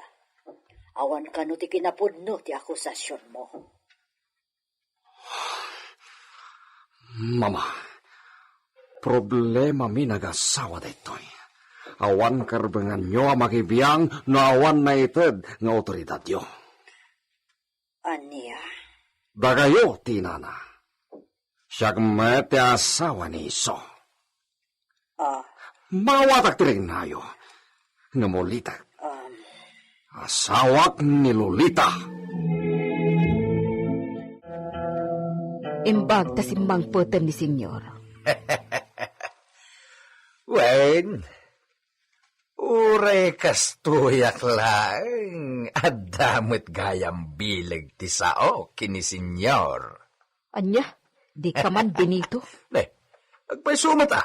Awan kano ti kinapudno ti akusasionmo. Mama, problemami nga asawa daytoy. Awan karbenganyo a makibiang no awan naited nga awtoridadyo. Ania? Dakayo ti inana. Siak met ti asawa ni isu. Ah. Maawatak ti riknayo. Ngem ulitek. Um. Asawak ni Lolita. Imbag ta simmangpeten ni Senyor. Wen, uray kastoyak laeng, adda met gayam bileg ti saok ken ni Senyor. Ania? Dika man, Benito? Ne, agpayso met a.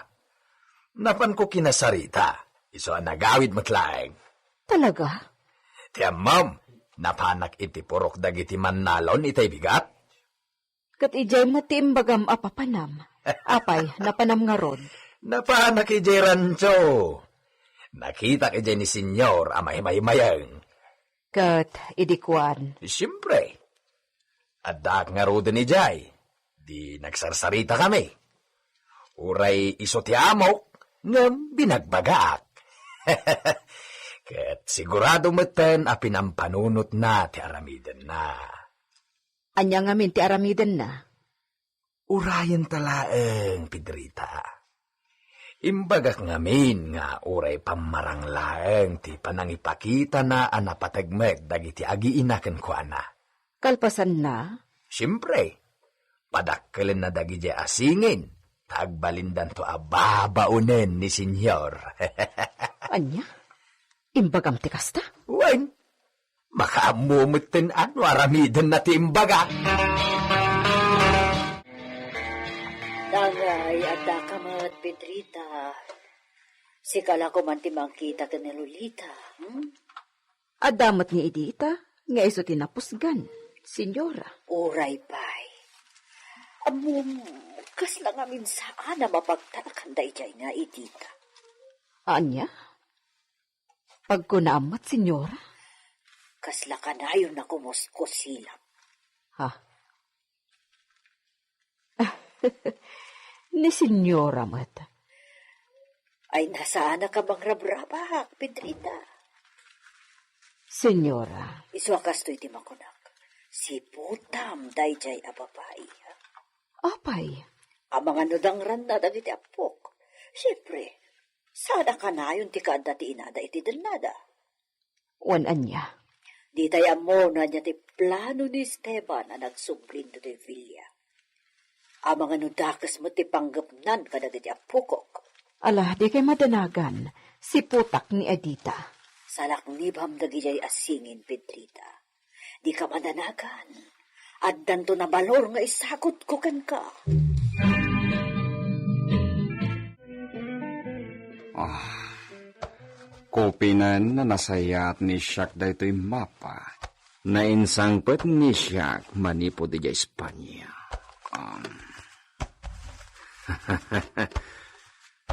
Napanko kinasarita, isu a nagawid met laeng. Talaga? Ti ammom, napanak iti purok dagiti mannalon itay bigat. Ket idiay met ti imbagam a papanam. Apay, napanam ngarud? Napanak idiay rancho. Nakitak idiay ni Senyor a mahimaymayeng. Ket idi kuan? Siempre. Addaak ngaruden idiay. Di nagsarsaritakami. Uray isu ti amok, ngem binagbagaak. Ket sigurado metten a pinampanunotna ti aramidenna. Ania ngamin ti aramidenna? Urayenta laeng, Pedrita. Imbagak ngamin nga uray pammarang laeng ti panangipakitana a napateg met dagiti agiina kenkuana. Kalpasanna? Siempre, padakkelenna dagidiay a singin, ta agbalindanto a babaonen ni Senyor. Ania? Imbagam ti kasta? Wen, makaammo metten a no aramidenna ti imbaga. Dagay, addaka met, Pedrita. Sika la koman ti mangkita ken ni Lolita, hmm? Adda met ni Edita nga isu ti napusgan, Senyora. Uray pay. Ammom, kasla ngamin saan a mapagtalkan daydiay nga Edita. Ania? Pagkunaam met, Senyora? Kasla kanayon a kumuskusilak. Ha? Ni Senyora met. Ay, nasaanak a mangrabrabak, Pedrita. Senyora. Isu a kastoy ti makunak. Siputam daydiay a babai, ha? Apay? Amangan no dangranna dagiti appok. Siempre, saan a kanayon ti kaadda ti inada iti dennada. Wen ania? Ditay ammo no ania ti plano ni Esteban a nagsublin ditoy villa. Amangan no dakes met ti panggepnan kadagiti appokok. Ala, dikay madanagan. Siputak ni Edita. Salaknibam dagidiay a singin, Pedrita. Dika madanagan. Addanto a balor nga isagutko kenka. Ah, kupinen a nasayaat ni Siak daytoy mapa. Nainsangpet ni Siak manipud idiay Espania. Um.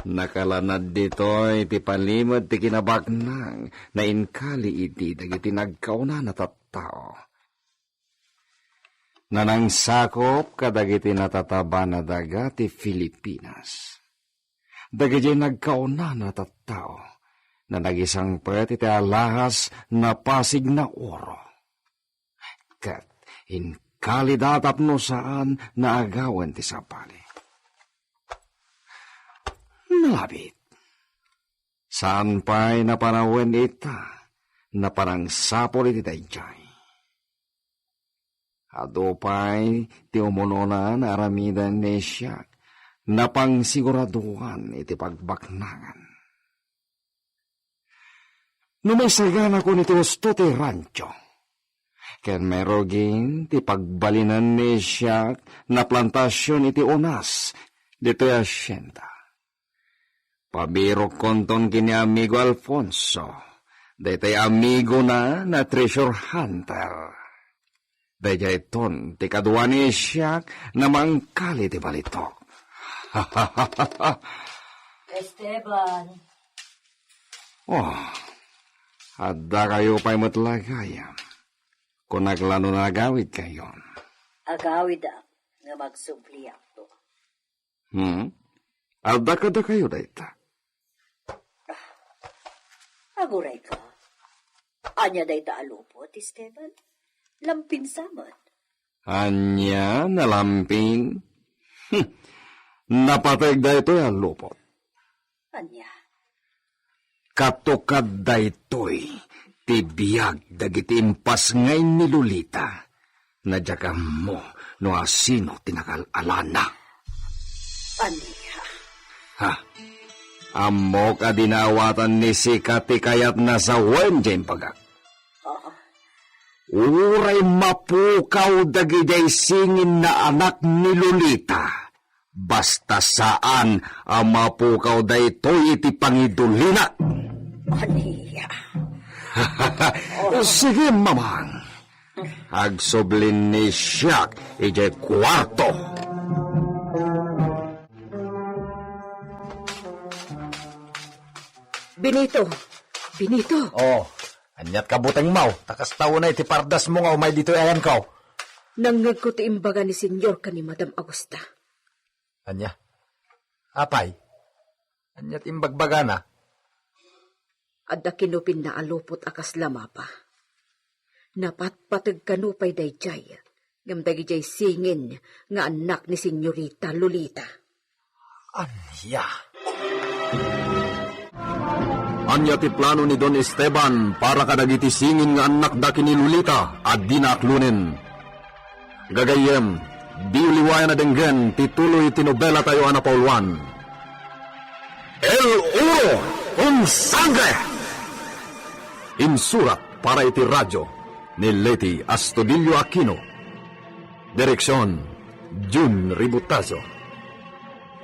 Nakalanad ditoy ti palimed ti kinabaknang nainkali idi dagiti nagkaunana tattao. Nanangsakop kadagiti natataba a daga ti Filipinas. Dagiti nagkaunana tattao, nanagisangpet iti alahas a pasig a oro. Ket inkalida tapno saan a agawen ti sabali. Nalabit. Saan pay a panawen ita, napanangsapul iti daydiay. Adu pay ti umunona nga aramiden ni Isiak, napangsiguradoan iti pagbaknangan. No maisaganakon iti husto ti rancho, ken mairugin ti pagbalinen ni Isiak nga plantasion iti unas ditoy a hacienda, pabirokkonton ken ni amigo Alfonso, daytoy amigona nga treasure hunter. Daydiayton ti kadua ni Isiak nga mangkali ti balitok. Esteban. Oh, adda kayo pay met la gayam. Kunak la no nagawid kayon. Agawidak nga magsubliakto. Hmm? Adda kadakayo dayta? Agurayka. Ania dayta a lupot, Esteban? Lampin sa met. Ania, nalampin? Hmm. Napateg daytoy a lupot. Ania? Katukad daytoy ti biag dagiti impasngay ni Lolita. Nga diak ammo no asino ti nakal-alana. Ania? Ha? Ammok a dinawatan ni sika ti kayatna sawen diay imbagak. Ah. Uray mapukaw dagidiay singin nga anak ni Lolita, basta saan a mapukaw daytoy iti pangidulina. Ania? Sige, mamang. Agsubli ni Isiak idiay kuarto. Benito! Benito! Oh, aniat kabutengmo? Ta kasta unay ti pardasmo nga umay ditoy ayanko. Nangngegko ti imbaga ni Senyor ken ni Madam Augusta. Ania? Apay? Aniat imbagbagana? Adda kinupinna a lupot a kasla mapa. Napatpateg kano pay daydiay, ngem dagidiay singin nga annak ni Senyorita Lolita. Ania? Ania ti plano ni Don Esteban para kadagiti singin nga annakda ken ni Lolita a dina aklonen? Gagayyem, diyo liwayan a denggen ti tuloy ti nobelatayo a napauluan, El Oro con Sangre! Insurat para iti radio ni Leti Astudillo Aquino. Direksion, Jun Ributazo.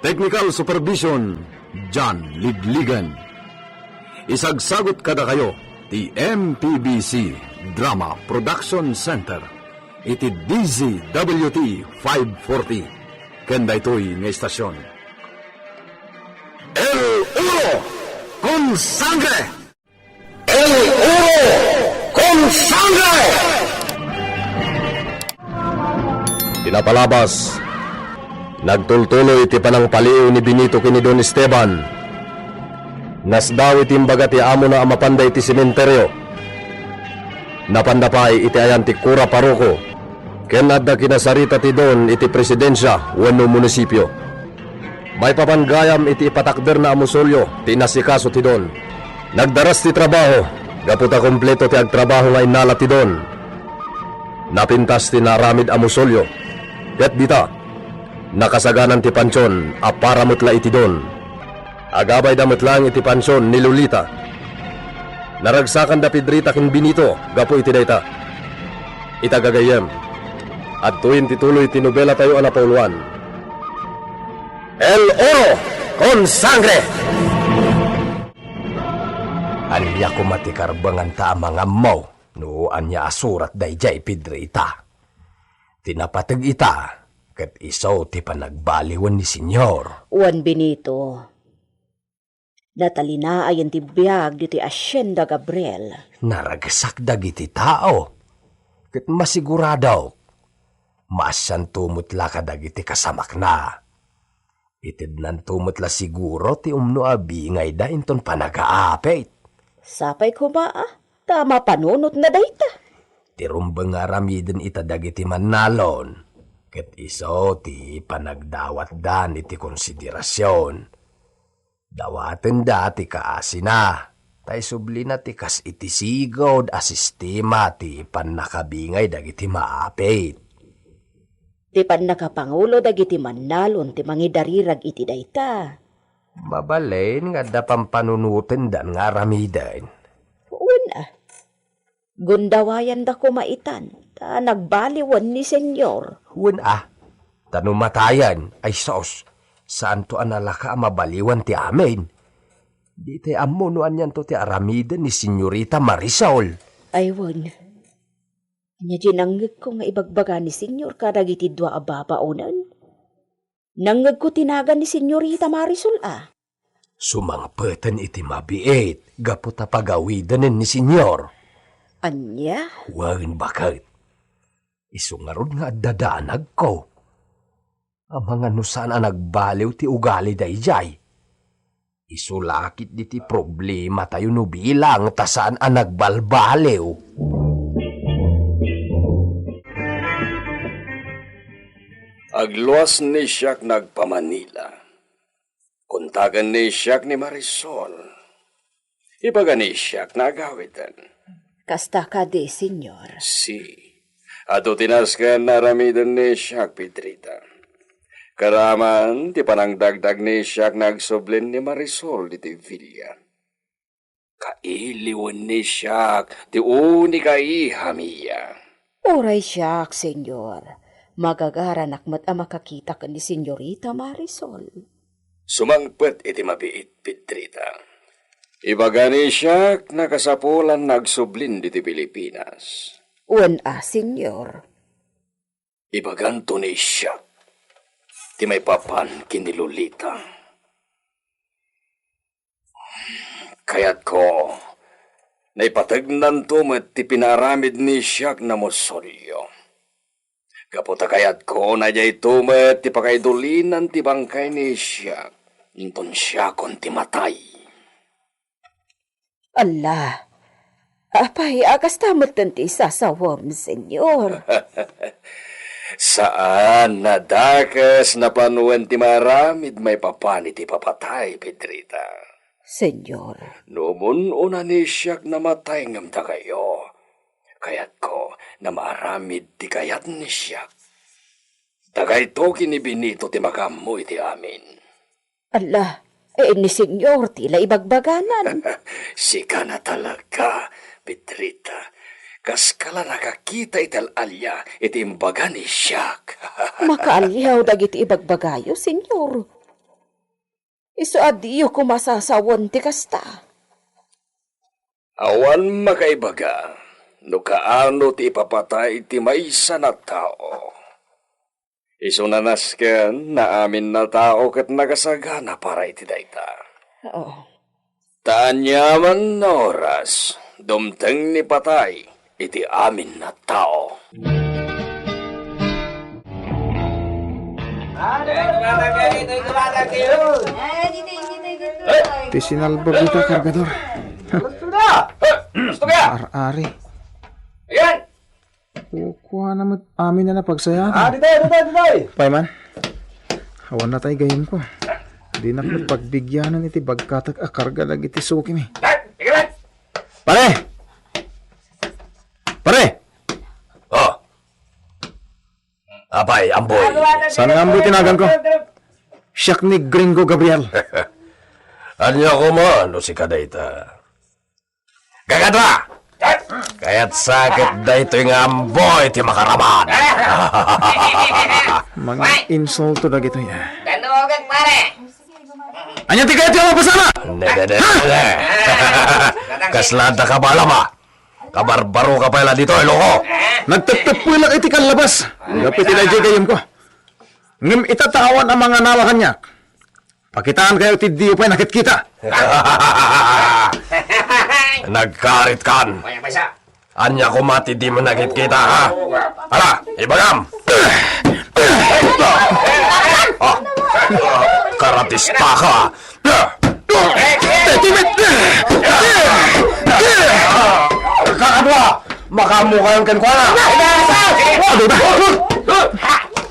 Technical Supervision, John Ligligan. Isagsagut kadakayo ti M P B C Drama Production Center iti D Z W T five forty ken daytoy nga istasion. El Oro con Sangre! El Oro con Sangre! Ti napalabas, nagtultuloy ti panangpaliiw ni Benito ken ni Don Esteban. Nasdaaw iti imbaga ti amona a mapanda iti sementerio. Napanda pay iti ayan ti kura paroko, ken adda kinasarita ti Don iti presidensia wenno munisipio. Maipapan gayam iti ipatakderna a musolio ti inasikaso ti Don. Nagdaras ti trabaho, gapu ta kompleto ti agtrabaho nga innala ti Don. Napintas ti naaramid a musolio, ket dita, nakasaganan ti pansion a para met la iti Don. Agabayda met laeng iti pansion ni Lolita. Naragsakanda Pedrita ken Benito gapu iti dayta. Ita gagayyem, adtoyen ti tuloy ti nobelatayo a napauluan. El Oro con Sangre! Ania koma ti karbenganta a mangammo no ania a surat daydiay Pedrita? Ti napateg ita, ket isu ti panagbaliwen ni Senyor. Wen Benito, natalinaay ti biag ditoy Hacienda Gabriel. Naragsak dagiti tao, ket masiguradok, maasianto met la kadagiti kasamakna. Itednanto met la siguro ti umno a bingayda inton panagaapit. Sapay koma, a, ta mapanunotna dayta. Ti rumbeng nga aramiden ita dagiti mannalon, ket isu ti panagdawatdan iti konsiderasion. Dawatenda ti kaasina, Ta isublina ti kas iti sigud a sistema ti pannakabingay dagiti maapit. Ti pannakapangulo dagiti mannalon ti mangidarirag iti dayta. Mabalin nga adda pampanunotendan nga aramiden. Wen a. Gundawayanda koma itan, ta nagbaliwen ni Señor. Wen a. Ta no matayen, ay sus, saanto a nalaka a mabaliwan ti amin. Di tay ammo no anianto ti aramiden ni Señorita Marisol. Ay wen. Ania diay nangngegko nga ibagbaga ni Señor kadagiti dua a babaonen? Nangngegko ti nagan ni Señorita Marisol a. Sumangpeten iti mabiit gapu ta pagawidenen ni Señor. Ania? Wen baket. Isu ngarud nga adda danagko. Amangan no saan a nagbaliw ti ugali daydiay. Isu la ketdi ti problematayo no bilang ta saan a nagbalbaliw. Agluas ni Siak nagpa-Manila. Kontaken ni Siak ni Marisol. Ibaga ni Siak nga agawiden. Kasta kadi, Señor. Si. Adu ti nasken nga aramiden ni Siak, Pedrita. Karaman ti panangdagdag ni Siak nga agsublin ni Marisol ditoy villa. Kailiwen ni Siak ti unika iha, Mia. Uray siak, Señor. Magagaranak met a makakita ken ni Señorita Marisol. Sumangpet iti mabiit, Pedrita. Ibaga ni Siak nga kasapulan nga agsublin ditoy Pilipinas. Wen a, Señor. Ibaganto ni Siak ti maipapan ken ni Lolita. Kayatko, naipategnanto met ti pinaaramid ni Siak nga musolyo. Gapu ta kayatko, nga daytoy met ti pakaidulinan ti bangkay ni Siak, inton siakon ti matay. Alla, apay a kasta metten ti isasawem, Señor? Saan a dakes nga panawen ti maaramid maipapan iti ipapatay, Pedrita. Señor. No umun-una ni Siak nga matay ngem dakayo, kayatko nga maaramid ti kayat ni Siak. Dagayto ken ni Benito ti makaammo iti amin. Alla, eh, ni Señor ti la ibagbaganan. Sika na talaga, Pedrita. Kaska la nakakita iti al-alia iti imbaga ni Siak. Makaaliaw dagiti ibagbagayo, Señor. Isu a diyo koma sasawen ti kasta. Awan makaibaga no kaano ti ipapatay ti maysa a tao. Isu a nasken nga amin a tao ket nakasagana para iti dayta. Oo. Ta aniaman nga oras, dumteng ni patay iti amin a tao. Ti sinalbag ita, kargador. Gusto ka? Gusto ka? Ar-ari. Ayan! Kukuana met amin a napagsayaat. Ah, ditoy, ditoy, ditoy! Payman, awan natay gayemko. Dinak met pagbigyanen iti bagkatek a karga dagiti sukimi. Ay, ikalat! Pare! Pare! Oh! Apay, Amboy? Saan nga Amboy ti naganko? Siak ni Gringo Gabriel. Ania koma no sika dayta? Gagadra! Kayatsa ket daytoy nga Amboy ti makaraman. Manginsulto dagitoy, ah. Danugag, pare! Ania ti kayatyo a mapasama? Ne, ne, ne, ne, ne. Kasla adda ka bala, ma? Kabarbaroka pay la ditoy, loko! Nagteptepelak iti kallabas. Gapu iti daydiay gayemko. Ngem ita ta awan a manganawa kaniak, pakitaankayo ti diyo pay nakitkita. Nagkaritkan. Ania koma ti dimo nakitkita, ha? Ala, ibagam! Ah, karatistaka! Kakadua! Makaammokayon kenkuana!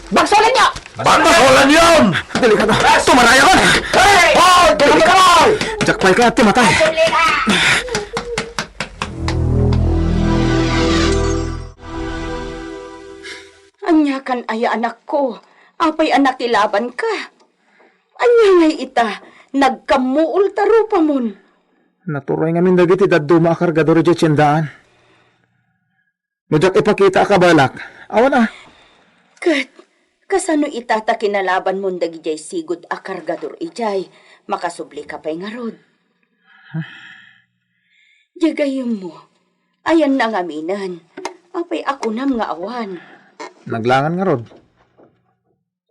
Bagsolenyo! Bagsolenyon! Delikado! Tumaray ako! Hoy! Delikado! Diak Pay kayat ti matay. Ania kan aya, anakko? Apay a nakilabanka? Ania ngay ita? Nagkammuol ta rupamon. Naturay ngamin dagiti dadduma a kargador idiay tiendaan. No diak ipakita a kabaelak, awan a. Ket, kasano ita ta kinalabanmon dagidiay sigud a kargador idiay? Makasublika pay ngarud. Diay gayyemmo, ayanna ngaminen. Apay a kunam nga awan? Naglangan ngarud.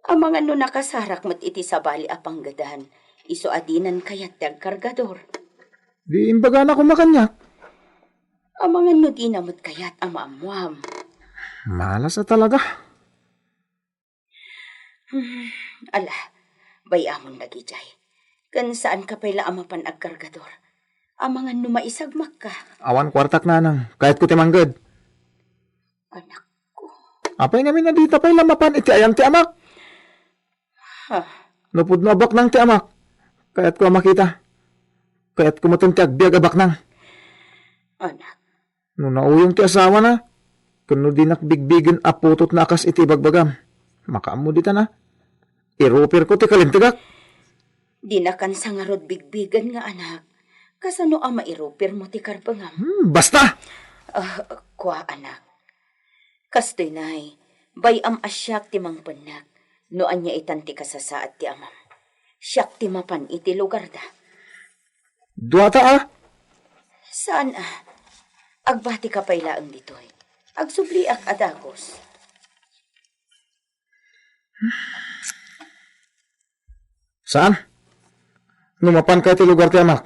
Amangan no nakasarak met iti sabali a panggedan, isu a dinan kayat ti agkargador. Di imbagana koma kaniak. Amangan no dina met kayat a maammuam. Malas a talaga. Hmm, ala, bay-amon dagidiay. Ken saanka pay la a mapan agkargador. Amangan no maisagmakka. Awan kuartak, nanang. Kayatko ti mangged. Anakko. Apay ngamin a dita pay la mapan iti ayan ti amak? Ha? No pudno a baknang ti amak, kayatko a makita. Kayatko metten ti agbiag a baknang. Anak. No nauyong ti asawana, ken no dinak bigbigen a putotna a kas iti ibagbagam, makaammo ditan a. Irupirko ti kalintegak. Dinakan sa ngarud bigbigen nga anak. Kasano a mairupirmo ti karbengam? Hmm, basta! Ah, kua, anak. Kastoy nay, bay-am a siak ti mangpennek no ania itan ti kasasaad ti amam. Siak ti mapan iti lugarda. Duata a? Saan a? Agbatika pay laeng ditoy. Agsubliak a dagus. Saan? No mapanka iti lugar ti amak,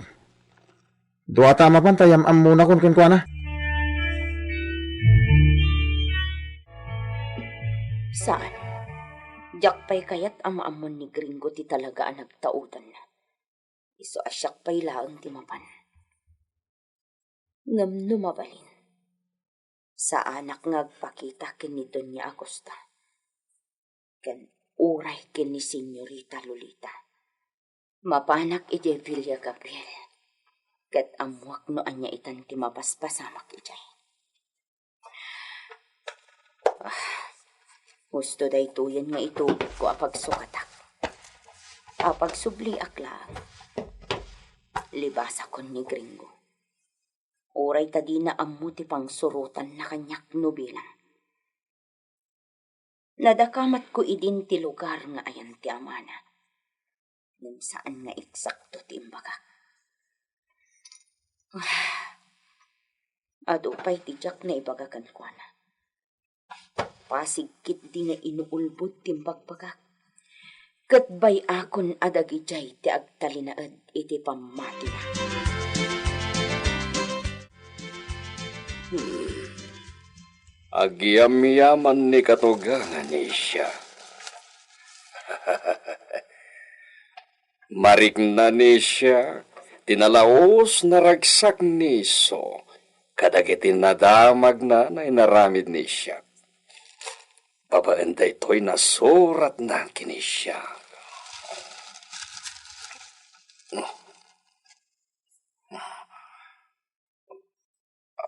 duata a mapan ta yam-ammonakon kenkuana. Saan? Diak pay kayat a maammon ni Gringo ti talaga a nagtaudanna. Isu a siak pay laeng ti mapan. Ngem no mabalin, saanak nga agpakita ken ni Doña Agusta, ken uray ken ni Señorita Lolita. Mapanak idiay Villa Gabriel, ket ammoak no ania itan ti mapaspasamak idiay. Ah, husto daytoyen nga itugidko a pagsukatak. A pagsubliak laeng, libasakon ni Gringo. Uray ta dina ammo ti pangsurotanna kaniak no bilang. Nadakamatko idin ti lugar nga ayan ti amana. Ngem saan nga eksakto ti imbagak. Ah, adu pay ti diak naibaga kenkuana. Pasig ketdi nga inuulbod ti imbagbagak. Ket bay-akon a dagidiay ti agtalinaed iti pammatina. Hmm. Agyamyaman ni katugangan ni Isya. Marikna ni Isya ti nalaus naragsak ni Iso kadagiti nadamagna nga inaramid ni Isya. Babaen daytoy nasuratna ken ni Isya.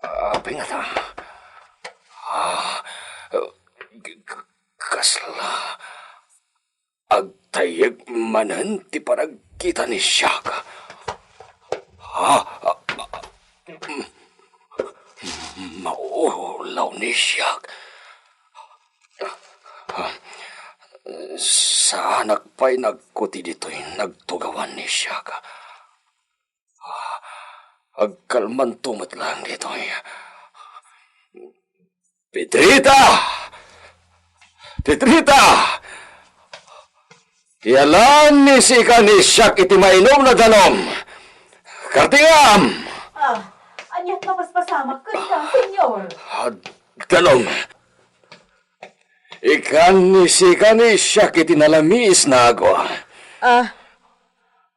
Apay ngata? Ah, k-, k-, kasla agtayyek manen ti panagkita ni Siak. Ah, ah, ah, mm, maulaw ni Siak. Ah, saanak pay nagkuti ditoy nagtugawan ni Siak. Agkalmanto met laeng ditoy. Pedrita! Pedrita! Iyalan ni sika ni Siak iti mainum a danum. Kartingam! Ah, ania ti mapaspasamak kenka, Señor? Ah, danum. Ikkan ni sika ni Siak iti nalamiis nga ago. Ah,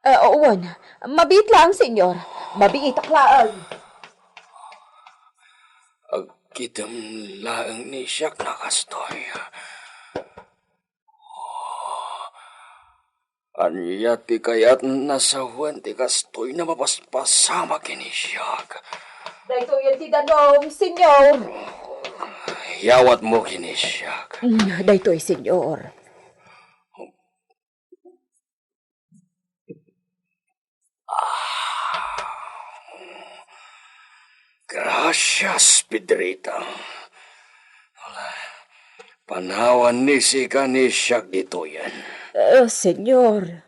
ah, wen. Mabiit laeng, Señor. Mabiitak laeng. Agkitem laeng ni Siak nga kastoy. Ania ti kayatna sawen ti kastoy a mapaspasamak ken ni Siak? Daytoyen ti danum, Señor. Yawatmo ken ni Siak. Mm, daytoy, Señor. Gracias, Pedrita. Panawanmi sika ni Siak ditoyen. Eh, Señor.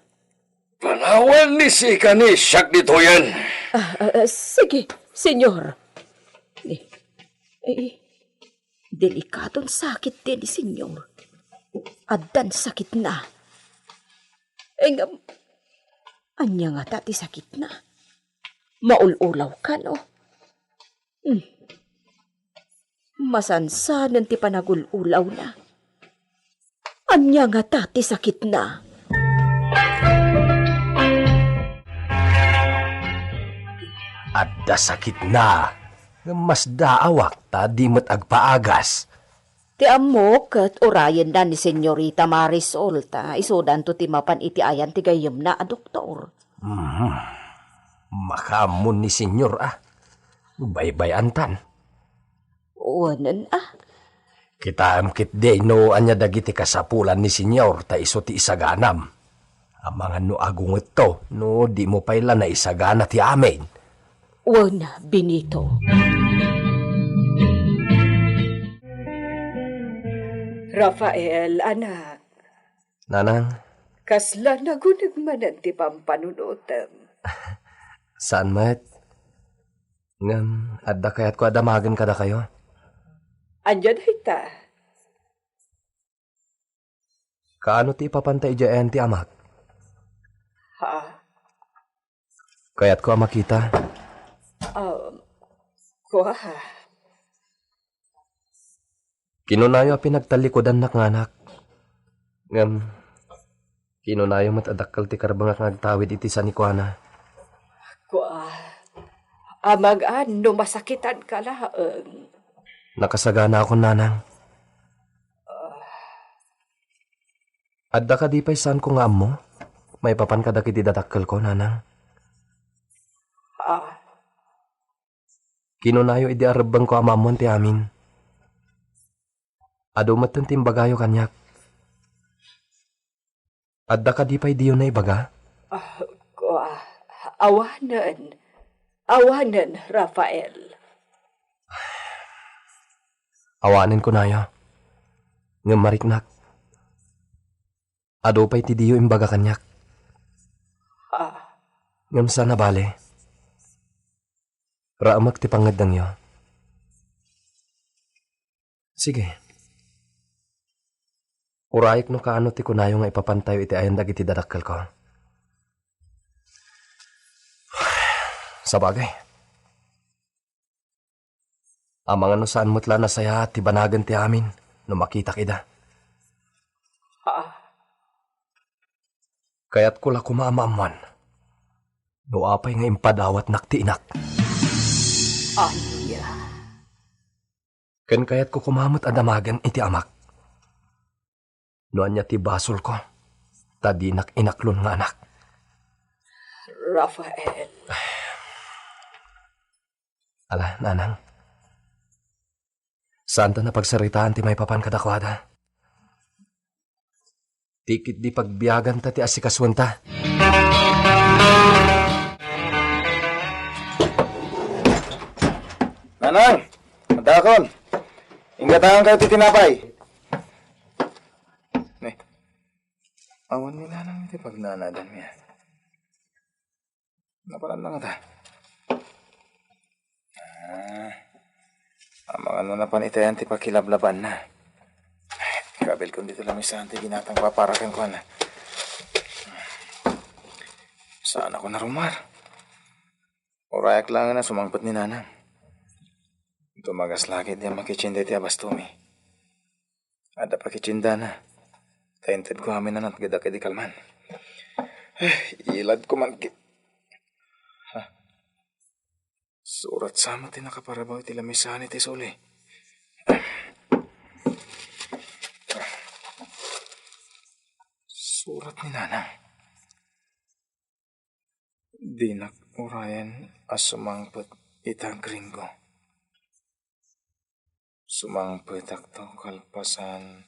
Panawanmi sika ni Siak ditoyen. Ah, ah, ah, sige, Señor. Eh, eh, Delikadon sakit ti ni Señor. Addan sakitna. Ngem, ania ngata ti sakitna? Maul-ulaw kano? Hmm. Masansanen ti panagul-ulawna. Ania ngata ti sakitna? Adda sakitna, ngem masdaawak ta di met agpaagas. Ti ammok, ket urayenna ni Señorita Marisol ta isudanto ti mapan iti ayan ti gayyemna a doktor. Mhm. Makaammo ni Señor, a. Baybay-antan. Wen a. Kitaem ketdi no ania dagiti kasapulan ni Señor ta isu ti isaganam. Amangan no agungetto, no dimo pay la naisagana ti amin. Wen, Benito. Rafael, anak. Nanang. Kasla naguneg manen ti pampanunotem. Saan met. Ngem, adda kayatko a damagen kadakayo. Ania dayta? Kaano ti ipapanta idiay ayan ti amak? Ha? Kayatko a makita. Um, kua. Kinunayo a pinagtallikudannak nga anak. Ngem, kinunayo met a dakkel ti karbengak nga agtawid iti sanikuana. Kua, amangan no masakitanka laeng. Nakasaganaakon, nanang. Adda kadi pay saanko nga ammo? Maipapan kadagiti dadakkelko, nanang? Ah. Kinunayo idi arebbengko a maammoan ti amin. Adu metten ti imbagayo kaniak. Adda kadi pay diyo naibaga? Ah, kua, awanen. Awanen, Rafael. Awanen kunayo. Ngem mariknak. Adu pay ti diyo imbaga kaniak. Ah. Ngem saan a bale. Raamek ti pangngeddengyo. Sige. Urayek no kaano ti kunayo nga ipapantayo iti ayan dagiti dadakkelko. Sabagay. Amangan no saan met la nasayaat ti banagen ti amin no makitak ida. Ah. Kayatko la koma a maammoan no apay nga impadawatnak ti inak. Ania? Ken kayatko koma met a damagen iti amak. No ania ti basolko, ta dinak inaklon nga anak. Rafael. Ala, nanang. Saanta a pagsaritaan ti maipapan kadakuada. Ti ketdi pagbiaganta ti asikasuenta. Nanang, addaakon. Inggatangan kayo ti tinapay. Ne. Awan ni nanang iti pagnanadanmi, a. Napanan na ngata. Ah, amangan no napan itayan ti pakilablabanna. Kabilkon ditoy lamisaan ti ginatang papara kenkuana. Saanakon a rumar. Urayak laeng a sumangpet ni nanang. Tumagas la ketdi a makitsin daytoy a bastomi. Adda pakitsindana. Ta intedko amin a natgedak idi kalman. Eh, iladko man ki-, ha? Surat sa met ti nakaparabaw iti lamisaan iti suli. Surat ni Nanang. Dinak urayen a sumangpet ita, Gringo. Sumangpetakto kalpasan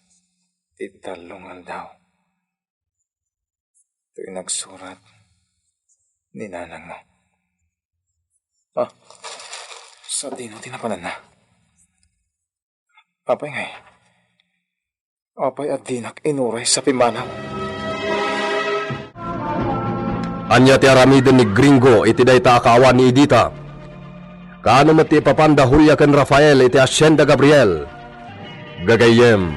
ti tallo nga aldaw. Toy nagsurat ni nanangmo. Ah, sadino ti napananna? Apay ngay? Apay a dinak inuray sa pimmanaw? Ania ti aramiden ni Gringo iti dayta a kaawan ni Edita? Kaano met ti ipapanda Julia ken Rafael iti Hacienda Gabriel? Gagayyem,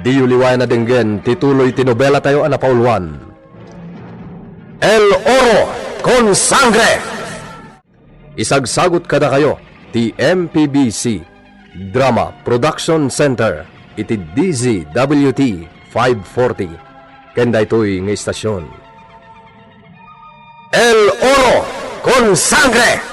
diyo liwayan a denggen ti tuloy ti nobelatayo a napauluan, El Oro con Sangre! Isagsagut kadakayo ti M P B C Drama Production Center iti D Z W T five forty ken daytoy nga istasyon. El Oro con Sangre!